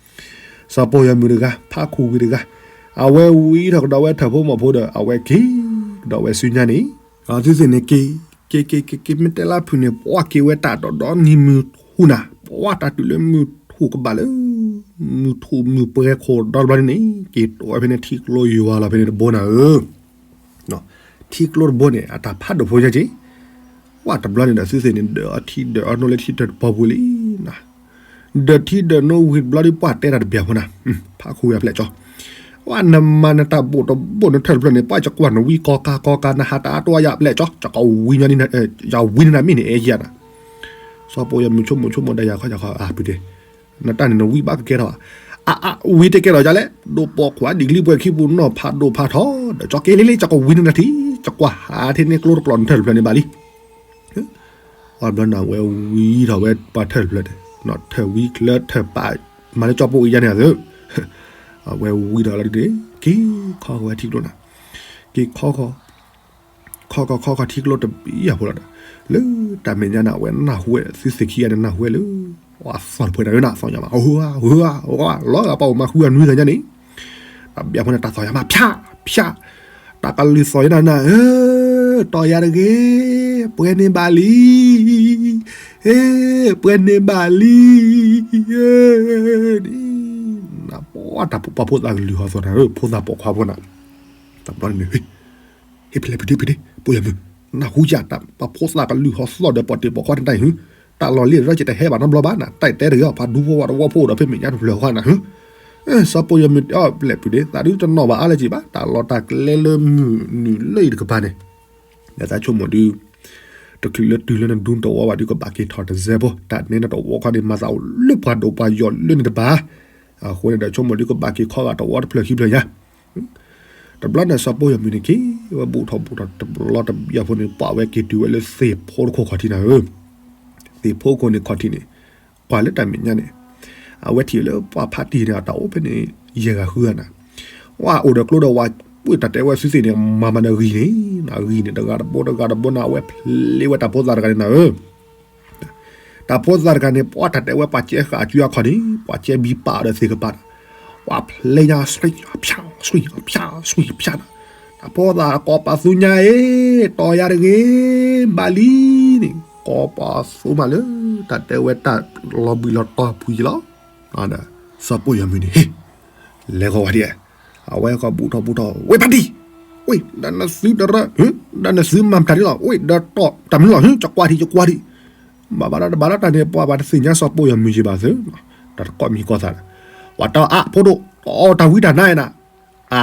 စီၤပီၢ်ယီၤမုၢ်တဂၤ ဖးခူဝံၤတဂၤ, အဝဲဝံထီၣ်ကဒီးဝဲထၢၣ်ဖိမီၢ်ဖိဒီး အဝဲက့ၤကဒီးဝဲစုညါန့ၣ်, အသုသ့ၣ်န့ၣ်က့ၤ က့ၤက့ၤက့ၤက့ၤ မ့ၢ်တဲလၢဖုန့ၣ် ပှၤက့ၤဝဲတၢ်ဒီးဒီနံၤမုၢ်ထူၣ်နၤ, ပှၤတၢ်တုၤလၢမုၢ်ထူၣ်ကဘၣ်လၢ မုၢ်ထူၣ်မုၢ်ပှဲၤခိၣ်ဒီတဘျီန့ၣ်န့ၣ် က့ၤတိၢ်ဝဲဖဲန့ၣ်ထံကျိယွၤလီၤဖဲန့ၣ်တဘိနၤဧၢ, ထံကျိတဘိန့ၣ် အတၢ်ဖးဒိၣ်ဖိညါက့ၤ, ပှၤတဘျီန့ၣ်ဒီးသုသ့ၣ်န့ၣ် ဒၢးအီထံဒၢးအီနိလၢထံတၢ်တပီၤပူၤလံနၤ, ဒၢးထံဒၢးနိဝံၤတဘျီဒီး ပှၤတဲတၢ်တဘျီဖိနၤ, ဖးခူဝံၤအပျဲၢ်ကၠီ ပှၤနမၤနတၢ်ဘိၣ်တဘိၣ်နထၢၣ်တဖျၢၣ်န့ၣ် ပှၤကကွၢ်နဝံကီကါကီကါ နဟးတအါတဝါယၤအပျဲၢ်ကၠီ ကဝံၤညီနံၤ ယၤဝံနနၤမ့ၢ်န့ၣ် အဲၣ်ယၤနၤ, စီၤပီၢ်ယီၤမုၢ်ဆိကမိၣ်ဆိကမိၣ်ဒီးယၤခီယၤခီ အၢ် ဖုဒ့, နတၢ်န့ၣ်နဝံဘၣ်ကကဲထီၣ်, အအဝံတကဲထီၣ်ယၤလဲၣ်, ဒိးပိာ်ခွါဒံၣ်ကလံၤပှဲၤခံပူၤနီၢ်ဖးဒိၣ်ဖးထီ ဒီးကၠီက့ၤလံလံ ကၠီကဝံနနၤထံ, ကကွၢ်ဟးထဲန့ၣ်ကျိတကျိာ်နထၢၣ်တဖျၢၣ်န့ၣ်ဘၣ်လံ အဘျီန့ၣ် အဝဲဝံထီၣ်ဝဲပှၤထၢၣ်တဖျၢၣ်န့ၣ်, ထၢၣ်ဝံချၢထၢၣ်ပာ် မၤလၢကၠီပိၣ်အံၤယါန့ၣ်အသၢ, အဝဲဝံထီၣ်လီၤဒ်န့ၣ် က့ၤခီဃီၤဝဲထံကျိနၤ, က့ၤခီဃီၤ, ခီဃီၤခီဃီၤထံကျိတဘျီဖိလီၤဒီး, လၢတၢ်မဲာ်ညါန့ၣ် အဝဲနၢ်ဟူဝဲ သုသ့ၣ်ခံဂၤန့ၣ် နၢ်ဟူဝဲလၢ အသီၣ်တဖှဲးတၢ်လၢနသီၣ်ညါမး ဟဝါ ဟဝါ လီၤဂာ်ပှၤအိၣ်မၤဃုဂၤနွံဂၤညါန့ၣ် တၢ်ဘၣ်ဖိန့ၣ် တၢ်သီၣ်ယၤမး ဖၠး ဖၠး, တၢ်ကလုၢ်သီၣ်ယၤနၤဧၢ, တီၢ်ယၤတဂ့ၤ, ပှဲၤန့ၢ်ဘၣ်လံ, ဧ့ ပှဲၤန့ၢ်ဘၣ်လံ, နပှၤတၢ်ပှၤဖိသၣ်ကလုၢ်ဟီၣ်သီၣ်နၤဧၢ, ဖိသၣ်ပိာ်ခွါဖိနၤ, တဘျီန့ၣ် ဟ့ၣ်ဖဲလဲၣ်ဖုဒ့ဖုဒ့ ပိာ်ယၤမုၢ်, နၢ်ဟူယၤတၢ် ပှၤဖိသၣ်ကလုၢ်ဟီၣ်သီၣ်ဒီးပှၤတ့ၢ်ပိာ်ခွါတနံၤဟု, တၢ်လီၢ်လံဒီးကတဟဲဘၣ်နီတဘျီဘၣ်နၤ, တၢ်တဲတဂ့ၤအီၤ ပှၤဒူဖိဝဲတဝီဖိဒီးဖဲမဲာ်ညါတဖျၢၣ်ဃီနၤဟု, စီၤပိာ်ယၤမုၢ်တဲအီၤ ဖဲလဲၣ်ဖုဒ့ သးဒုတနီၣ်ဘၣ်အါလၢက့ၤဘၣ်, တၢ်လီၢ်တၢ်ကျဲလၢမုၢ်နုာ်လၢအံၤတကပၤန့ၣ်, ဒီးသးဆိကမိၣ်ဒုး တချုးလၢတုၤလၢနဒူတဝီဘၣ်ဒုး ကဘၣ်က့ၤထီၣ်တစဲးဖိ, တၢ်န့ၣ်နတဝီခီန့ၣ် မၤသးအိၣ်လၢပှၤဒိၣ်ပှၤယိာ်လၢန့ၣ်တဘၣ်, အဃိန့ၣ်ဒီးဆိကမိၣ်ဒုး ကဘၣ်က့ၤခီဂာ်တဝီတဖျၢၣ်ခံဖျၢၣ်ညါ တဘျီန့ၣ် စီၤပိာ်ယၤမုၢ်န့ၣ်က့ၤဝဲဘူးထီၣ်ဘူးထီၣ်တဘျီတဘျီဖိန့ၣ် ပာ်ဝဲက့ၤတုၤဝဲလၢသ့ၣ်ဖိတခိၣ်ခီၣ်ထံးနၤဧၢ, သ့ၣ်ဖိခိၣ်န့ၣ်ခီၣ်ထံးန့ၣ်, ကွၢ်လၢတၢ်မဲာ်ညါန့ၣ်, အဝဲထံၣ်လၢပှၤဖးတံၢ်န့ၣ် အတၢ်အိၣ်ဖဲန့ၣ် ယဲၢ်ဂၤဃုဂၤနၤ, ဝဲအိၣ်ဒီးကျိဒီးဝဲ ပှ့ၤတၢ်တဲဝဲစုသ့ၣ်န့ၣ် မၤမၤဒီးဂံၢ်န့ၣ်, ဂံၢ်န့ၣ် တဂၤတဘိတဂၤတဘိန့ၣ် အဝဲဖျ့ဝဲတၢ်ဖိသၣ်တဂၤန့ၣ်နၤဧၢ တၢ်ဖိသၣ်တဂၤန့ၣ် ပှၤတၢ်တဲဝဲပှၤကဲဃာ်အစုအခီၣ်န့ၣ် ပှၤကဲဘံပာ်ဒီးသ့ၣ်ကပၤ, ပှၤဖျ့ညါ ဆွံ ဖၠး ဆွံ ဖၠး ဆွံ ဖၠးနၤ, တၢ်ဖိသၣ်ကိးပသူညါအံၤ တီၢ်ယၤတဂ့ၤ ဘၣ်လံန့ၣ်, ပှၤတီပှၤသူမးလၢ တၢ်တဲဝဲတၢ်လီၤဘှံးလီၤတီၤအပူၤယံၤလီၤ. စီၤပိာ်ယွၤမုၢ်န့ၣ် ဟ့ၣ် လဲၤဃီၤဝဲဒ် အဝဲဃီၤဘူးထီၣ်ဘူးထီၣ် ဝ့ၢ်ဖါတံၢ်, ဝ့ၢ် ဒီးနသုတရၢ ဒီးနသုမၤမတၤဒ်လီၤ ဝ့ၢ် ဒီးတီၢ်တၢ်မနုၤလီၤ ယကွၢ်ထံယကွၢ်ထံ, ဘၣ်ဘၣ်ဒီးတဘၣ်ဒီးတၢ်န့ၣ် ပှၤဘၣ်တသ့ၣ်ညါစီၤပိာ်ယွၤမုၢ်ယံၤဘၣ်သု, တၢ်တကိးမံၤကီၢ်သးဒီး ပှၤတီအါဖိဒိၣ် တီၢ်တၢ်ဝံတၢ်နါအံၤနၤ အါ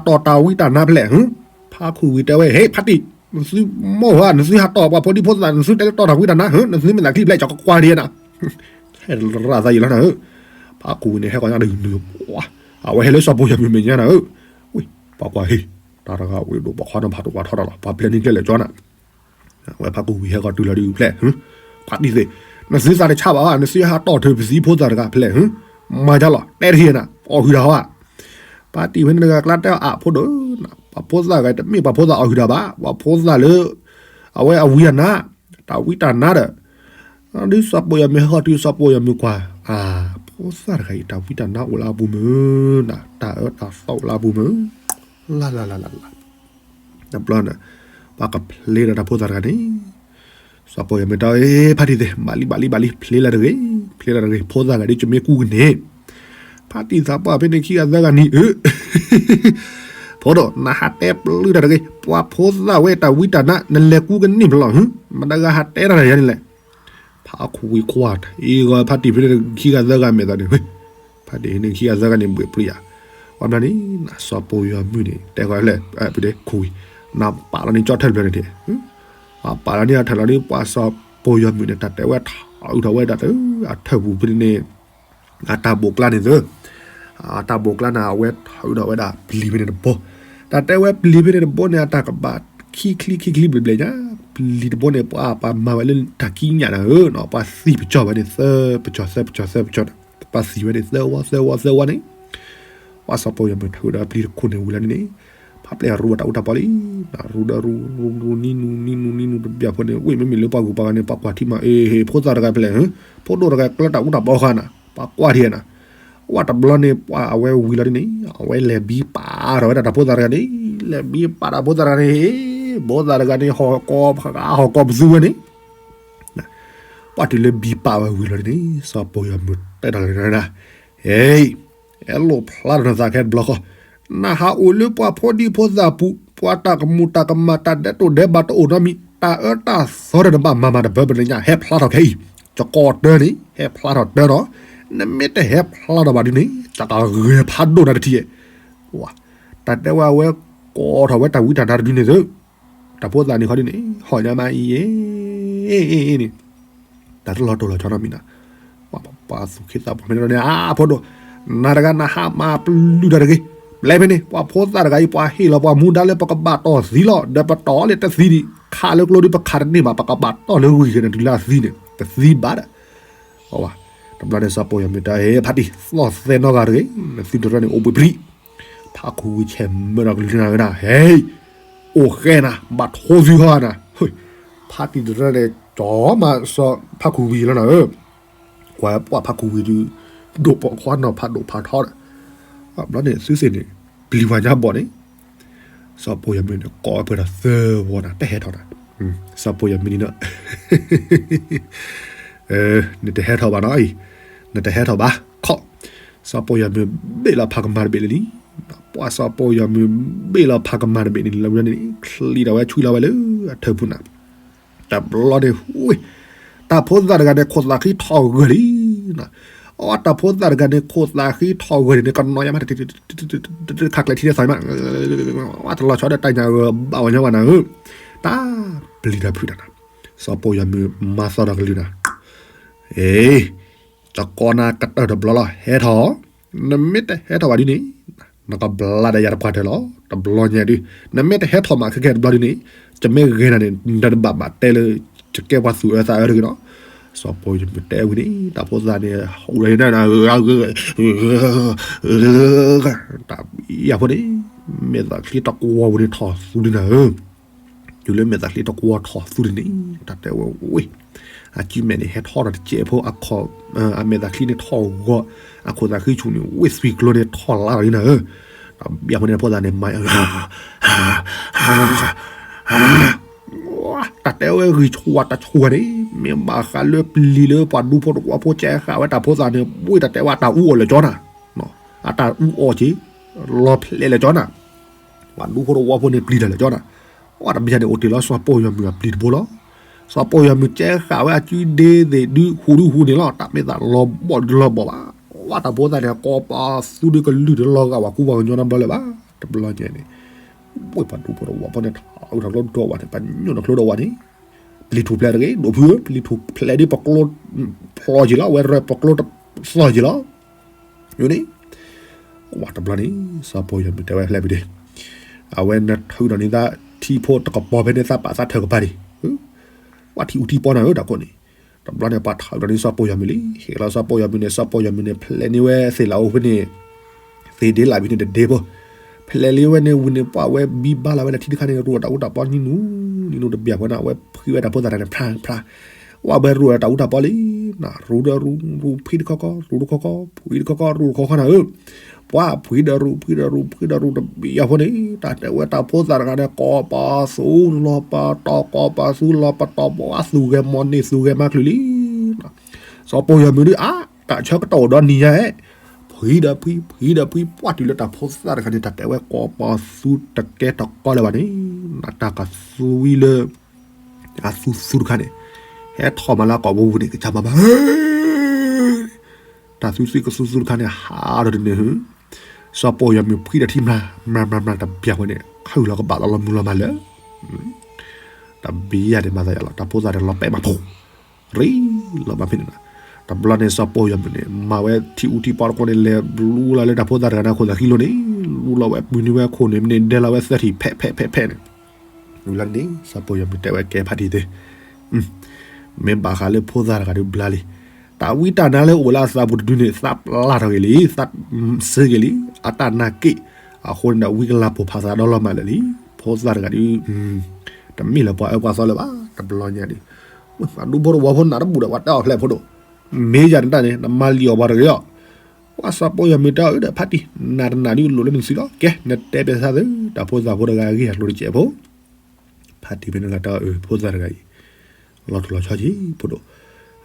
တီၢ်တၢ်ဝံတၢ်နါဖဲလဲၣ်, ဖါခူဝံၤတဲဝဲ ဟ့ၣ် ဖါတံၢ်, နသုမိၢ်ဧါ နသုဟးတီၢ်ပှၤဖိဒံဖိသၣ် နသုတဲလၢတီၢ်တၢ်ဝံတၢ်နါ နသုမ့ၢ်သးချံဖဲလဲၣ် ယကကွၢ်ဒံးနၤ, ဟဲရၤသးယံာ်လီၤနၤဧၢ, ဖါခူဝံၤန့ၣ် ဟဲဃီၤညါဒီးနုာ် အဝဲဟဲလၢစီၤပိာ်ယွၤမုၢ်မဲာ်ညါနၤဧၢ, ဝ့ၢ် ပှၤကွၢ်ဟ့ၣ် တၢ်တဂၤဝံၤဒိၣ် ပှၤခွါနီၤဖးဒိၣ်ပှၤထီတၢ်လီၤ ပှၤပျဲန့ၢ်ကျဲလဲၣ်ကၠီနၤ ဝဲဖါခူဝံၤဟဲဃီၤတုၤလီၤဒုးဖဲလဲၣ်, ဖါတံၢ်သ့ၣ်, နသုသးတဆါဘၣ်ဧါ နသုဟးတီၢ်ထုးပသံဖိသၣ်တဂၤဖဲလဲၣ်, မၤဒ်လီၤ တဲတဟ့ၣ်နၤ အီၣ်ဟုၣ်တၢ်ဟီဧါ, ဖါတံၢ်ဖဲန့ၣ်တဂၤကျါတဲအီၤအါဖိဒိၣ်, ပှၤဖိသၣ်တဂၤတမ့ၢ်ပှၤဖိသၣ်အီၣ်ဟုၣ်တၢ်ဘၣ် ပှၤဖိသၣ်လၢ အဝဲအဝံအနါ, တၢ်ဝံတၢ်နါဒီး ဒ်စီၤပိာ်ယွၤမုၢ်ဟဲဃီၤတုၤစီၤပိာ်ယွၤမုၢ်ကွၢ်, ဖိသၣ်တဂၤအံၤ တၢ်ဝံတၢ်နါအိၣ်လၢအပူၤမုၢ်, တၢ်အၢတၢ်သီအိၣ်လၢအပူၤမုၢ်, လၢ်လၢ်လၢ်လၢ်လၢ်, တဘျီန့ၣ် ပှၤကဖျ့ဒီးတၢ်ဖိသၣ်တဂၤန့ၣ်, စီၤပိာ်ယွၤမုၢ်တဲအီၤ ဖါတံၢ်သ့ၣ် ဘၣ်လံဘၣ်လံဘၣ်လံ ဖျ့လၢတဂ့ၤ, ဖျ့လၢတဂ့ၤ ဖိသၣ်ဂၤဒ်ကမ့ၢ်ကူကန့ၢ် ဖါတံၢ်သးပှၢ်ဖဲန့ၣ်ခံဂၤသၢဂၤန့ၣ် ဖိဒိၣ် နဟးတဲပျုၢ်တၢ်တဂ့ၤ, ပှၤဖိသၣ်ဝဲတၢ်ဝံတၢ်နါ နလဲၤကူကန့ၢ်ဖဲလဲၣ်, မတၤဂၤဟးတဲတၢ်တဂၤယၤန့ၣ်လဲၣ်, ဖါခူဝံၤကွၢ် အံၤဂီၤဖါတံၢ်ဖဲန့ၣ်ခံဂၤသၢဂၤမဲာ်သးန့ၣ်, ဖါတံၢ်န့ၣ်ခံဂၤသၢဂၤန့ၣ် ဘှ့ၣ်ပျံၤယၤ, ဝဲဘျီန့ၣ် စီၤပိာ်ယွၤမုၢ်န့ၣ် တဲဃီၤလဲၣ် ဖဲန့ၣ်ခူဝံၤ နပာ်လီၤန့ၢ်ကၠီထၢၣ်တဖျၢၣ်န့ၣ်တ့ၢ် အပာ်လီၤန့ၢ်အထၢၣ်လီၤန့ၣ် ပှၤစီၤပိာ်ယွၤမုၢ်န့ၣ် တၢ်တဲဝဲထီၣ်အုးထီၣ်ဝဲဒၣ်တၢ် အထၢၣ်ပူၤဖဲန့ၣ် အတၢ်ဘိးကျါန့ၣ်သၢ, အတၢ်ဘိးကျါန့ၣ် အဝဲထီၣ်အုးထီၣ်ဝဲဒၣ်ပျံၤဖဲန့ၣ်တဘိ, တၢ်တဲဝဲပျံၤဖဲန့ၣ်တဘိန့ၣ် အတၢ်ကဘၣ်ခံချံခံချံဘျဲၣ်ဘျဲၣ်ညါ, ပျံၤတဘိန့ၣ် ပှၤပှၤမၤဝဲလၢတၢ်ကံးညာ်နၤဧၢ, ပှၤသံပကၠီၢ်ဝဲန့ၣ် သၢပကၠီၢ်သၢပကၠီၢ်သၢပကၠီၢ်, ပှၤသံဝဲန့ၣ် သၢဝီသၢဝီသၢဝီန့ၣ် ပှၤစီၤပိာ်ယွၤမုၢ်ထီၣ်ဒီးပျံၤတခိၣ်န့ၣ်ဝံၤလီၤန့ၣ်န့ၣ်, ဖးပျဲၢ်ရူဝဲတၢ်အူတၢ်ပီလံ, ရူဒီးရူရူရူနံနူနံနူနံနူတဘျီဖိန့ၣ် ဝ့ၢ်မ့မ့ၢ်လၢပှၤဂုၤပှၤဂၤန့ၣ် ပှၤကွၢ်ထံမး အ့ ဖိသၣ်တဂၤဖဲလဲၣ်, ဖိဒိၣ်တဂၤကျၢတၢ်အူတၢ်ပီဃာ်နၤ ပှၤကွၢ်ထံနၤ, ဝဲတဘျီန့ၣ် ပှၤအဝဲဝံၤလီၤဒ်န့ၣ် အဝဲလဲၤဘံပာ်ထီၣ်ဝဲဒၣ်တၢ်ဖိသၣ်တဂၤန့ၣ်, လဲၤဘံပာ်တၢ်ဖိသၣ်တဂၤန့ၣ်, ဖိသၣ်တဂၤန့ၣ် ဟီၣ်ကီၢ်ဖးဟီၣ်ကီၢ်ပသူဝဲန့ၣ် ပှၤတုၤလၢဘံပာ်ဝဲဝံၤလီၤန့ၣ် စီၤပိာ်ယွၤမုၢ်တဲတၢ်လၢနၤ, ဟဲ, အဲၣ်လိာ်ဖျါထီၣ်နသးခဲတဘျီဃီ, နဟးအိၣ်လၢပှၤဖိဒံဖိသၣ်ပူၤ ပှၤတၢ်ကမူၤတၢ်ကမၣ်တၢ်ဒဲးတိၢ်ဒဲးဘးတအိၣ်နီတမံၤ တၢ်အၢတၢ်သီတနဘၣ်မၤမၤတဘၢဘၣ်နညါ ဟဲဖျါထီၣ်ခဲအံၤ, ကကီးတၢန့ၣ် ဟဲဖျါထီၣ်တၢဒီး, နမ့ၢ်တဟဲဖျါထီၣ်ဘၣ်ဒ်န့ၣ် တၢ်ကဂဲၤဖးဒိၣ်နၤတထံၣ်, တၢ်တဲဝဲအဝဲကိးထီၣ်ဝဲတၢ်ဝံတၢ်နါတဒုန့ၣ်သု တၢ်ဖိသၣ်န့ၣ်ခီဒ်န့ၣ် ဟီၣ်ညါမးအံၤ အ့န့ၣ်, တၢ်တလီၤတိၢ်လီၤဆီနီတမံၤနၤ, ပှၤသူၣ်ခ့သးပှၢ်ဖဲန့ၣ်န့ၣ် အါ ဖိဒိၣ်, နၤတဂၤနဟးမၤပျုၢ်တၢ်တဂ့ၤ, ပျဲဖဲန့ၣ် ပှၤဖိသၣ်တဂၤအံၤ ပှၤဟ့ၣ်လီၤပှၤမူဒါလၢပကဘၣ်တီၢ်သံလီၤ, ဒီးပတီၢ်လၢတသံဒံး, ခးလၢကျိဒံး ပခးတန့ၢ်ဘၣ်, ပကဘၣ်တီၢ်လၢဂံၢ်ဂ့ၤန့ၣ် တုၤလၢအသံန့ၣ် တသံဘၣ်ဒီး တဘျီန့ၣ် စီၤပိာ်ယွၤမုၢ်တဲ ဖါတံၢ် သီၣ်သဲနီၢ်ဂၤတဂ့ၤ, နသုတရၢန့ၣ် အိၣ်ဘှံးပျံၤ, ဖါခူဝံၤဆဲးမၢဒီးကလုၢ်နၤဝဲဒၣ် ဟဲ, အိၣ်ဃဲနၤ ဘၣ်ထိသုဟီနၤ, ဖါတံၢ်တရၢန့ၣ် ကၠီမးစီၤဖါခူဝံၤလီၤနၤဧၢ, ကွၢ်ပှၤဖါခူဝံၤဒုး ဒိၣ်ပိာ်ခွါနီၤဖးဒိၣ်ဖးထီဒီး, ဘျီန့ၣ် သုသ့ၣ်န့ၣ် ပျံၤဝဲညါဘီၣ်န့ၣ် စီၤပိာ်ယွၤမုၢ်န့ၣ် ကိးဝဲပှဲၤဒီးသၢဝီနၤ တဟဲထီၣ်နၤ, စီၤပိာ်ယွၤမုၢ်န့ၣ်ဒီး နတဟဲထီၣ်ဘၣ်နီၤအံၤ, နတဟဲထီၣ်ဘၣ်, ခီ, စီၤပိာ်ယွၤမုၢ်ဘ့ၣ်လီၤဖးကမၤတဘ့ၣ်လံလံ, ပှၤစီၤပိာ်ယွၤမုၢ်ဘ့ၣ်လီၤဖးကမၤတဘ့ၣ်န့ၣ်လီၤန့ၣ် ချံးထီၣ်ဝဲဆွံလီၤဝဲလၢအထၢၣ်ပူၤနၤ တဘျီန့ၣ် ဝ့ၢ်, တၢ်ဖိသၣ်တဂၤန့ၣ် ခိၣ်သးဃံထီၣ်ဂၢၢ်လံ, အဝဲတၢ်ဖိသၣ်တဂၤန့ၣ် ခိၣ်သးဃံထီၣ်ဂၢၢ်န့ၣ် ကနီၤယါမး ခးကျဲထံထဲသးမး, ဝဲတလီၤဆီဒီးတၢ်ညၣ်ဂၢၢ်ဘၣ်ဝဲညါဘၣ်နၤဧၢ, တၢ်ပျံၤတၢ်ဖုးတၢ်နၤ, စီၤပိာ်ယွၤမုၢ်မၤသီဒီးကလုၢ်နၤ, အ့ တကိးနၤကတၢၢ်တဘျီလီၤ ဟဲထီၣ်, နမ့ၢ်တဟဲထီၣ်ဘၣ်ဒ်န့ၣ် နကဘျါဒီးယၤတပှၢ်တၢၢ်လီၤ တဘျီညါဒုး, နမ့ၢ်တဟဲထီၣ်မးခဲကဲတဘျီဒ်န့ၣ်, ယမ့ၢ်ဂဲၤနၤန့ၣ် နတဘၣ်ဘၣ်တဲလၢ ယကဲပှၤသူၣ်အၢသးအၢတဂ့ၤနီၤ, စီၤပိာ်ယွၤမုၢ်တဲဝံၤန့ၣ် တၢ်ဖိသၣ်န့ၣ် အိၣ်ဒီးနၤ တၢ်ဘံယၤဖိန့ၣ်, မဲာ်သၣ်ချံတကွီၤပူၤန့ၣ်ထီၣ်သူလံနၤဧၢ, တုၤလၢမဲာ်သၣ်ချံတကွီၤထီၣ်သူလံန့ၣ် တၢ်တဲဝဲဝ့ၢ်, အစုမဲာ်န့ၣ် ဟဲထီၣ်ဒီးတစဲးဖိ, အမဲာ်သၣ်ချံန့ၣ်ထီၣ်ဂီၤ, အခိၣ်သးဃံဆူၣ်န့ၣ် ဝ့ၢ်သွံၣ်ကျိၤန့ၣ်ထီၣ်လါလီၤလံနၤဧၢ, တၢ်ဘံယၤဖိန့ၣ် ဖိသၣ်န့ၣ် မၤ ဟါ, ဟါ, ဟါ, ဟါ, တၢ်တဲဝဲဂံၢ်ဆူၣ်ဝါတၢ်ဆူၣ်ဝါန့ၣ် မ့ၢ်ဘၣ်ဃးလၢပျံၤလၢပှၤဒူဖိတဝီဖိကဲဃာ်ဝဲတၢ်ဖိသၣ်န့ၣ် ဘၣ်တၢ်တဲဝဲတၢ်အူအီၣ်လၢာ်ကၠီနၤ, အတၢ်အူအီၣ်က့ၤ လီၤဖျဲးလၢာ်ကၠီနၤ, ပှၤဒူဖိတဝီဖိန့ၣ်ပျံၤတၢ်လၢာ်ကၠီနၤ, အဝဲတဘျီန့ၣ်အိၣ်တ့ၢ်လီၤစီၤပီၢ်ယွၤမုၢ်အပျံၤတဘိလီၤ. စီၤပီၢ်ယွၤမုၢ်ကဲဃာ်ဝဲအစုဒ့သ့ၣ်ဒုးဟူးဒုးဟူးန့ၣ်လီၤ. တၢ်မ့ၢ်သးလီၤဘီၣ်ဒုးလီၤဘီၣ်ဘၣ်, ဝဲတၢ်ဖိသၣ်န့ၣ် ကိးပသူဒုးကလုၢ်ဒုးလီၤဂာ်ဝဲကူဝဲကညီနီတဘျီလၢၤဘၣ်. တဘျီညါန့ၣ် ဝဲပှၤဒူဖိတဝီဖိန့ၣ် ထီၣ်အုးထီၣ်ကျိတဒိၣ်ဝဲန့ၣ် ပညိၣ်နကျိဒိၣ်ဝဲန့ၣ် ပျံၤထူၣ်ဖျဲးတဂ့ၤ ဒိၣ်ဖုဧၢ, ပျံၤထူၣ်ဖျဲးဒ်ပကျိဖျီက့ၤလီၤ, အဝဲရဲၣ်ပကျိသီၣ်က့ၤလီၤ. ယိန့ၣ် ဝဲတဘျီန့ၣ် စီၤပီၢ်ယွၤမုၢ်တဲဝဲဖျဲးဖံးဒ့ၣ်, အဝဲနထုးဒီးန့ၢ်သးထံဖိတကပီၤဖဲန့ၣ် သးပာ်သးထၢၣ်ကပၤဒံး, ပှၤထံအူထံပီနၤဧၢ တၢ်ကိးန့ၣ်, တဘျီန့ၣ် ပှၤထုးဒီးန့ၢ်စီၤပီၢ်ယွၤမုၢ်လံ, ဟ့ၣ်လီၤစီၤပီၢ်ယွၤမုၢ်န့ၣ် စီၤပီၢ်ယွၤမုၢ်န့ၣ် ဖျဲးန့ၢ်ဝဲသ့ၣ်လၢအအိၣ်ဖဲန့ၣ် သ့ၣ်ဒ့လၢ်ဘံန့ၣ်တဒ့ဖိ, ဖျဲးလံဝဲန့ၣ်ဝံၤန့ၣ် ပှၤဝဲဘံဘါလီၤဝဲဒၣ်ထံတခါန့ၣ် ရူးဒီးတၢ်အူတၢ်ပီနံၤနူၤ, နံၤနူၤတဘျီဖိန့ၣ် အဝဲဖှံဝဲတၢ်ဖိသၣ်တဂၤန့ၣ် ဖြါဖြါ, ဝဲဘဲရူးဒီးတၢ်အူတၢ်ပီလံ, နရူးဒီးရူး ရူးဖှံတခီခီ ရူးတခီခီ ဖှံတခီခီ ရူးတခီခီနၤဧၢ, ပှၤဖှံဒီးရူး ဖှံဒီးရူး ဖှံဒီးရူးတဘျီဖိန့ၣ် တၢ်တဲဝဲတၢ်ဖိသၣ်တဂၤန့ၣ် ကိးပသူလီၤပတီၢ် ကိးပသူလီၤပတီၢ် ပှၤသူဂဲၤမီၢ်န့ၢ်သူဂဲၤမၤချုးလံ စီၤပီၢ်ယွၤမုၢ်ဒုး အါ တၢ်ဆၢကတီၢ်အိၣ်ဒီးနံၤညါဧဲ, ဖှံဒီးဖှံ ဖှံဒီးဖှံ ပှၢ်တုၤလၢတၢ်ဖိသၣ်တဂၤန့ၣ် တၢ်တဲဝဲကိးပသူတကဲတကီလၢၤဘၣ်န့ၣ်, နတၢ်ကသွံလၢ အသူသူတခါန့ၣ် ဟဲထီၣ်မးလၢကိာ်ဘိပူၤန့ၣ် ကစၢ်မၤမၤ တၢ်သူသူကသူသူတခါန့ၣ် ဟးဒီးတန့ၢ် စီၤပီၢ်ယွၤမုၢ်ဖှံဒီးထံမျၢ်မျၢ်မျၢ်မျၢ်တဘျီဖိန့ၣ် ခုၣ်လီၤကဘၣ်လီၤလီၤမုၢ်လီၤမၢ်လၢ တဘျီန့ၣ်မၤသးယၤလီၤ တၢ်ဖိသၣ်န့ၣ်လီၤပဲာ်မးဖိ ရံလီၤမးဖဲန့ၣ်လီၤ. တဘျီန့ၣ် စီၤပီၢ်ယွၤမုၢ်န့ၣ် မၤဝဲထံအူထံပီတကိးန့ၣ် လဲၤလူလီၤလၢတၢ်ဖိသၣ်တဂၤန့ၣ်အခိၣ်သးခံလိၤန့ၣ် လူလီၤဝဲပုၢ်နုၤဝဲအခိၣ်န့ၣ် မ့ၢ်န့ၣ်ဒဲလီၤဝဲသၢထံၣ်ဖဲးဖဲးဖဲးဖဲးန့ၣ် ဝံၤလီၤန့ၣ် စီၤပီၢ်ယွၤမုၢ်တဲဝဲကဲဖးတံၢ်သ့ မ့ၢ်ဘၣ်ဃးလၢဖိသၣ်တဂၤဒုးဘျါလံ. တၢ်ဝံတၢ်နါလၢအိၣ်လၢအသးပူၤတဒုန့ၣ် သးပျၢ်ထီၣ်က့ၤလံ, သးစ့က့ၤလံ, အတၢ်နာ်က့ၣ်. အဃိန့ၣ်ဒီး ဝံကလၤပိာ်ဖးသးဒီလီၤမၢ်လၢာ်လံ. ဖိသၣ်တဂၤဒုး တမ့ၢ်လၢပှၤအၢပှၤသီလၢၤဘၣ်. တဘျီညါဒုး ပှၤဒူဖိတဝီဖိနးတဘူၣ်ဒီး ပှၤတဲအီၤဖျဲးဖိဒိၣ်, မ့ၢ်ယၤနတၢ်န့ၣ် နမၤလံာ်အီၤပှၤတဂ့ၤအီၤ. ပှၤစီၤပီၢ်ယွၤမုၢ်တဲအီၤဒီး ဖးတံၢ် နးတနးဒုးလိၣ်လၢနစုလီၤ. ကဲ နတဲပျဲသးသု တၢ်ဖိသၣ်ဖိတဂၤအဂ့ၢ်အကျိၤတစဲးဖိ ဖးတံၢ်ဖဲန့ၣ် တၢ်အၢ ဖိသၣ်တဂၤအံၤ လီၤထူလီၤဆီက့ၤဖိဒိၣ်,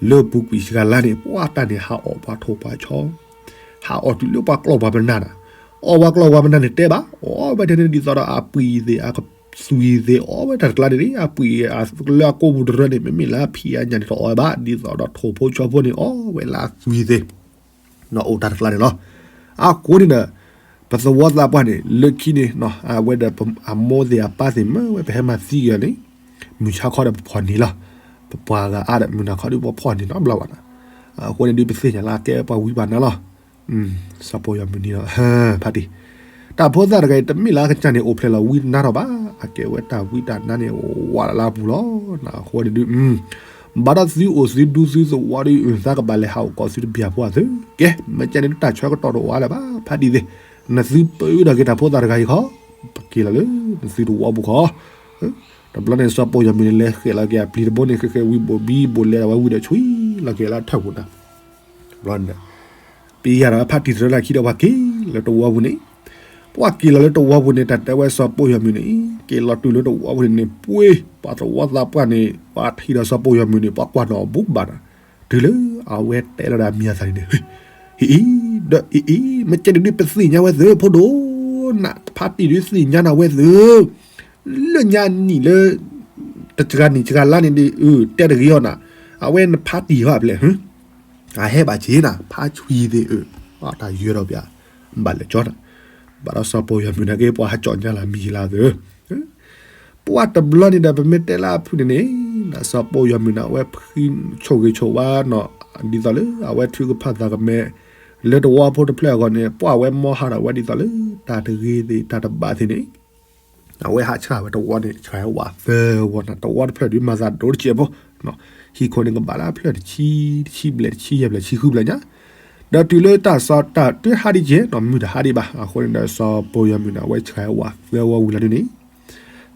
လၢပူၤကွံာ်စှၤလါန့ၣ် ပှၤတၢ်န့ၣ် ဟးအီၣ်ပှၤထိၣ်ပှၤဆီ, ဟးအီၣ်တုၤလၢပှၤကျီၢ်ပှၤပနၢ်နၤ, အီၣ်ပှၤကျီၢ်ပှၤပနၢ်န့ၣ်တဲဘၣ်, အီၣ်ဝဲထဲန့ၣ် ဒ်သိးဒီးအပှံာ်သ့ၣ် အသွံၣ်သ့ၣ် အီၣ်ဝဲတၢ်တကျါန့ၣ် အပှံာ်လၢအကိးပူၤတရၢန့ၣ် မ့မ့ၢ်လၢအဖံးအညၣ်န့ၣ် တအီၣ်ဝဲဘၣ်, ဒ်သိးဒီးထိၣ်ဖိဆီဖိန့ၣ် အီၣ်ဝဲလၢအသွံၣ်သ့ၣ် အိၣ်တၢ်တကျါန့ၣ်လီၤ. အဃိန့ၣ်ဒီး ပသဝီသးပှၢ်န့ၣ် လၢခံန့ၣ် အဝဲဒီးအမိၢ်သ့ၣ်အပၢ်သ့ၣ်မၢဝဲ ပဟဲမၤသံက့ၤအီၤန့ၣ် မုၢ်ဆါခီဒီးပဖီၣ်န့ၢ်လီၤ. ပပှၤဂၤအါဒီးမုၢ်နၤခီဒုးပဖီၣ်န့ၢ်နီတဘျီဘၣ်နီၤ. အဃိန့ၣ်ဒုးပသ့ၣ်ညါလၢအကဲပှၤဝံပှၤနါလီၤ. စီၤပီၢ်ယွၤမုၢ်န့ၣ်လီၤ ဖးတံၢ် တၢ်ဖိသၣ်တဂၤအံၤ တမ့ၢ်လၢအကစၢ်န့ၣ် အိၣ်ဖျဲၣ်လီၤဝံနါထီၣ်ဘၣ်, အကဲဝဲတၢ်ဝံတၢ်နါန့ၣ် ဝးလၢအပူၤလီၤ. အဃိန့ၣ်ဒုး ဘၣ်ဒီးသုအိၣ်သုဒူသုသဝီဒုး သးကဘၣ်လဲၤဟးအိၣ်ကိးသုတဘျီဖိအသု, ကဲ မ့ၢ်ကဲန့ၣ် တၢ်ဆၢကတီၢ်တအိၣ်အါလၢၤဘၣ် ဖးတံၢ်သ့ၣ်, နသုပၢဒီးက့ၤတၢ်ဖိသၣ်တဂၤအံၤခီ, ပက့ၤလီၤလၢနသုတဝီပူၤခီ. တဘျီန့ၣ် စီၤပီၢ်ယွၤမုၢ်န့ၣ် လဲၤဃဲးလီၤက့ၤအပျံၤတဘိန့ၣ် ဃဲးဃဲးဝံၤဘိၣ်ဘံဘိၣ်လဲၤဒီးဝဲဝံၤဒီး ဆွံလီၤက့ၤလၢထၢၣ်ပူၤနၤ တဘျီန့ၣ် ပယၤဒီးဖးတံၢ်တရၢလၢခံဒီးပှၤက့ၤလၢတဝီပူၤန့ၣ်, ပှၤက့ၤလီၤလၢတဝီပူၤန့ၣ် တၢ်တဲဝဲစီၤပီၢ်ယွၤမုၢ်န့ၣ်, က့ၤလီၤတုၤလၢတဝီပူၤန့ၣ်န့ၣ် ပှ့ၤ ပှၤသဝီသးပှၢ်န့ၣ် ပှၤထံၣ်ဒီးစီၤပီၢ်ယွၤမုၢ်န့ၣ် ပှၤကွၢ်နီၣ်အဘူးကဘၣ်နၤ, တုၤလၢအဝဲတဲလီၤဒီးအမံၤအသးန့ၣ်န့ၣ်, အံၤအံၤ ဒီးအံၤအံၤ မ့ၢ်ကဲန့ၣ်ဒုးပသ့ၣ်ညါဝဲသု ဖိဒိၣ်နၤ ဖးတံၢ်ဒုးသ့ၣ်ညါနၤဝဲသု လၢညါနံၣ်လၢ တစှၤနံၣ်စှၤလါန့ၣ်ဒုး တဲတဂ့ၤအီၤနၤ, အဝဲနဖးတံၢ်ဟီဖျဲၣ် အဟဲဘၣ်က့ၤနၤ ဖးဆွံသ့ၣ်အၢ, တၢ်ယၢၤဒီးပျၢ် ဘၣ်လဲၤကၠီနၤ, ဘၣ်ဒီးစီၤပီၢ်ယွၤမုၢ်နၤက့ၤ ပှၤဟးကၠီၣ်ညါလၢမံၤလၢသု ပှၤတဘျီန့ၣ်ဒီး ပမ့ၢ်တဲလၢအဖုၣ်န့ၣ်န့ၣ် စီၤပီၢ်ယွၤမုၢ်နၤ အဝဲဖှံဆိၣ်ဂ့ၤဆိၣ်ဝါနီၤ, ဒ်သိးလၢအဝဲထုကဖၣ်သးကမဲ လၢတဝီဖိတဖျၢၣ်အဂီၢ်န့ၣ် ပှၤဝဲမီဟးထီၣ်ဝဲဒ်သိးလၢ တၢ်တဂ့ၤသ့ၣ် တၢ်တဘၣ်သ့ၣ်န့ၣ် အဝဲဟးဆှၢဝဲတဝီန့ၣ် ဆှၢဝဲဝးသၢဝီနၤ, တဝီတဖျၢၣ်ဒုးမၤသးဒိတစဲးဖိ, ဟံၣ်ခိၣ်န့ၣ်ကဘၣ်လၢအဖျၢၣ်တဆံ, တဆံဘျဲၣ်, တဆံယဲၢ်ဘျဲၣ်, တဆံဃုဘျဲၣ်ညါ, ဒီးတုၤလၢတၢ်စီတၢ်တဟးဒံးကဲနီၤ မုၢ်တဟးဒံးဘၣ်, အဃိန့ၣ်ဒီးစီၤပီၢ်ယွၤမုၢ်န့ၣ် အဝဲဆှၢဝးသၢဝီဝံၤလီၤဒုးန့ၣ်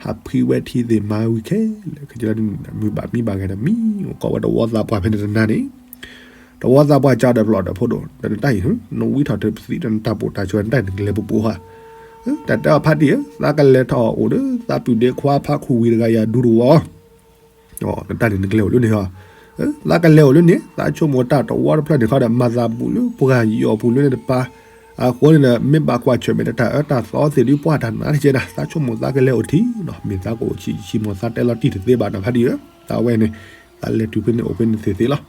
ဟးဖှံဝဲထံသ့ၣ်မၤဝံၤခဲလၢာ်ခဲဆ့လီၤဒုးန့ၣ် မုၢ်ဘၣ်မံဘၣ်ဂဲၤဒီးမံ, အိၣ်ကိးဝဲတဝီသးပှၢ်ဖဲန့ၣ်တနၤန့ၣ် တဝီသးပှၢ်ကဒီးဖျိးဒီးဖိဒိၣ် ဒီးနတၢ်အံၤ နဝံထီၣ်တပသံဒီးနတၢ်ပိာ်တၢ်ဆှၢနတၢ်အံၤ နကလဲၤပပူၤဟါ, တၢ်တဲအီၤဖးတံၢ်ဧၢ, သးကလဲၤထီၣ်အိၣ်ဒီး သးပုၢ်ဒ့ခွါဖးခူၣ်ဝံၤတဂၤယၤဒူတဝီ နတၢ်န့ၣ်နကလဲၤအိၣ်လၢန့ၣ်ဟီ, သးကလဲၤအိၣ်လၢန့ၣ် သးဆိကမိၣ်တၢ်တဝီတဖျၢၣ်န့ၣ်ခီဒီး မၤသးဘူးလၢပှၤယီၤပူၤလၢန့ၣ်တပၤ, အဃိန့ၣ်ဒီး မ့ၢ်ဘၣ်ကွၢ်ဆၢၣ်မဲာ်ဒီးတၢ်အၢတၢ်သီသ့ၣ်ဒုးပှၢ်တၢ်နါတကဲနၤ, သးဆိကမိၣ်သးကလဲၤအိၣ်ထံနီၤ, မ့ၢ်သးကအိၣ်ဆံးဆံးမီၤသးတဲလီၤတံၢ်တသ့ဘၣ်နီၤ ဖါတံၢ်ဧၢ, သးဝဲန့ၣ် သးလဲၤတုၤဖဲန့ၣ်အိၣ်ဖဲန့ၣ်သ့ၣ်သ့လီၤ.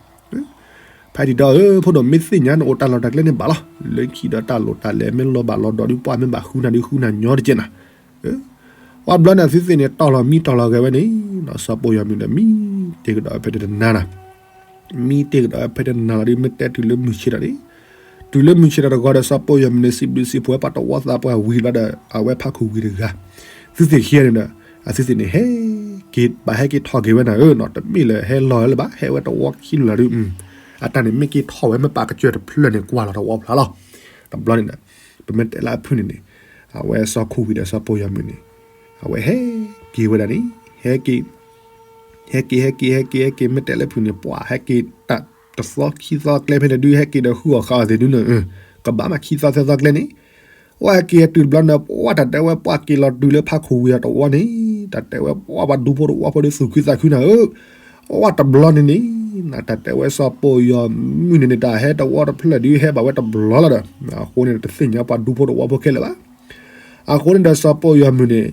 ဖါတံၢ်ဒီးဧၢ ဖိဒိၣ်မ့ၢ်သ့ၣ်ညါနအိၣ်တၢ်လီၢ်တၢ်ကျဲန့ၣ်ဘၣ်လီၤ, လၢခံဒီးတၢ်လိၣ်တၢ်လဲၤမ့ၢ်လီၤဘၣ်လီၤဒီးဒုးပှၢ်မ့ၢ်ဘၣ်ဃုနၤဒုးဃုနၤညီတကဲနၤ ပှၤတဘျီန့ၣ် အသုသ့ၣ်န့ၣ် တီၢ်လီၤမံတီၢ်လီၤဂဲၤဝဲန့ၣ်, စီၤပီၢ်ယီၤမုၣ်ဒီး မံတ့ၢ်ကဒီးဖဲတနၤနီၤ, မံတ့ၢ်ကဒီးဖဲတနၤလီၤဒုး မ့ၢ်တဲတုၤလၢမုၢ်ဆ့ၣ်ထီၣ်န့ၣ်, တုၤလၢမုၢ်ဆ့ၣ်ထီၣ်တဂီၤဒီး စီၤပီၢ်ယီၤမုၣ်န့ၣ် စံးဘျုးစံးဖှိၣ်ဝဲပှၤတဝီသးပှၢ်ဝံၤဘျီဒီး အဝဲဖးခိၣ်ဝံၤတဂၤ, သုသ့ၣ်ခံဂၤန့ၣ်ဒီး အသုသ့ၣ်န့ၣ် ဟဲက့ၤ ဘၣ်ဟဲက့ၤထီၣ်က့ၤဝဲနၤဧၢနီၤ, တမ့ၢ်လၢဟဲလီၤလၢၤဘၣ် ဟဲဝဲတဝီခံလၢၤလီၤဒုး, အတၢ်န့ၣ်မ့ၢ်က့ၤထီၣ်ဝဲ မ့ၢ်ပာ်ကစၢၢ်တဖျၢၣ်န့ၣ် ကွၢ်လီၤတဝီဖျါလီၤ. တဘျီန့ၣ်ဒီး ပမ့ၢ်တဲလၢအဖုၣ်န့ၣ်န့ၣ်, အဝဲစီၤခိၣ်ဝံၤဒီးစီၤပီၢ်ယီၤမုၣ်န့ၣ်, အဝဲဟဲက့ၤဝဲဒၣ်န့ၣ်, ဟဲက့ၤ ဟဲက့ၤ ဟဲက့ၤ ဟဲက့ၤ ဟဲက့ၤ မ့ၢ်တဲလၢဖုၣ်န့ၣ် ပှၤဟဲက့ၤတၢ်တသီခံသီကျဲဖဲန့ၣ်ဒုး ဟဲက့ၤဒီးဃုအီၣ်ဃုအီသ့ၣ်ဒုးန့ၣ်, ကဘၣ်မးခံသီသၢသီကျဲန့ၣ်, အဝဲဟဲက့ၤတုၤတဘျီန့ၣ် ပှၤတၢ်တဲဝဲပှၤက့ၤလီၤတုၤလၢဖးခိၣ်ဝံၤအတဝီန့ၣ်, တၢ်တဲဝဲပှၤပှၤဒူဖိတဝီဖိဒုးသူၣ်ခုသးခုနၤဧၢ, အဝဲတဘျီန့ၣ်န့ၣ်, တၢ်တဲဝဲစီၤပီၢ်ယီၤမုၣ်န့ၣ်န့ၣ် တၢ်ဟဲတဝီတဖျၢၣ်ဒုးဟဲဘၣ်ဝဲတဘျီလီၤဒီး, အဃိန့ၣ်တသ့ၣ်ညါပှၤဒူဖိတဝီဖိခဲလၢာ်ဘၣ်. အဃိန့ၣ်ဒီးစီၤပီၢ်ယီၤမုၣ်န့ၣ်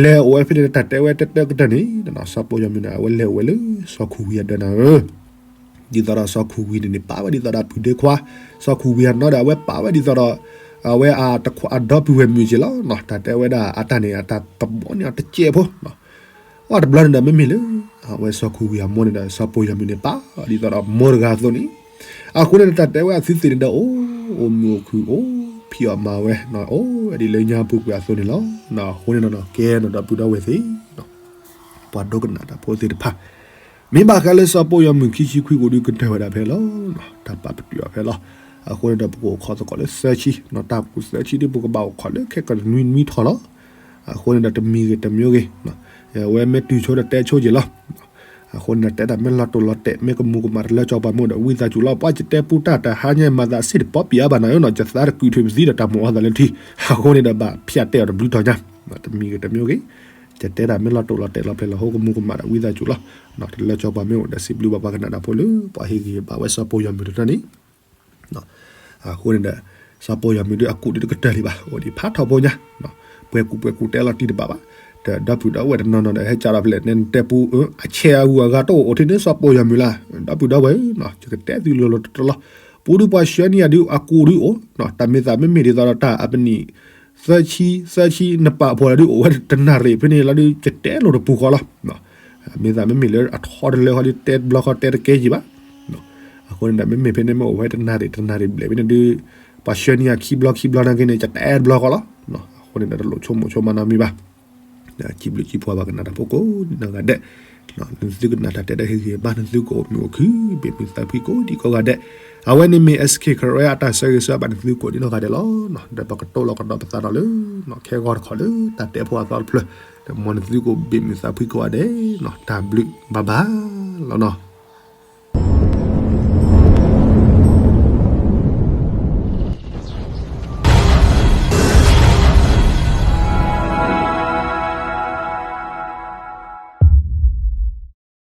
လဲၤအိၣ်ဝဲဖဲန့ၣ်တၢ်တဲဝဲတၢ်တၢ်ကတၢၢ်န့ၣ်, စီၤပီၢ်ယီၤမုၣ်န့ၣ် အဝဲလဲၤအိၣ်ဝဲလၢစီၤခိၣ်ဝံၤအဒၢးနၤဧၢ, ဒ်သိးဒီးစီၤခိၣ်ဝံၤန့ၣ်န့ၣ် ပာ်ဝဲဒ်သိးဒီးပုၢ်ဒ့ခွါ, စီၤခိၣ်ဝံၤအနီၢ်ဒီး အဝဲပာ်ဝဲဒ်သိးဒီး အဝဲအတခွါအဒီပုၢ်ဝဲၢ်မုၣ်က့လီၤ, တၢ်တဲဝဲဒၣ်အတၢ်န့ၣ် အတၢ်သဘီန့ၢ်အီၤတစဲးဖိ အဝဲတဘျီန့ၣ်ဒီး မ့မ့ၢ်လၢ အဝဲစီၤခိၣ်ဝံၤအမိၢ်န့ၣ်ဒီး စီၤပီၢ်ယီၤမုၣ်န့ၣ် ပာ်ဒ်သိးဒီးမိၢ်တဂၤအသိးန့ၣ်, အဃိန့ၣ်ဒီး တၢ်တဲဝဲအသုသ့ၣ်န့ၣ်ဒီး အိၣ်အိၣ်မုာ်အိၣ်ခုၣ် အိၣ်ဖံးအီၣ်မၤဝဲ, အိၣ်ဝဲဒ်လၢညါပူၤကွံာ်အသိးန့ၣ်လီၤ. အဃိန့ၣ်ဒီး ကဲနီၤဒီပုၢ်ဒီဝဲၢ်သ့ၣ် ပှၤဒိကနၣ်တၢ်ဖိသ့ၣ်တဖၣ်, မ့ၢ်ဘၣ်ဃးလၢစီၤပီၢ်ယီၤမုၣ်ခံဆံခွံကအိၣ်ဒုးကတၢၢ်ဝဲဒၣ်ဖဲလီၤ, တၢ်ပာ်ပတုာ်အီၤဖဲလီၤ. အဃိန့ၣ်ဒီး ပကအိၣ်ခိးသကိးလၢသၢဆံ, တၢ်ပူၤသၢဆံဒ် ပကဘၣ်အိၣ်ခိးလၢခဲကနွံနွံထီၣ်လီၤ. အဃိန့ၣ်ဒီး တမံၤဂ့ၤတမံၤဂ့ၤ, အဝဲမ့ၢ်တုၤဆိဒီးတဲဆိက့ၤလီၤ. အဃိန့ၣ်ဒီး တဲတၢ်မ့ၢ်လီၤတိၢ်လီၤတဲာ် မ့ၢ်ကမူၤကမၣ်တလၢစီၤပၤမ့ၢ်အိၣ်ဒီး ဝံသးစူၤလီၤ. ပှၤကတဲပူတၢ်တဟါညါ မၤသးစ့ၢ်တပီပံးအါဘၣ်နၤဧၢနီၤ, ယသးတကုာ်ထုးပသံဒီးတၢ်မၤအီၣ်သးလၢထံ, အဃိန့ၣ်ဒီး ဘၣ်ဖၠးတဲအီၤတဘျုးတီၤညါ, တမံၤဂ့ၤတမံၤဂ့ၤ, ယတဲတၢ်မ့ၢ်လီၤတိၢ်လီၤတဲာ်လီၤဖျဲးလီၤဟိ ကမူၤကမၣ်ဒီးဝံသးစူၤလီၤ. တလၢစီၤပၤမ့ၢ်အိၣ်ဒီး စံးဘျုးဘၣ်ပှၤကနၣ်တၢ်ဖိလၢ ပှၤဟ့ၣ်ဂံၢ်ဘါဝဲစီၤပီၢ်ယီၤမုၣ်တဖၣ်န့ၣ် အဃိန့ၣ်ဒီး စီၤပီၢ်ယီၤမုၣ်ဒုးအကူၣ်ဒုးတကတၢၢ်လံဘၣ်, အိၣ်ဒံးဖးထီဖိညါ, ပှဲၤကူၣ်ပှဲၤကူၣ်တဲလီၤတံၢ်တဘၣ်ဘၣ်, ဒီပုၢ်ဒီဝဲၢ်တနီၤနီၤဒီး ဟဲကဒီးဖဲလဲၣ်န့ၣ် နတဲပူ အဆဲးအဂုၤအဂၤတအိၣ်အိၣ်ထံန့ၣ် စီၤပီၢ်ယီၤမုၣ်လၢ်, ဒီပုၢ်ဒီဝဲၢ်ဧၢ, ယကတဲသုလိၤလိၤတတီၤလီၤ. ပူဒုးပှၤဆှၢန့ၢ်ယၤဒုးအကူၣ်ဒုးအိၣ်, တၢ်မ့ၢ်သးမ့မ့ၢ်ဒ်သိးဒီးတၢ်အပနံၣ် သၢဆံ သၢဆံ နပာ်ဖှိၣ်လၢဒုးအိၣ်ဝဲတနၣ်ရံၣ်ဖဲန့ၣ်လီၤဒုး ယတဲလိၤတပူၤဃီလီၤ. မ့ၢ်သးမ့မ့ၢ်လၢအထီတလၢဃီဒုး တဲတဘျီဃီတဲတကဲယံၤဘၣ်. အဃိန့ၣ်ဒီး မ့မ့ၢ်ဖဲန့ၣ်မ့ၢ်အိၣ်ဝဲတနၣ်ရံၣ် တနၣ်ရံၣ်ဘျဲၣ်ဖဲန့ၣ်ဒုး ပှၤဆှၢန့ၢ်ယၤခံဘျီခံဘျီနာ်က့န့ၣ် ယတဲတဘျီဃီလီၤ. အဃိန့ၣ်ဒီး တလိၣ်ဆိကမိၣ်ဆိကမးနီတမံၤဘၣ်. စံးဘျုးစံးဖှိၣ်ဘၣ်ကနၣ်တၢ်ဖိကိးနီၢ်ဂၤဒဲး, နသုကနၣ်တၢ်တဲတၢ်ဟ့ၣ်ဂံၢ်ဘါ နသုကအိၣ်မုာ်အိၣ်ခုၣ် ဘ့ၣ်မုာ်သးဖှံကိးဒံးကိးဂၤဒဲး. အဝဲန့ၣ်မ့ၢ် S K Karen အတၢ်ဆၢဂ့ၤဆၢဝါဘၣ်နသုကိးဒံးနီၢ်ဂၤဒဲးလီၤ. ဒီးပကတိၤလီၤကဒီးပသးဒီးလၢ ခဲဂီၤတခီလၢ တၢ်တဲဖိအသီတဖျၢၣ်, ဒီးမ်နသုကအိၣ်ဘ့ၣ်မုာ်သးဖှံကိးဂၤဒဲး, တၢ်ဘျုးဘၣ်ဘၣ်လီၤနီၤ.